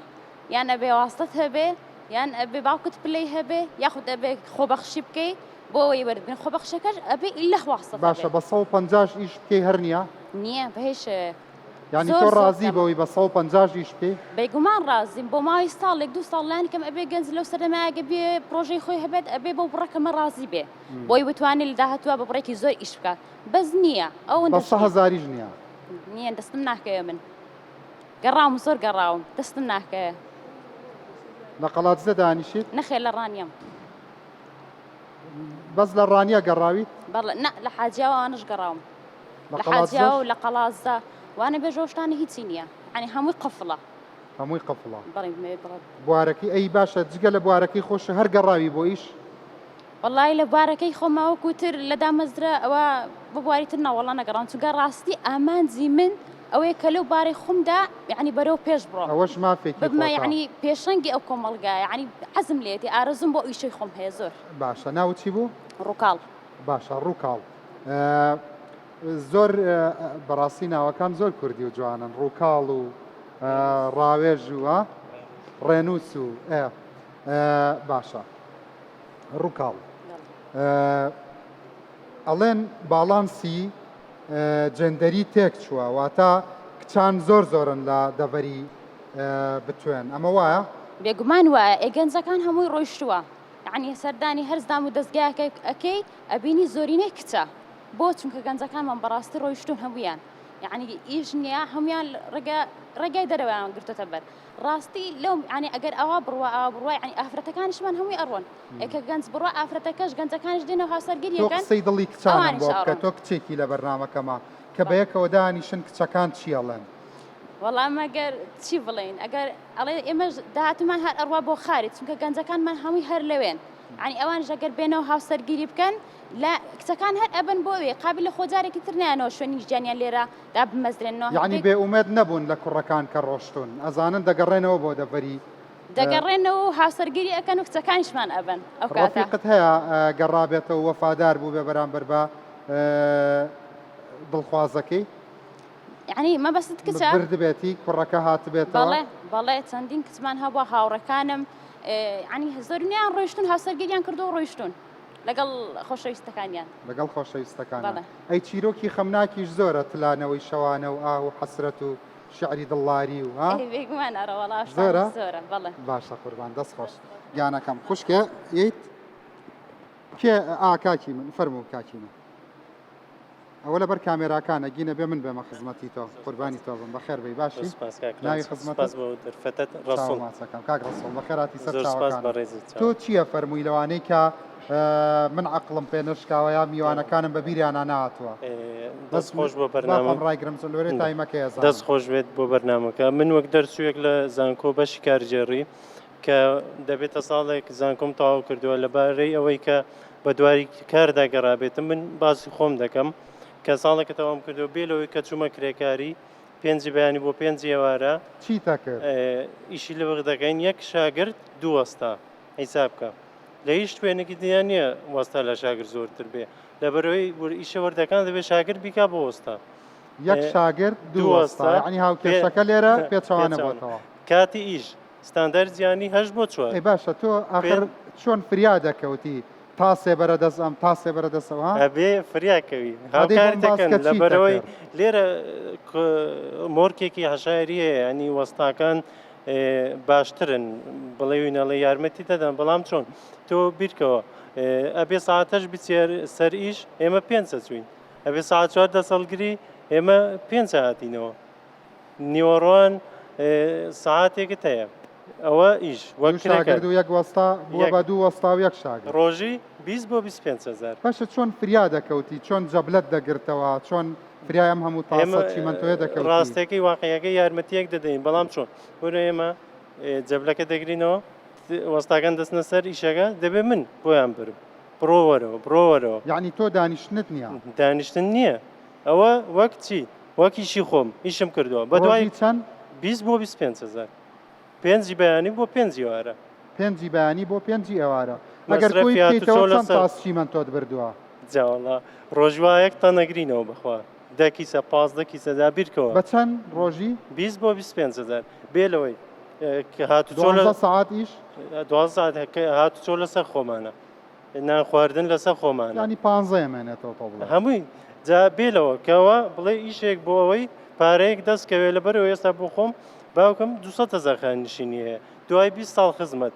یان ئەبێ واستەت هەبێ یان ئەبێ باوکت پلەی هەبێ یاخود ئەبێ خۆبەخشی بکەی بۆ ئەوەی وەربگرن خۆبەخشەکەش ئەبێ ئیللە واستەت باشە بە 150 ئیش بکەی هەر نییە؟ نییە بە هیچ شێوەیەک. یانی تۆ ڕازی بەوەی بە 150 ئیش بکەی؟ بێگومان ڕازیم بۆ ماوەی ساڵێک دوو ساڵ لانی کەم ئەبێ گەنج لەو سەردەمایە گە بێ پڕۆژەی خۆی هەبێت ئەبێ بەو بڕە کەمە ڕازی بێ بۆی بتوانێت لە داهاتووە بە بڕێکی زۆر ئیش بکات بەس نییە ئەوەندەش بە 100 هەزاریش نییە؟ نییە دەستم ناکەوێ من. گەڕاوم زۆر گەڕاوم دەستم ناکەوێ. لە قەڵادزێ دانیشیت؟ نەخێر لە ڕانیەم. بەس لە ڕانیە گەڕاویت؟ بەڵێ نا لە حاجیاوە ئەوانەش گەڕاوم. لە حاجیاوە و لە قەڵادزە وانە بێژە ئەو شتانە هیچی نییە یانی هەمووی قفڵە. هەمووی قفڵە. بەڵێ بمەوێ بڵێم. بوارەکەی ئەی باشە جگە لە بوارەکەی خۆشت هەر گەڕاوی بۆ ئیش؟ وەڵایی لە بوارەکەی خۆما وەکو تر لە دامەزرا ئەوە بۆ بواری تر نا وەڵا نەگەڕام چونکە ڕاستی ئامانجی من ئەوەیە کە لەو بارەی خۆمدا یعنی بەرەو پێش بڕۆم ئەوەش مافێکی ببمە خۆتە. یعنی پێشەنگی ئەو کۆمەڵگایە یعنی حەزم لێیەتی ئارەزووم بۆ ئیشەی خۆم هەیە زۆر. باشە ناوت چی بوو؟ ڕوکاڵ. باشە ڕوکاڵ زۆر بەڕاستی ناوەکان زۆر کوردی و جوانن ڕوکاڵ و ڕاوێژ و ڕێنووس و باشە ڕووکاڵ ئەڵێن باڵانسی جێندەری تێک چووە واتە کچان زۆر زۆرن لە دەڤەری بتوێن ئەمە وایە؟ بێگومان وایە ئێ گەنجەکان هەمووی ڕۆیشتووە یعنی سەردانی هەر دام و دەستگایەکە ئەکەی ئەبینی زۆرینەی کچە بۆ چونکە گەنجەکانمان بەڕاستی ڕۆیشتون هەمویان یعنی ئیش نییە هەمویان ڕێگا ڕێگای دەرەوەیان گرتۆتە بەر ڕاستی لەو یانی ئەگەر ئاوا بڕوا ئاوا بڕوا یانی ئافرەتەکانیشمان هەمووی ئەڕۆن ئێ کە گەنج بڕوا ئافرەتەکەش گەنجەکانیش دێنەوە هاوسەرگیری تۆ ئەکەن قسەی دڵی کچانم ئەوانیش بۆ بکە ئەڕۆن. تۆ کچێکی لە بەرنامەکەما کە بەیەکەوە دانیشن کچەکان چی ئەڵێن؟ وەڵا مەگەر چی بڵێین ئەگەر ئەڵێ ئێمەش داهاتومان هەر ئەڕوا بۆ خارج چونکە گەنجەکانمان هەمووی هەر لەوێن یانی ئەوانش ئەگەر بێنەوە هاوسەرگیری بکەن لە کچەکان هەر ئەبن بۆ ئەوێ قابل لە خۆ جارێکی تر نایەنەوە شوێنی ژیانیان لێرە دابمەزرێنەوە یعنی هەندێک بێ ئومێد نەبوون لە کوڕەکان کە ڕۆشتوون ئەزانن دەگەڕێنەوە بۆ دەڤەری دەگەڕێنەوە و هاوسەرگیری ئەکەن و کچەکانیشمان ئەبەن ئەو کاتە. ڕەفیقت هەیە گەڕابێتەوە وەفادار بووبێ بەرامبەر بە دڵخوازەکەی؟ یعنی مەبەستت کچە؟ بردبێتی کوڕەکە هاتبێتەوە؟ بەڵێ بەڵێ چەندین کچمان هەبووە هاوڕێکانم یعنی زۆرینەیان ڕۆیشتون هاوسەرگیریان کردو و ڕۆیشتون لەگەڵ خۆشەویستەکانیان. لەگەڵ خۆشەویستەکانیان. ئەی چیرۆکی خەمناکیش زۆرە تلانەوەی شەوانە و ئاه و حەسرەت و شیعری دڵلاری و ها؟ ئەی بێگومان ئەرە وەڵا شتان زۆرە؟ زۆرە بەڵێ. باشە قوربان دەست خۆش گیانەکەم خوشکێ یت کێ ئا کاکی من فەرموو کاکی من ئەوە لەبەر کامێراکانە گینە بێ من بێمە خزمەتی تۆ قوربانی تۆ بم بەخێر بێی باشی سپاس کاک ناوی ڕەنج خزمەتت سپاس بۆ دەرفەتەت چاوە ڕەسوڵ ماچەکەم کاک ڕەسوڵ بەخێراتی سەر زۆر سپاس چاوەکانم بەڕێزت تۆ چاوە چییە فەرمووی لەوانەی کە من عەقڵم پێ نەشکاوە یا میوانەکانم بە بیریانا نەهاتووە بەس دەست خۆش بۆ با بەرنامە خۆم ڕایگرم چون لۆرێ تایمەکەی ئەزانم. دەست خۆش بێت بۆ بەرنامەکە من وەک دەرچوویەک لە زانکۆ بەشی کارگێڕی کە دەبێتە ساڵێک زانکۆم تەواو کردووە لەبارەی ئەوەی کە بە دوای کاردا گەڕابێتم من باسی خۆم دەکەم کە ساڵێکە تەواوم کردووە بێ لەوەی کە چوومە کرێکاری پێنجی بەیانی بۆ پێنجی ئێوارە چیتە کرد؟ ئیشی لەبغ دەکەین یەک شاگرد دوو وەستا حیساب کە لە هیچ شوێنێکی دنیا نییە وەستا لە شاگرد زۆرتر بێ لەبەرەوەی ئیشە وەردەکان دەبێت شاگرد بیکا بۆ وەستا یەک شاگرد دوو وەستا یعنی هاوکێشەکە لێرە پێچەوانە بۆتەوە کاتی ئیش ستاندەر زیانی هەشت بۆ چوار. ئەی باشە تۆ ئاخر چۆن فریا دەکەوتی تاسێ بەرە دەست ئەم تاسێ بەرە دەست ئەو ها؟ ئەبێ فریا کەوی ئەدەی بۆم هاوکاری باس دەکەن کە چیت لەبەرئەوەی دەکرد؟ لێرە مۆرکێکی عەشایری هەیە یانی وەستاکان باشترن بڵێوی نەڵێ یارمەتی دەدەن بەڵام چۆن تۆ بیرکەوە ئەبێ ساعتەش بچێ سەر ئیش ئێمە پێنج چوین ئەبێ ساعت چوار دەسەڵگری ئێمە پێنج هاتینەوە نیوەڕۆان سەعاتێکت هەیە ئەوە ئیش وەک دوو شاگرد و یەک وەستا بووە بە دوو وەستا و یەک شاگرد. ڕۆژی 20 بۆ 25 هەزار. باشە چۆن فریا دەکەوتی چۆن جەبلەت دەگرتەوە چۆن فریای ئەم هەموو تاسە چیمەنتۆیە دەکەوتی؟ ڕاستەکەی واقعیەکەی یارمەتیەک دەدەین بەڵام چۆن بۆ ئێمە جەبلەکە دەگرینەوە وەستاکان دەستنە سەر ئیشەکە دەبێ من بۆیان برم بڕۆ وەرەوە بڕۆ وەرەوە. یەعنی تۆ دانیشتنت نییە؟ دانیشتن نییە ئەوە وەک چی وەک ئیشی خۆم ئیشم کردووە بە دوای ڕۆژی چەند؟ 20 بۆ 25 هەزار پێنجی بەیانی بۆ پێنجی ئێوارە. پێنجی بەیانی بۆ پێنجی ئێوارە ئەگەر کۆی مەسرەفی هاتوچۆ بکەیتەوە چەند لەسەر تاس چیمەنتۆت بردووە؟ جا وەڵا ڕۆژی وا یەک تەن ئەگرینەوە بەخوا دە کیسە 15 کیسە جا بیرکەوە. بە چەند ڕۆژی؟ 20 بۆ 25 هەزار بێ لەوەی کە هاتوچۆ لە 12 سەعات ئیش؟ 12 سەعات هاتوچۆ لەسەر خۆمانە. نان خواردن لەسەر خۆمانە. یانی پانزەیە مێنێتەوە تۆ بڵێ. هەمووی جا بێ لەوە کەوە بڵێ ئیشێک بۆ ئەوەی پارەیەک دەست کەوێ لەبەرەوە ئێستا بۆ خۆم باوکم 200 هەزار خانەنشینی هەیە دوای 20 ساڵ خزمەت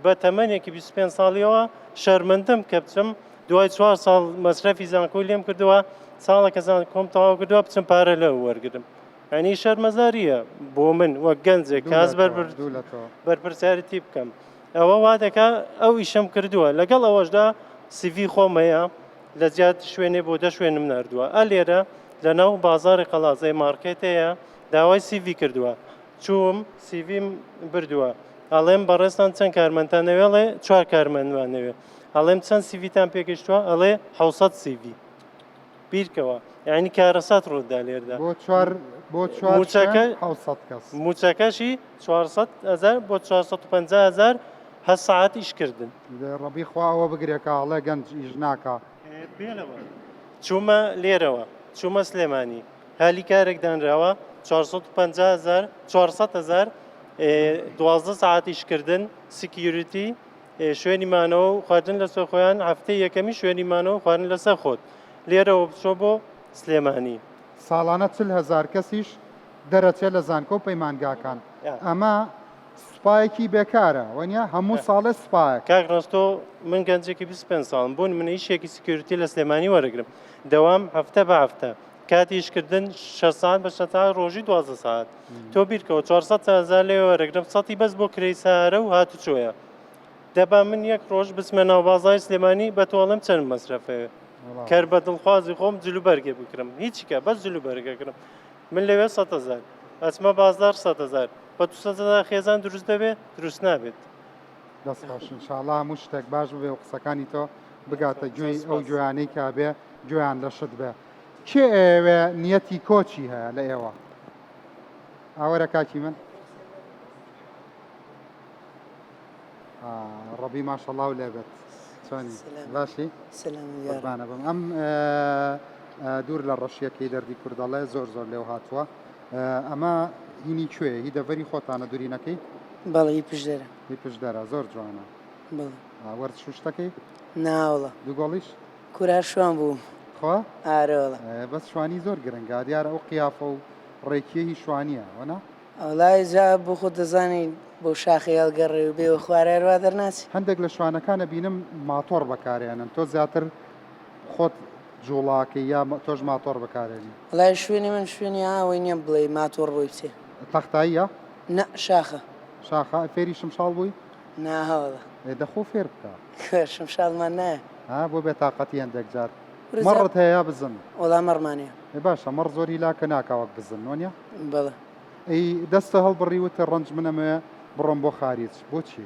بە تەمەنێکی 25 ساڵیەوە شەرمەندەم کە بچم دوای چوار ساڵ مەسرەفی زانکۆی لێم کردووە ساڵەکە زانکۆم تەواو کردووە بچم پارە لەو وەرگرم ئەنی شەرمەزاریە بۆ من وەک گەنجێک کاس بەرپرسیارەتی بکەم ئەوە وا دەکا ئەو ئیشەم کردووە لەگەڵ ئەوەشدا سیڤی خۆم هەیە لە زیاد شوێنێ بۆ دە شوێنم ناردووە ئە لێرە لە ناو بازاری قەڵازەی مارکێت هەیە داوای سیڤی کردووە چووم سیڤیم بردووە ئەڵێم بەڕێزتان چەند کارمەندتان ئەوێ ئەڵێ چوار کارمەندمان ئەوێ ئەڵێم چەند سیڤیتان پێگەیشتووە ئەڵێ حەوسەد سیڤی بیرکەوە یعنی کارەسات ڕوودا لێردا بۆ چوار بۆ چوار موچەکە 600 کەس موچەکەشی 400 هەزار بۆ 450 هەزار هەر سەعات ئیش کردن. دەی ڕەبی خوا ئەوە بگرێ کە ئەڵێ گەنج ئیش ناکا. بێلەوە چوومە لێرەوە چوومە سلێمانی هەلی کارێک دانراوە 450 هەزار 400 هەزار 12 سەعات ئیشکردن security شوێنی مانەوە و خواردن لەسەر خۆیان هەفتەی یەکەمی شوێنی مانەوە و خواردن لەسەر خۆت لێرەوە بچۆ بۆ سلێمانی. ساڵانە 40 هەزار کەسیش دەرەچێت لە زانکۆ و پەیمانگاکان ئەمە سوپایەکی بێکارە وەنیە هەموو ساڵێ سوپایەک. کاک ڕەستۆ من گەنجێکی 25 ساڵم بۆ نمونە ئیشێکی security لە سلێمانی وەرەگرم دەوام هەفتە بە هەفتە کاتی ئیشکردن 6 ساعت بە 6 ساعت ڕۆژی 12 ساعت تۆ بیرکەوە 400 هەزار لێ وەرەگرم سەتی بەس بۆ کرێی سارە و هاتوچۆیە دەبا من یەک ڕۆژ بچمە ناو بازاری سلێمانی بە تۆڵم چەند مەسرەفەوێ کەر بە دڵخوازی خۆم جلوبەرگێ بکرم هیچیکە بەس جلوبەرگەکرم من لەوێ 100 هەزار. ئەچمە بازاڕ 100 هەزار. بە 200 هەزار خێزان دروست دەبێت؟ دروست نابێت. دەست خۆش انشاءاللە هەموو شتێک باش ببێ و قسەکانی تۆ بگاتە گوێی ئەو گوێیانەی کە ئەبێ گوێیان لە شت بێ. کێ ئەیەوێ نیەتی کۆچی هەیە لە ئێوە؟ ئاوەرە کاکی من. ڕەبی ماشەڵاو لێبێت چۆنی باشی قوربانە بم ئەم دوور لە ڕەشیەکەی دەردی کوردەڵێ زۆر زۆر لێو هاتووە ئەمە هینی کوێ هی دەڤەری خۆتانە دوورینەکەی بەڵێ هی پشدەرە هی پشدەرە زۆر جوانە وەرد شوشتەکەی ناوڵە دووگۆڵیش کورا شوان بوو خوا ئارەوەڵە بەس شوانی زۆر گرنگە دیارە ئەو قیافە و ڕێکیە هی شوانیە وەنا وەڵای جا بۆ خۆت دەزانی بەو شاخەی هەڵگەڕێ و بێوە خوارێ هەر وا دەرناچی. هەندێک لە شوانەکان ئەبینم ماتۆڕ بەکارێنن تۆ زیاتر خۆت جوڵاکەی یا تۆش ماتۆڕ بەکارێنی؟ وەڵای شوێنی من شوێنی ئاوەی نیە بڵێی ماتۆڕ بۆی بچێ. تەختاییە؟ نا شاخە. شاخە؟ فێری شمشاڵ بووی؟ نا هەوەڵا. ئێ دە خۆ فێر بکە. کورە شمشاڵمان نایە. ها بۆ بێتاقەتی هەندێک جار. مەڕت هەیە یا بزن؟ وەڵا مەڕمان هەیە. ئێ باشە مەڕ زۆر هیلاکە ناکا وەک بزن وەنیە؟ بەڵێ. ئەی دەستە هەڵبڕی وتت ڕەنج من ئەمەوێ بڕۆم بۆ خاریج بۆچی؟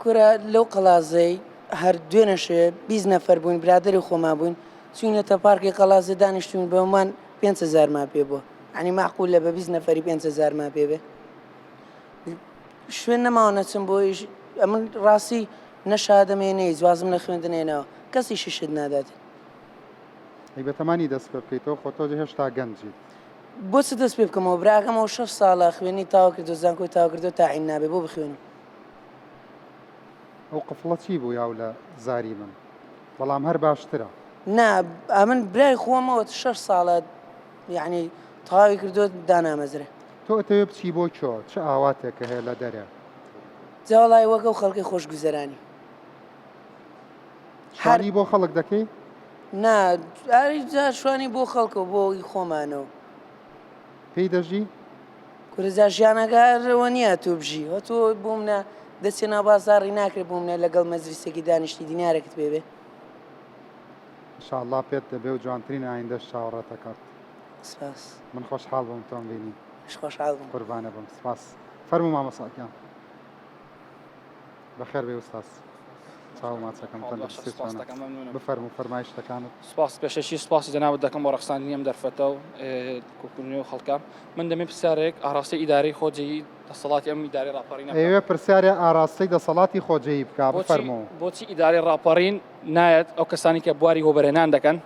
کورە لەو قەڵازەی هەر دوێنێ شەوێ 20 نەفەر بووین برادەری خۆمان بووین چوینەتە پارکی قەڵازێ دانیشتوین بەمان 5000مان پێ بووە یعنی مەعقولە بە 20 نەفەری 5000مان پێ بێ شوێن نەماوە نەچم بۆ ئیش ئەمن ڕاستی نە شادەم هەیە نە هیچ وازم لە خوێندن هێناوە کەس ئیشیشت نادات. ئەی بەتەمانی دەست پێ بکەیتەوە خۆ تۆ هێشتا گەنجیت. بۆ چ دەست پێ بکەمەوە براکەم ئەوە شەش ساڵە خوێندنی تەواو کردوە زانکۆی تەواو کردوە تاعین نابێ بۆ بخوێنم. ئەو قفڵە چی بوو یاو لە زاری من بەڵام هەر باشترە. نا ئەمن برای خۆمەوە شەش ساڵە یەعنی تەواوی کردوە دانامەزرێ. تۆ ئەتەوێ بچی بۆ کوێ چ ئاواتێکە هەیە لە دەرێ؟ جا وەڵای وەک ئەو خەڵکەی خۆشگوزەرانی. شوانی بۆ خەڵک دەکەی؟ نا ئاری جا شوانی بۆ خەڵکە و بۆ ئی خۆمانەوە. پێی دەژی؟ کورە جا ژیانەکە هەر ئەوە نییە تۆ بژی هە تۆ بۆ منە دەچێ ناو بازاڕی ناکرێ بۆ منە لەگەڵ مەجلیسێکی دانیشتی دینارێکت پێ بێ. ان شاء اللە پێت دەبێ و جوانترین ئایندەش چاوەڕێت ئەکات. سپاس. من خۆشحاڵ بووم تۆم بینی. منیش خۆشحاڵ بووم. قوربانە بم سپاس. فەرموو مامۆستا گیان. بەخێر بێی ئوستاز. چاو ماچەکەم تەندروستی چۆنە؟ بفەرموو فەرمایشتەکانت. سپاس پێشەکی سپاسی جەنابت دەکەم بۆ ڕەخساندنی ئەم دەرفەتە و کۆکردنەوەی خەڵکە. من دەمێ پرسیارێک ئاراستەی ئیدارەی خۆجێیی دەسەڵاتی ئەم ئیدارەی ڕاپەڕینە بکەم. ئەیەوێ پرسیارێ ئاراستەی دەسەڵاتی خۆجێیی بکا، بفەرموو. بۆچی ئیدارەی ڕاپەڕین نایەت ئەو کەسانی کە بواری وەبەرهێنان دەکەن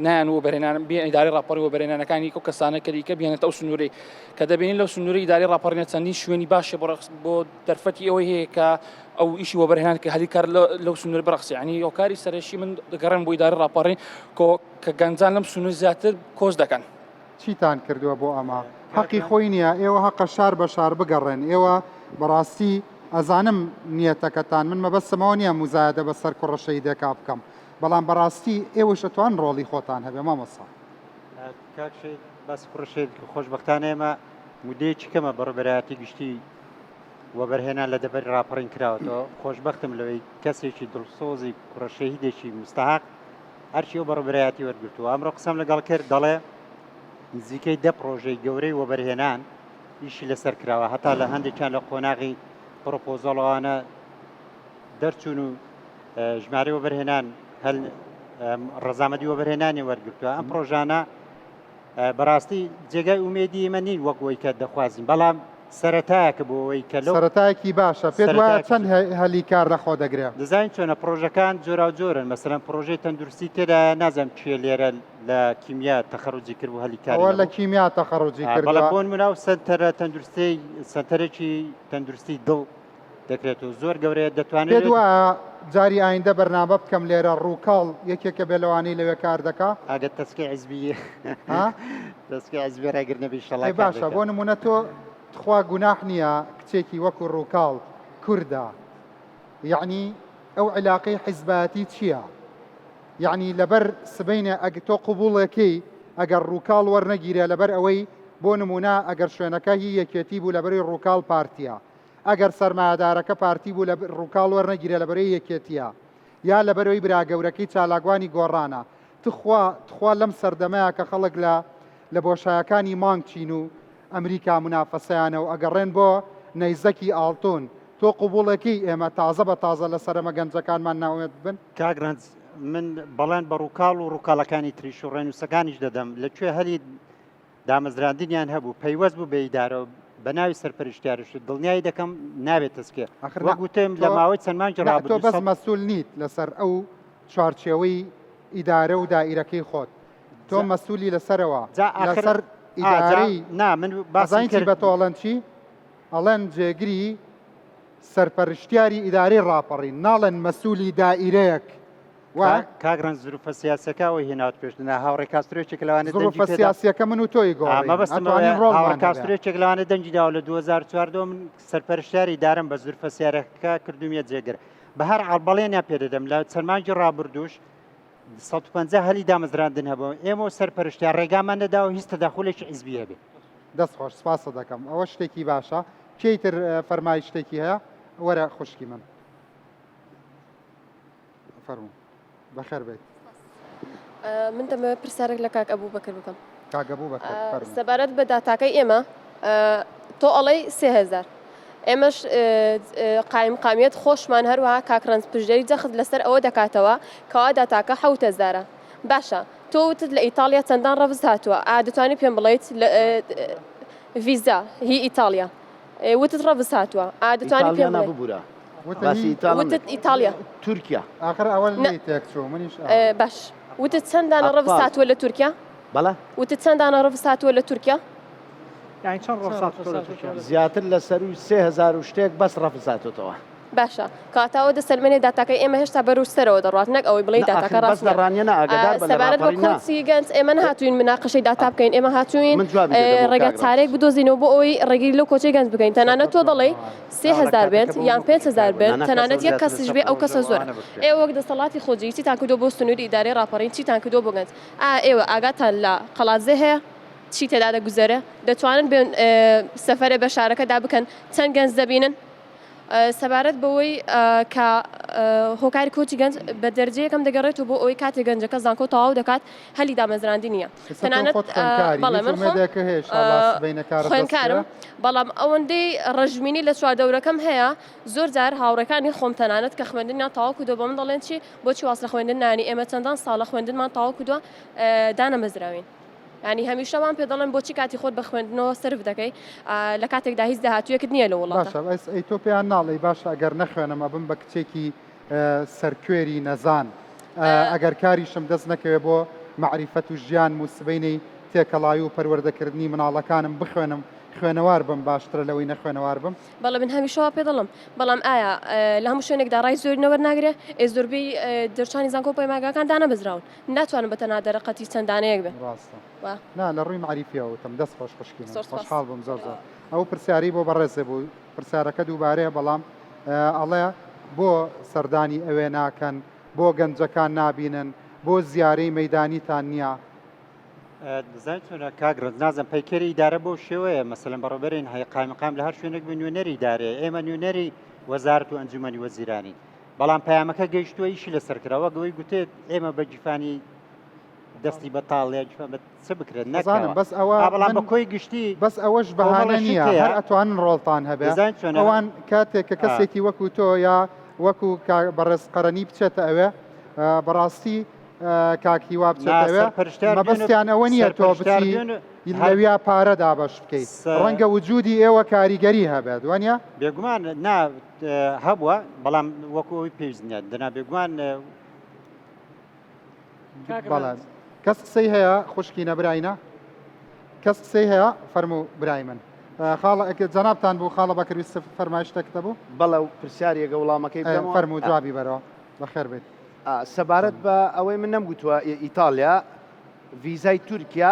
نایەن وەبەرهێنان بێ ئیدارەی ڕاپەڕین وەبەرهێنانەکانی ئەو کەسانە کە دیکە بهێنێتە ئەو سنوورەی کە دەبینین لەو سنووری ئیدارەی ڕاپەڕینە چەندین شوێنی باشە بۆ ڕەخس بۆ دەرفەتی ئەوەی هەیە کە ئەو ئیشی وەبەرهێنان کە هەلی کار لەو سنوور بڕەخسێ یعنی هۆکاری سەرەکی من دەگەڕێم بۆ ئیدارەی ڕاپەڕین کۆ کە گەنجان لەم سنوور زیاتر کۆچ دەکەن. چیتان کردووە بۆ ئەمە؟ حەقی خۆی نییە ئێوە هەقە شار بە شار بگەڕێن ئێوە بەڕاستی ئەزانم نیەتەکەتان من مەبەستم ئەوە نییە موزایەدە بەسەر کوڕە شەهیدێکا بکەم بەڵام بەڕاستی ئێوەش ئەتوان ڕۆڵی خۆتان هەبێ مامۆستا. کاک شەهید باسی کوڕە شەهید کرد خۆشبەختانە ئێمە مودەیەکی کەمە بەڕێوەبەرایەتی گشتی وەبەرهێنان لە دەڤەری ڕاپەڕین کراوەتەوە خۆشبەختم لەوەی کەسێکی دڵسۆزی کوڕە شەهیدێکی مستەحەق ئەرکی ئەو بەڕێوەبەرایەتی وەرگرتووە ئەمڕۆ قسەم لەگەڵ کرد دەڵێ نزیکەی دە پڕۆژەی گەورەی وەبەرهێنان ئیشی لەسەر کراوە هەتا لە هەندێکیان لە قۆناغی پڕۆپۆزەڵەوانە دەرچوون و ژمارەی وەبەرهێنان هەل ڕەزامەندی وەبەرهێنانی وەرگرتووە ئەم پڕۆژانە بەڕاستی جێگای ئومێدی ئێمە نین وەک ئەوەی کە دەخوازین بەڵام سەرەتایەکە بۆ ئەوەی کە لەو سەرەتایەکی باشە پێت وایە چەند هەلی کار لە خۆ دەگرێ؟ دەزانین چۆنە پڕۆژەکان جۆراوجۆرن مەسەلەن پڕۆژەی تەندروستی تێدایە نازانم کێ لێرە لە کیمیا تەخەروجی کرد بوو هەلی کاری ئەوە لە کیمیا تەخەروجی کردووە بەڵێ بۆ نموونە ئەو سەنتەرە تەندروستی سەنتەرێکی تەندروستی دڵ دەکرێت و زۆر گەورەیە دەتوانێت پێت وایە جاری ئایندە بەرنامە بکەم لێرە ڕووکاڵ یەکێکە بێ لەوانەی لەوێ کار دەکا؟ ئەگەر تەسکی حیزبی تەسکی حیزبی ڕێگر نەبی ئیشەڵا ئەی باشە بۆ نمونە تۆ تخوا گوناح نییە کچێکی وەکو ڕووکاڵ کوردە یعنی ئەو عیلاقەی حیزبایەتی چییە؟ یعنی لەبەر سبەینێ ئەگ تۆ قبوڵێکەی ئەگەر ڕووکاڵ وەرنەگیرێ لەبەر ئەوەی بۆ نمونە ئەگەر شوێنەکە هی یەکێتی بوو لەبەری ڕووکاڵ پارتیە ئەگەر سەرمایەدارەکە پارتی بوو لە ڕووکاڵ وەرنەگیرێ لەبەرەی یەکێتیە یا لەبەرەوەی برا گەورەکەی چالاکوانی گۆڕانە تخوا تخوا لەم سەردەمەیا کە خەڵک لە لە بۆشایەکانی مانگ چین و ئەمریکا مونافەسەیانە و ئەگەڕێن بۆ نەیزەکی ئاڵتون، تۆ قبوڵەکەی ئێمە تازە بە تازە لەسەر ئەمە گەنجەکانمان نائومێد بن؟ کاک ڕەنج من بەڵێن بە ڕووکاڵ و ڕووکاڵەکانی تریش و ڕێنووسەکانیش دەدەم لە کوێ هەلی دامەزراندنیان هەبوو پەیوەست بوو بە ئیدارەوە بە ناوی سەرپەرشتیاریش و دڵنیای دەکەم نابێت تەزکیە ئاخر وەک نا وتم لە تۆ ماوەی چەند مانگی نا تۆ ڕابردوو بەس سەد مەسول نیت لەسەر ئەو چوارچێوەی ئیدارە و دائیرەکەی خۆت تۆ جا مەسولی لەسەرەوە جا ئاخر لەسەر ئا جا ئیدارەی نا من باسم ئەزانی چی کرد بە تۆ ئەڵێن چی ئەڵێن جێگری سەرپەرشتیاری ئیدارەی ڕاپەڕین ناڵێن مەسولی دائیرەیەک وایە؟ کاک ڕەنج زروفە سیاسیەکە ئەوەی هێناوت پێش دنا هاوڕێ کاسترۆ یەکێک لەوانە دەنگی زروفە پێدا سیاسیەکە من و تۆی گۆڕین مەبەستم ئەتوانین ئەوەیە هاوڕێ ڕۆڵمان هەبێ. کاسترۆ یەکێک لەوانە دەنگی داوە لە 2014 من سەرپەرشتیاری ئیدارەم بە زروفە سیارەکە کردوومیە جێگر بە هەر حاڵ بەڵێنیان پێ دەدەم لە چەند مانگی ڕابردووش 150 هەلی دامەزراندن هەبوو ئێمە و سەرپەرشتیار ڕێگامان نەداوە هیچ تەداخولێکی حیزبی هەبێ. دەست خۆش سپاست دەکەم ئەوە شتێکی باشە کێی تر فەرمایش شتێکی هەیە وەرە خوشکی من. فەرموو بەخێر بێیت. من دەمەوێت پرسیارێک لە کاک ئەبوبەکر بکەم. کاک ئەبوبەکر فەرموو. سەبارەت بە داتاکەی ئێمە تۆ ئەڵێی 3000 ئێمەش قایمقامیەت خۆشمان هەروەها کاک ڕەنج پشدەری جەخت لەسەر ئەوە دەکاتەوە کەوا داتاکە 7000 باشە تۆ وتت لە ئیتاڵیا چەندان ڕەفز هاتووە ئا دەتوانی پێم بڵێیت ڤیزا هی ئیتاڵیا وتت ڕەفز هاتووە ئا دەتوانی پێم ئیتاڵیا نا بڵێیت ببورە باسی ئیتاڵم وتت نەکرد. ئیتاڵیا. تورکیا. ئاخر ئەوە نا. لێی تێک چوو منیش ئا. باش وتت چەند دانە ڕەفز ئەتفال. هاتووە لە تورکیا؟ بەڵێ. وتت چەند دانە ڕەفز هاتووە لە تورکیا؟ یانی چەند ڕەفز هاتووە لە تورکیا؟ زیاتر لە سەرووی 3000 و شتێک بەس ڕەفز هاتۆتەوە. باشە کەواتە ئەوە دەسەلمێنێ داتاکەی ئێمە هێشتا بەرەو سەرەوە دەڕوات نەک ئەوەی بڵێی نا داتاکە ئاخر بەس ڕاست لە نییە. ڕانیە نا ئاگادار بە لە سەبارەت بە ڕاپەڕین نا. کۆچی گەنج ئێمە نەهاتووین مناقەشەی داتا بکەین ئێمە هاتووین من جوابی دەدەمەوە ڕێگا کاک ڕەنج. چارەیەک بدۆزینەوە بۆ ئەوەی ڕێگری لەو کۆچەی گەنج بکەین تەنانەت تۆ دەڵێی 3000 بێت یان 5000 بێت تەنانەت یەک کەسیش بێ ئەو کەسە زۆرە ئێوە وەک دەسەڵاتی خۆجێی چیتان کردووە بۆ سنووری ئیدارەی ڕاپەڕین چیتان کردووە بۆ گەنج ئایا ئێوە ئاگاتان لە قەڵادزێ هەیە چی تێدا دەگوزەرێ دەتوانن بێن سەفەرێ بە شارەکەدا بکەن چەند گەنج دەبینن سەبارەت بەوەی کە هۆکاری کۆچی گەنج بە دەرجە یەکەم دەگەڕێتەوە بۆ ئەوەی کاتێک گەنجەکە زانکۆ تەواو دەکات هەلی دامەزراندنی نییە تەنانەت بەڵێ من خۆم خوێندکارم بەڵام ئەوەندەی ڕەشبینی لە چواردەورەکەم هەیە زۆر جار هاوڕێکانی خۆم تەنانەت کە خوێندنیان تەواو کردووە بە من دەڵێن چی بۆچی واز لە خوێندن نانی ئێمە چەندان ساڵە خوێندنمان تەواو کردووە دانەمەزراوین. یانی هەمیشە وام پێ دەڵێن بۆچی کاتی خۆت بە خوێندنەوە سەرف دەکەی لە کاتێکدا هیچ داهاتوویەکت نییە لە وڵاتە. باشە بەس ئەی تۆ پێیان ناڵێی باشە ئەگەر نەخوێنم ئەبم بە کچێکی سەرکوێری نەزان ئەگەر کاریشم دەست نەکەوێ بۆ مەعریفەت و ژیانم و سبەینێی تێکەڵاوی و پەروەردەکردنی مناڵەکانم بخوێنم خوێنەوار بم باشترە لەوەی نەخوێنەوار بم؟ بەڵێ من هەمیشە وا پێ دەڵێم بەڵام ئایا لە هەموو شوێنێکدا ڕای زۆرینە وەرناگرێ؟ ئێ زۆربەی دەرچوانی زانکۆ و پەیمانگاکان دانەمەزراون ناتوانم بە تەنها دەرەقەتی چەند دانەیەک بێ. ڕاستە وا. نا لە ڕووی مەعریفیەوە وتم دەست خۆش خوشکی من زۆر سپاس. خۆشحاڵ بووم زۆر زۆر ئەو پرسیارەی بۆ بەڕێزێ بوو پرسیارەکە دووبارەیە بەڵام ئەڵێ بۆ سەردانی ئەوێ ناکەن بۆ گەنجەکان نابینن بۆ زیارەی مەیدانیتان نییە؟ دەزانی چۆنە کاک ڕەنج نازم پەیکەری ئیدارە بەو شێوەیە مەسەلەن بەڕێوەبەرین هەیە قایمقام لە هەر شوێنێک بێ نوێنەری ئیدارەیە ئێمە نوێنەری وەزارەت و ئەنجومەنی وەزیرانین بەڵام پەیامەکە گەیشتووە ئیشی لەسەر کرا وەک ئەوەی گوتت ئێمە بە گیرفانی دەستی بەتاڵ یا گیرفان بە چ بکرێت نەزانم نەکەوە بەس ئەوە ئا بەڵام من بە کۆی گشتی بەس ئەوەش بەهانە کۆمەڵە شت نییە هەیە هەر ئەتوانن ڕۆڵتان هەبێ دەزانین چۆنە ئەوان کاتێک کە ئا. کەسێکی وەکو تۆ یا وەکو کا بەڕێز قەرەنی بچێتە ئەوێ بەڕاستی کاک هیوا نا بچێتە ئەوێ سەرپەرشتیار دوێنێ مەبەستیان ئەوە نییە تۆ سەرپەرشتیار بچی دوێنێ هەر لەویا پارە دابەش بکەیت س ڕەنگە وجودی ئێوە کاریگەری هەبێت وانە؟ بێگومان نا هەبووە بەڵام وەکو ئەوی پێویست نییە دەنا بێگومان بەڵێ کەس قسەی هەیە خوشکی نەبراینە کەس قسەی هەیە فەرموو برای من خاڵە جەنابتان بوو خاڵە بەکر ویست فەرمایشتێکتە بوو بەڵێ و پرسیارێکە وڵامەکەی بدەمەوە فەرموو جوابی بەرەوە بەخێر بێت سەبارەت بە ئەوەی من نەمگوتووە ئیتاڵیا ڤیزای تورکیا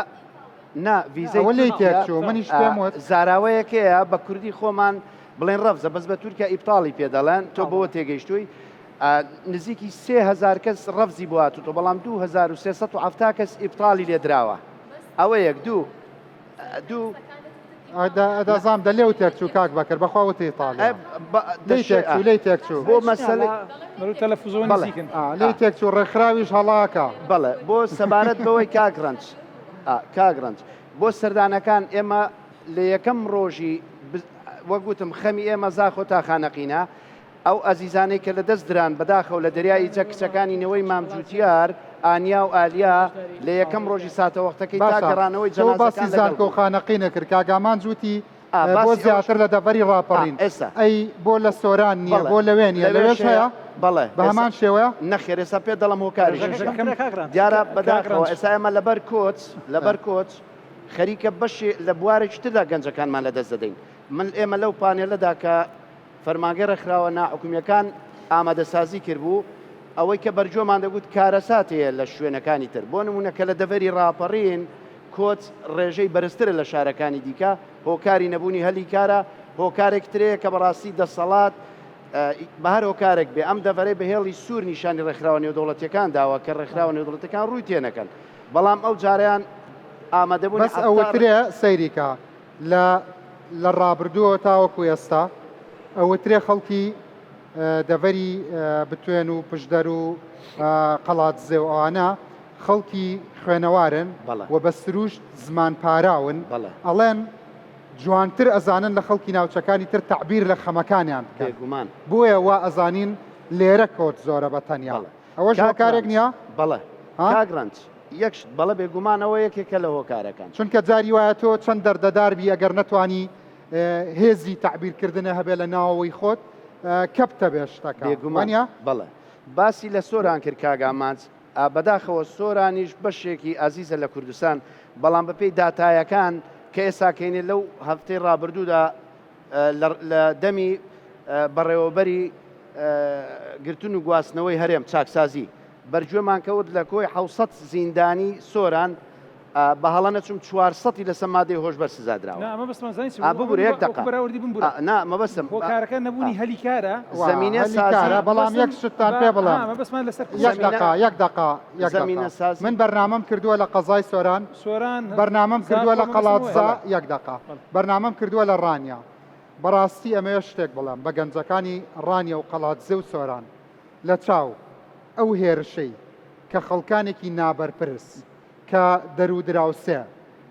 نا ڤیزەی ئەوە لێی تورکیا تێکچوو منیش پێم وت. زاراوەیەک هەیە بە کوردی خۆمان بڵێن ڕەفزە بەس بە تورکیا ئیبتاڵی پێ دەڵێن تۆ بەوە تێگەیشتووی نزیکی 3000 کەس ڕەفزی بۆ هاتووتەوە بەڵام 2370 کەس ئیبتاڵی لێ دراوە ئەوە یەک دوو دوو ئەدەزام دە لێو تێکچوو کاک بەکر بەخوا وتی ئیتاڵیا لێی تێکچوو لێی تێکچوو بۆ مەسەلەی تەلەفزیۆن نزیکن لێی تێکچوو ڕێکخراویش هەڵاکە بەڵێ بۆ سەبارەت بەوەی کاک ڕەنج کاک ڕەنج بۆ سەردانەکان ئێمە لە یەکەم ڕۆژی وەک وتم خەمی ئێمە زاخۆ تا خانەقینە ئەو ئەزیزانەی کە لە دەست دران بەداخەوە لە دەریای ئیجە کچەکانی نەوەی مام جوتیار ئانیا و ئالیا لە یەکەم ڕۆژی ساتەوەختەکەی تا باشە گەڕانەوەی تۆ باسی جەنازەکان لەگەڵ زانکۆ بوون. خانەقینە کرد کاک ئامانج وتی ئا بۆ باسی ئەوەش زیاتر لە دەڤەری ئا ڕاپەڕین ئێستا ئەی بۆ لە سۆران نییە بەڵێ بۆ لەوێ نییە لەوێش لەوێش هەیە هەیە بەڵێ بە ئێستا هەمان شێوەیە؟ نەخێر ئێستا پێت دەڵێم هۆکاریشی ڕێژەکە چییە کەمترە کاک ڕەنج دیارە کاک بەداخەوە ڕەنج ئێستا ئێمە لەبەر کۆچ لەبەر کۆچ خەریکە بەشێ لە بوارێکی تردا گەنجەکانمان لەدەست دەدەین من ئێمە لەو پانێلەدا کە فەرمانگەی ڕێکخراوە ناحکومییەکان ئامادەسازی کردبوو، ئەوەی کە بەرگوێمان دەگوت کارەسات هەیە لە شوێنەکانی تر، بۆ نموونە کە لە دەڤەری ڕاپەڕین کۆچ ڕێژەی بەرزترە لە شارەکانی دیکە، هۆکاری نەبوونی هەلی کارە، هۆکارێک تر هەیە کە بەڕاستی دەسەڵات بە هەر هۆکارێک بێ ئەم دەڤەرەی بە هێڵی سوور نیشانی ڕێکخراوە نێودەوڵەتییەکان داوە کە ڕێکخراوە نێودەوڵەتییەکان ڕووی تێنەکەن، بەڵام ئەو جارەیان ئامادەبوونی بەس 70 ئەوترێ سەیری کە لە لە ڕابردووەوە تاوەکو ئێستا ئەوترێ خەڵکی دەڤەری بتوێن و پشدەر و قەڵادزێ و ئەوانە خەڵکی خوێنەوارن و بە سروشت زمان پاراون ئەڵێن جوانتر ئەزانن لە خەڵکی ناوچەکانی تر تەعبیر لە خەمەکانیان بکەن بێگومان بۆیە وا ئەزانین لێرە کۆچ زۆرە بە تەنیا ئەوەش هۆکارێک نییە؟ بەڵێ کاک ڕەنج یەک شت بەڵێ بێگومان ئەوە یەکێکە لە هۆکارەکان. چونکە جاری وایە تۆ چەند دەردەدار بی ئەگەر نەتوانی هێزی تەعبیر کردنە هەبێ لە ناوەوەی خۆت کەپتە بێ شتەکە بێگومان وانە؟ بەڵێ باسی لە سۆران کرد کاک ئامانج بەداخەوە سۆرانیش بەشێکی ئازیزە لە کوردستان بەڵام بەپێی داتایەکان کە ئێستا کەینێ لەو هەفتەی ڕابردوودا لە دەمی بەڕێوەبەری گرتن و گواستنەوەی هەرێم چاکسازی بەرگوێمان کەوت لە کۆی 600 زیندانی سۆران بە هەڵە نەچم 400 لەسەر مادەی هۆشبەر سزا دراوە. نا مەبەستمان زانی چی بوو؟ ببورە یەک دەقە. بەراوردی بمبورە. نا مەبەستم هۆکارەکە نەبوونی هەلی کارە. زەمینە سازی بەڵام یەک شتتان پێ بڵێم. مەبەستمان لەسەر یەک دەقە یەک دەقە یەک دەقە. من بەرنامەم کردووە لە قەزای سۆران. سۆران بەرنامەم کردووە لە قەڵادزە یەک دەقە. بەرنامەم کردووە لە ڕانیە. بەڕاستی ئەمەوێ شتێک بڵێم بە گەنجەکانی ڕانیە و قەڵادزێ و سۆران لە چاو ئەو هێرشەی کە خەڵکانێکی نابەرپرس کە دەرودراوسێ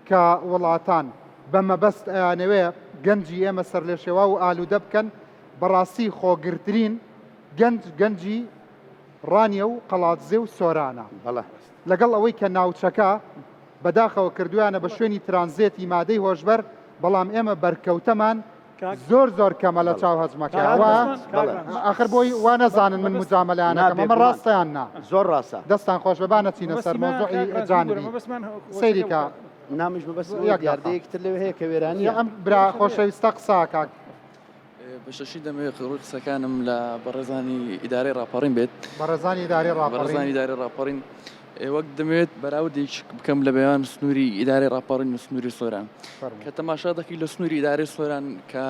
کە وڵاتان بە مەبەست ئەیانەوێ گەنجی ئێمە سەرلێشێواو و ئالوودە بکەن بەڕاستی خۆگرترین گەنج گەنجی ڕانیە و قەڵادزێ و سۆرانە لەگەڵ ئەوەی کە ناوچەکە بەداخەوە کردویانە بە شوێنی ترانزێتی مادەی هۆشبەر، بەڵام ئێمە بەرکەوتەمان زۆر زۆر کەمە لە چاو هەزمەکە وە ئاخر بۆی وا نەزانن من مجامەلەیان ئەکەم ئەمە ڕاستە یان نا؟ زۆر ڕاستە. دەستان خۆش بێ با نەچینە سەر مەوزوعی جانبی سەیری کە نامیش مەبەستم ئەوەیە دیاردەیەکی تر لەوێ هەیە کە وێرانییە. ئەم برا خۆشەویستە قسە ئەکا. بە شەشی دەمەوێت ڕووی قسەکانم لە بەڕێزانی ئیدارەی ڕاپەڕین بێت. بەڕێزانی ئیدارەی ڕاپەڕین. بەڕێزانی ئیدارەی ڕاپەڕین وەک دەمەوێت بەراوردێک بکەم لە بەیان سنووری ئیدارەی ڕاپەڕین و سنووری سۆران. کە تەماشا دەکەی لە سنووری ئیدارەی سۆران کە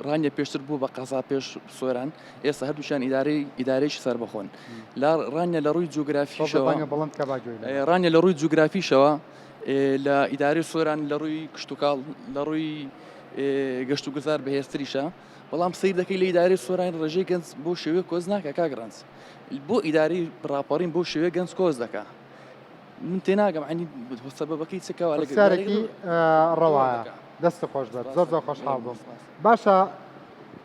ڕانیە پێشتر بوو بە قەزا پێش سۆران ئێستا هەردووشیان ئیدارەی ئیدارەیەکی سەربەخۆن لە ڕانیە لە ڕووی جوگرافیشەوە ڕانیە لە ڕووی جوگرافیشەوە لە ئیدارەی سۆران لە ڕووی کشتتوکاڵ لە ڕووی گەشتوگوزار بەهێزتریشە، بەڵام سەیر دەکەی لە ئیدارەی سۆران ڕێژەی گەنج بۆ شێوەیە کۆچ ناکا کاک ڕەنج بۆ ئیدارەی ڕاپەڕین بۆ شێوەیە گەنج کۆچ دەکا من تێناگەم عنی سەبەبەکەی چ کەوا لە پرسیارێکی ڕەوایە دەست خۆش بێت زۆر زۆر خۆشحاڵ بووم باشە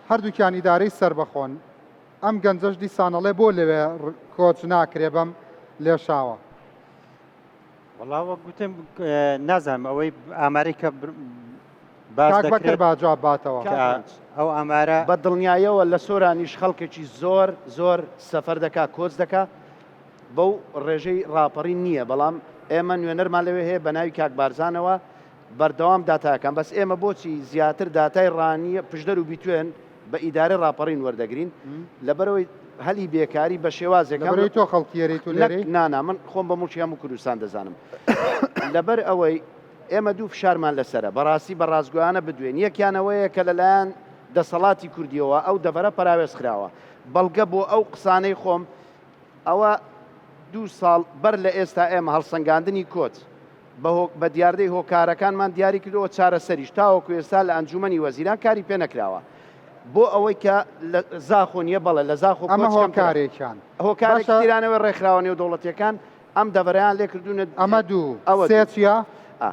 هەردووکیان ئیدارەی سەربەخۆن ئەم گەنجەش دیسانەڵێ بۆ لەوێ کۆچ ناکرێ بەم لێشاوە وەڵا وەک گوتم نازانم ئەوەی ئامارەی کە باس کاک بەکر دەکرێت با جواب باتەوە. کە ئەو ئامارە بە دڵنیایەوە لە سۆرانیش خەڵکێکی زۆر زۆر سەفەر دەکا کۆچ دەکا بەو ڕێژەی ڕاپەڕین نییە بەڵام ئێمە نوێنەرمان لەوێ هەیە بە ناوی کاک بارزانەوە بەردەوام داتاکان بەس ئێمە بۆچی زیاتر داتای ڕانیە پشدەر و بیتوێن بە ئیدارەی ڕاپەڕین وەردەگرین لەبەرئەوەی هەلی بێکاری بە شێوازێک هەم لەبەرئەوەی تۆ خەڵکی ئێرەیت و نەک لێرەی؟ نا نا من خۆم بە موڵکی هەموو کوردستان دەزانم لەبەر ئەوەی ئێمە دوو فشارمان لەسەرە بەڕاستی بە ڕاستگۆیانە بدوێن یەکیان ئەوەیە کە لەلایەن دەسەڵاتی کوردیەوە ئەو دەڤەرە پەراوێز خراوە بەڵگە بۆ ئەو قسانەی خۆم ئەوە دوو ساڵ بەر لە ئێستا ئێمە هەڵسەنگاندنی کۆچ بە دیاردەی هۆکارەکانمان دیاری کردووە چارەسەریش تاوەکو ئێستا لە ئەنجومەنی وەزیران کاری پێ نەکراوە بۆ ئەوەی کە لە زاخۆ نییە بەڵێ لە زاخۆ ئەمە کۆچ کەمترە. هۆکارێکیان. هۆکارێکی باشە. تیرانەوەی ڕێکخراوە نێودەوڵەتییەکان ئەم دەڤەرەیان لێ کردوونە ئەمە دوو ئەوە سێ دوو. چییە؟ ئا.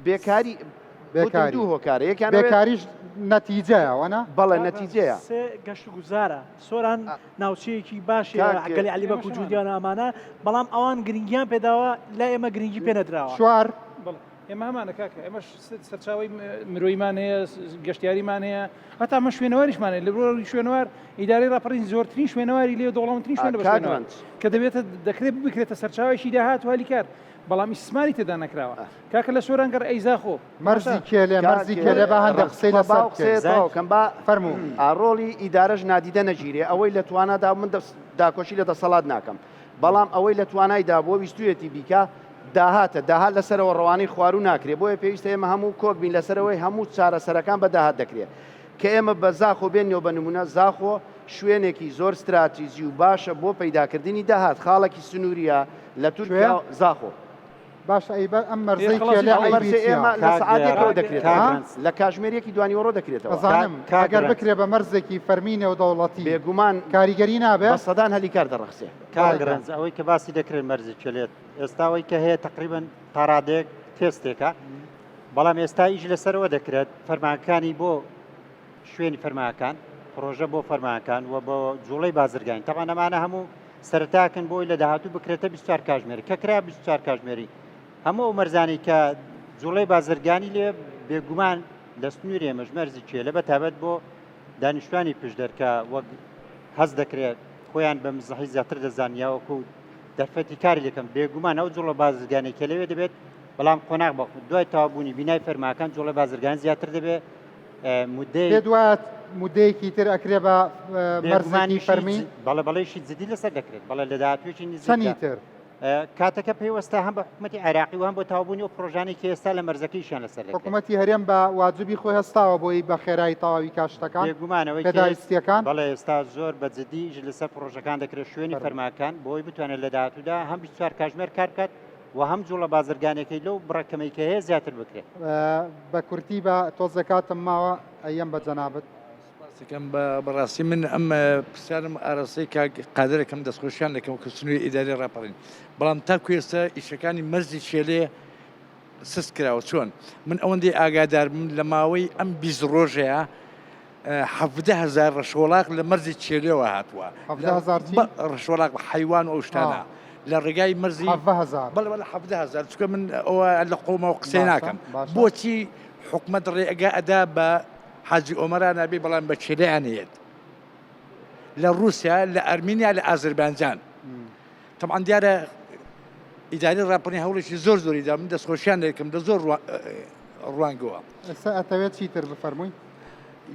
بێکاری بێکاری دوو هۆکارە یەکیان بێکاریش نەتیجەیە وەنا؟ بەڵێ نەتیجەیە. سێ گەشت و گوزارە سۆران ناوچەیەکی باشی گەلی عەلی بەک و جوندیان و ئەمانە بەڵام ئەوان گرنگیان پێداوە لای ئێمە گرنگی پێ نەدراوە. چوار. بەڵێ ئێمە هەمانە کاکە ئێمەش سەرچاوەی مرۆیمان هەیە گەشتیاریمان هەیە هەتا ئەمە شوێنەواریشمان هەیە لە بڕۆی شوێنەوار ئیدارەی ڕاپەڕین زۆرترین شوێنەواری لێ دەوڵەمەندترین شوێنە بە شوێنەوار کە دەبێتە دەکرێت بکرێتە سەرچاوەیەکی داهات و هەلی کار بەڵام ئیستسماری تێدا نەکراوە کاکە لە سۆران گەڕ ئەی زاخۆ مەرزی کێلێ مەرزی کێلێ با هەندێک قسەی لەسەر بکەین. تەواو با فەرموو. ڕۆڵی ئیدارەش نادیدە نەگیرێ ئەوەی لە توانادا من داکۆکی لە دەسەڵات ناکەم بەڵام ئەوەی لە توانایدا بووە ویستویەتی بیکا داهاتە داهات لەسەرەوە ڕەوانەی خواروو ناکرێ بۆیە پێویستە ئێمە هەموو کۆک بین لەسەرەوەی هەموو چارەسەرەکان بە داهات دەکرێ کە ئێمە بە زاخۆ بێنەوە بە نمونە زاخۆ شوێنێکی زۆر ستراتیجی و باشە بۆ پەیداکردنی داهات خاڵێکی سنووریە لە تورکیا زاخۆ. باشە ئەی بە ئەم مەرزەی کێلێ عەیبی چیە؟ ئێمە لە سەعاتێکەوە دەکرێتەوە لە کاژمێر یەکی دوانیوەڕۆ دەکرێتەوە. ئەزانم ئەگەر بکرێ بە مەرزێکی فەرمی نێودەوڵەتی بێگومان کاریگەری نابێ؟ بە سەدان هەلی کار دەڕەخسێ. کاک ڕەنج ئەوەی کە باسی دەکرێت مەرزی کێلێت ئێستا ئەوەی کە هەیە تەقریبەن تاڕادەیەک تێستێکە بەڵام ئێستا ئیش لەسەرەوە دەکرێت فەرمانەکانی بۆ شوێنی فەرماکان پرۆژە بۆ فەرماکان و بۆ جوڵەی بازرگانی تەبعەن ئەمانە هەموو سەرەتاکن بۆی لە داهاتوو بکرێتە 24 کاژمێری کە کرا 24 کاژمێری هەموو ئەو مەرزانەی کە جوڵەی بازرگانی لێ بێگومان لە سنووری ئێمەش مەرزی کێلە بە تابەت بۆ دانیشتوانی پشدەر کە وەک هەست دەکرێت خۆیان بە مزحی زیاتر دەزان یاوەکو دەرفەتی کاری لەکەم بێگومان ئەو جوڵە بازرگانی کە لەوێ دەبێت بەڵام قۆناغ بە دوای تەواوبوونی بینای فەرماکان جوڵە بازرگان زیاتر دەبێت مودەی پێت وایە مودەیەکی تر ئەکرێ بە مەرزێکی فەرمی؟ بەڵێ بەڵێشی جدی لەسەر دەکرێت بەڵێ لە داهاتوویەکی نزیکدا. چەنی تر؟ کاتەکە پەیوەستە هەم بە حکومەتی عێراقی و هەم بۆ تەواوبوونی ئەو پڕۆژانەی کە ئێستا لە مەرزەکەیشیان لەسەر دەکرێت. حکومەتی هەرێم بە واجبی خۆی هەستاوە بۆی بە خێرایی تەواوی کا شتەکان؟ بێگومان ئەوەی کە پێداویستییەکان؟ بەڵێ ئێستا زۆر بە جدی ئیش لەسەر پڕۆژەکان دەکرێت شوێنی فەرماکان بۆی بتوانێت لە داهاتوودا هەم 24 کاژمێر کار بکات و هەم جوڵە بازرگانیەکەی لەو بڕە کەمەی کە هەیە زیاتر بکرێت. بە کورتی بە تۆزێ کاتم ماوە ئەیەم بە جەنابت. سوپاستەکەم بەڕاستی من ئەم پرسیارم ئاراستەی کاک قادرەکەم دەستخۆشیان دەکەم کە سنووری ئیداری ڕاپەڕین بەڵام تاکو ئێستا ئیشەکانی مەرزی شێلێ سست کراوە چۆن من ئەوەندەی ئاگادار بم لە ماوەی ئەم 20 ڕۆژەیە 17 هەزار ڕەشۆڵاق لە مەرزی چێلێوە هاتووە 17 هەزار چی؟ ڕەشۆڵاق حەیوان و ئەو شتانە لە ڕێگای مەرزی 17 هەزار بەڵێ بەڵێ 17 هەزار چونکە من ئەوە لە قۆمەوە قسەی باشە ناکەم باشە بۆچی حکومەت ڕێگا ئەدا بە حاجی ئۆمەران ئەبێ بەڵام بە چێلێیان نەیەت لە ڕووسیا لە ئەرمینیا لە ئازربانجان تەبعەن دیارە ئیداری ڕاپەڕین هەوڵێکی زۆر زۆری دا من دەستخۆشیان لێکم لە زۆر ڕوانگەوە. ئێستا ئەتەوێت چیتر بفەرمووی؟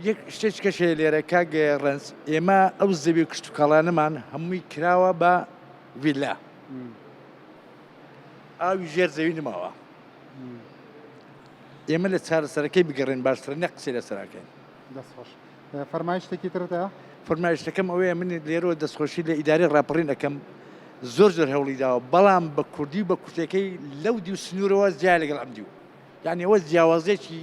یەک شتێک کەش هەیە لێرە کاک ڕەنج ئێمە ئەو زەوی کشتوکاڵانەمان هەمووی کراوە بە ڤیلا ئاوی ژێر زەوی نماوە ئێمە لە چارەسەرەکەی بگەڕێن باشترە نەک قسەی لەسەراکەین. دەست خۆش. فەرمایشتێکی ترت هەیە؟ فەرمایشتەکەم ئەوەیە من لێرەوە دەستخۆشی لە ئیدارەی ڕاپەڕین ئەکەم زۆر زۆر هەوڵی داوە بەڵام بە کوردی و بە کورتەکەی لەو دیو سنوورەوە جیا لەگەڵ ئەم دیو یعنی ئەوە جیاوازێکی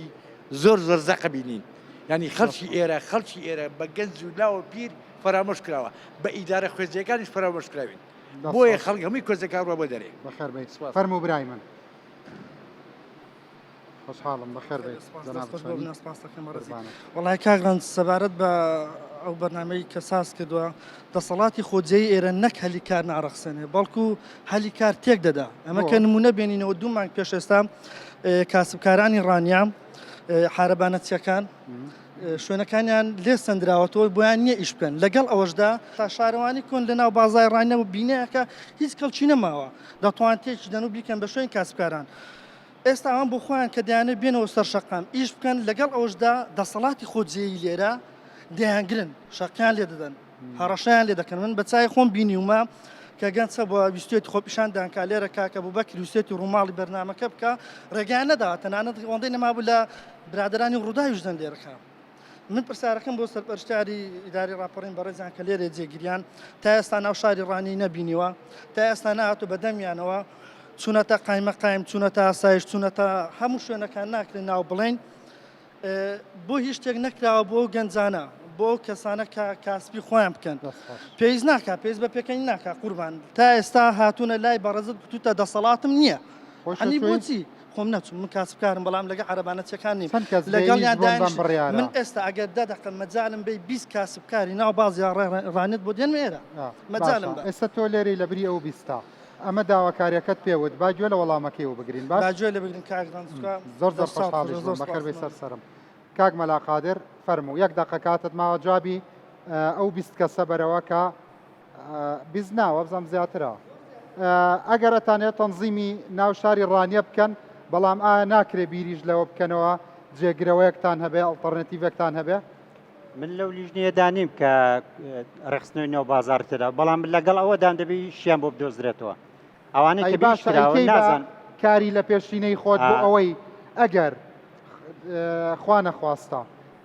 زۆر زۆر زەقە بینین یعنی خەڵکی ئێرە خەڵکی ئێرە بە گەنج و لاوە پیر فەرامۆش کراوە بە ئیدارە خوێزیەکانیش فەرامۆش کراوین بۆیە خەڵک هەمووی کۆزەکان ڕوە بۆ دەرێ بەخێر بێیت فەرموو برای من. خۆشحاڵم بەخێر بێیت جەناب چۆنی؟ وەڵای کاک ڕەنج سەبارەت بە ئەو بەرنامەی کە ساز کردووە دەسەڵاتی خۆجێی ئێرە نەک هەلی کار ناڕەخسێنێ بەڵکو هەلی کار تێک دەدا ئەمە کە نمونە بێنینەوە دوو مانگ پێش ئێستا کاسبکارانی ڕانیە حارەبانەچیەکان شوێنەکانیان لێ سندراوەتەوە بۆیان نییە ئیش بکەن لەگەڵ ئەوەشدا تا شارەوانی کۆن لە ناو بازای ڕانیە و بینایەکە هیچ کەڵکی نەماوە دەتوان تێکی دەن و بیکەن بە شوێن کاسبکاران ئێستا ئەوان بۆ خۆیان کە دەیانەوێت بێنەوە سەر شەقام ئیش بکەن، لەگەڵ ئەوەشدا دەسەڵاتی خۆجێیی لێرە دەیانگرن، شەقیان لێ دەدەن، هەڕەشەیان لێ دەکەن. من بە چاوی خۆم بینیومە کە گەنج هەبووە ویستویەتی خۆپیشاندان کا لێرە کاک ئەبوبەکر ویستویەتی ڕووماڵی بەرنامەکە بکا، ڕێگەیان نەداوە، تەنانەت ئەوەندەی نەمابوو لە برادەرانی ڕووداویش دەن لێرەکە. من پرسیارەکەم بۆ سەرپەرشتیاری ئیداری ڕاپەڕین بەڕێزیان کە لێرە جێگیریان تا ئێستا ناو شاری ڕانیەی نەبینیوە تا ئێستا نەهاتوو بە دەمیانەوە چوونەتە قایمە قایم چوونەتە ئاسایش چوونەتە هەموو شوێنەکان ناکرێن ناو بڵێن بۆ هیچ شتێک نەکراوە بۆ گەنجانە بۆ ئەو کەسانە کە کاسبی خۆیان بکەن پێویست ناکا پێویست بە پێکەنی ناکا قوربان تا ئێستا هاتوونە لای بەڕێزت گوتوتە دەسەڵاتم نییە هەنی بۆچی؟ خۆم نەچوم من کاسبکارم بەڵام لەگە عەرەبانەچیەکان نیم چەند کەس بێ لەگەڵیان ئیش بوون بەم دانیشت بڕیارە؟ من ئێستا ئەگەر دە دەقە مەجالم بێی 20 کاسبکاری ناو بازیاڕ ڕانیەت بۆ دێنم ئێرە مەجالم باشە بە. ئێستا تۆ لێرەی لەبری ئەو بیستە ئەمە داواکاریەکەت پێ وت با گوێ لە وەڵامەکەی و بگرین باش با گوێ لێ بگرین کاک ڕەنج تکا زۆر زۆر دەست چاو خۆشحاڵیش خۆش بووم زۆر بەخێر سپاس بێی سەر مەمنون. سەرم کاک مەلا قادر فەرموو یەک دەقە کاتت ماوە جوابی ئەو 20 کەسە بەرەوە کە 20 نا وابزانم زیاترە ئەگەر ئەتانەوێت تەنزیمی ناو شاری ڕانیە بکەن بەڵام ئایا ناکرێ بیریش لەوە بکەنەوە جێگرەوەیەکتان هەبێ ئەڵتەرنەتیڤێکتان هەبێ؟ من لەو لیژنەیەدا نیم کە ڕێکخستنەوەی ناو بازاڕ تێدا بەڵام لەگەڵ ئەوەدام دەبی شیان بۆ بدۆزرێتەوە ئەوانەی ئەی کە بیش باشە ئەی کراون کەی بە نازان کاری لە پێشینەی خۆت بۆ ئا. ئەوەی ئەگەر خوا نەخواستە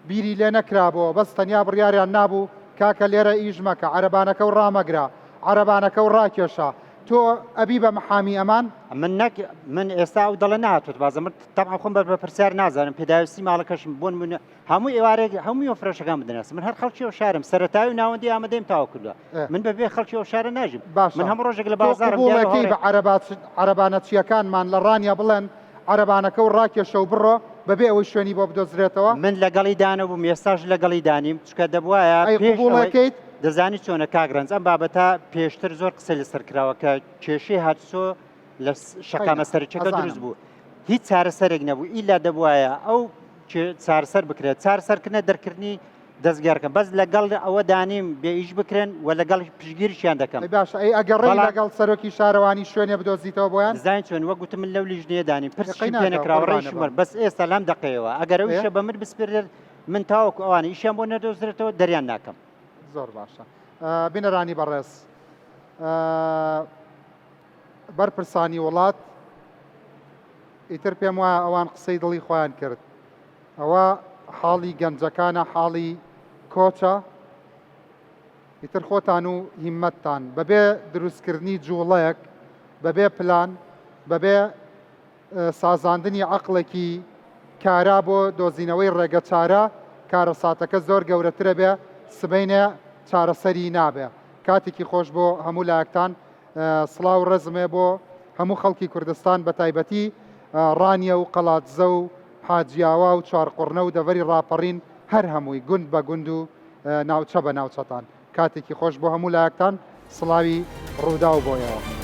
بیری لێ نەکرابۆوە بەس تەنیا بڕیاریان نابوو کاکە لێرە ئیش مەکە عەرەبانەکەو ڕامەگرە عەرەبانەکەو ڕاکێشە تۆ ئەبی بە محامی ئەمان؟ من نەک من ئێستا ئەو دەڵێ نەهاتووەتە بازاڕ من تەبعەن خۆم بە بەرپرسیار نازانم پێداویستی ماڵەکەشم بۆ نموونە هەموو ئێوارێک هەموو فرەشەکان بدەنەس من هەر خەڵکی ئەو شارم سەرەتایی و ناوەندی ئامادەیم تاوا کردووە من بەبێ خەڵکی ئەو شارە ناژیم باشە من هەموو ڕۆژێک لە تۆ بازاڕم دیارە قبوڵەکەی هاوڕێ بە عەرەبانەچییەکانمان لە ڕانیە بڵێن عەرەبانەکە و ڕاکێشە و بڕۆ بەبێ ئەوەی شوێنی بۆ بدۆزرێتەوە؟ من لەگەڵی دانەبووم ئێستاش لەگەڵی دانیم چونکە دەبوایە ئەی پێش ئەوەی قبوڵەکەیت؟ دەزانی چۆنە کاک ڕەنج ئەم بابەتە پێشتر زۆر قسەی لەسەر کراوە کە کێشەی هاتوچۆ لە شەقامە ئەی سەرەکیەکە دروست ئەزانم. بوو هیچ چارەسەرێک نەبوو ئیلا دەبوایە ئەو چارەسەر بکرێت چارەسەرکردنە دەرکردنی دەستگەرەکە بەس لەگەڵ ئەوە دانیم بێ ئیش بکرێن و لەگەڵ پشگیریشیان دەکەم ئەی باشە ئەی ئەگەڕێی بەڵام لەگەڵ سەرۆکی شارەوانی شوێنێ بدۆزیتەوە بۆیان؟ زین چۆن وەک گوتم من لەو لیژنەیە دانیم ئێ پرسیشم قەی پێ ناکا نەکراوە قوربانە ڕێیشم بم. وەر بەس ئێستا لەم دەقەیەوە ئەگەر ئەو ئێ؟ ئیشە بە من بسپێردرێت من تاوەکو ئەوانە ئیشیان بۆ نەدۆزرێتەوە دەریان ناکەم. زۆر باشە بینەرانی بەڕێز بەرپرسانی وڵات ئیتر پێم وایە ئەوان قسەی دڵی خۆیان کرد ئەوە حاڵی گەنجەکانە حاڵی کۆچە ئیتر خۆتان و هیمەتتان بەبێ دروستکردنی جوڵەیەک بەبێ پلان بەبێ سازاندنی عەقڵێکی کارا بۆ دۆزینەوەی ڕێگەچارە، کارەساتەکە زۆر گەورەترە بێ، سبەینێ چارەسەری نابێ. کاتێکی خۆش بۆ هەموو لایەکتان. سڵاو و ڕێزم هەیە بۆ هەموو خەڵکی کوردستان بەتایبەتی ڕانیە و قەڵادزە و حاجیاوا و چوارقوڕنە و دەڤەری ڕاپەڕین هەر هەمووی گوند بە گوند و ناوچە بە ناوچەتان. کاتێکی خۆش بۆ هەموو لایەکتان. سڵاوی ڕووداو بۆ ئێوە.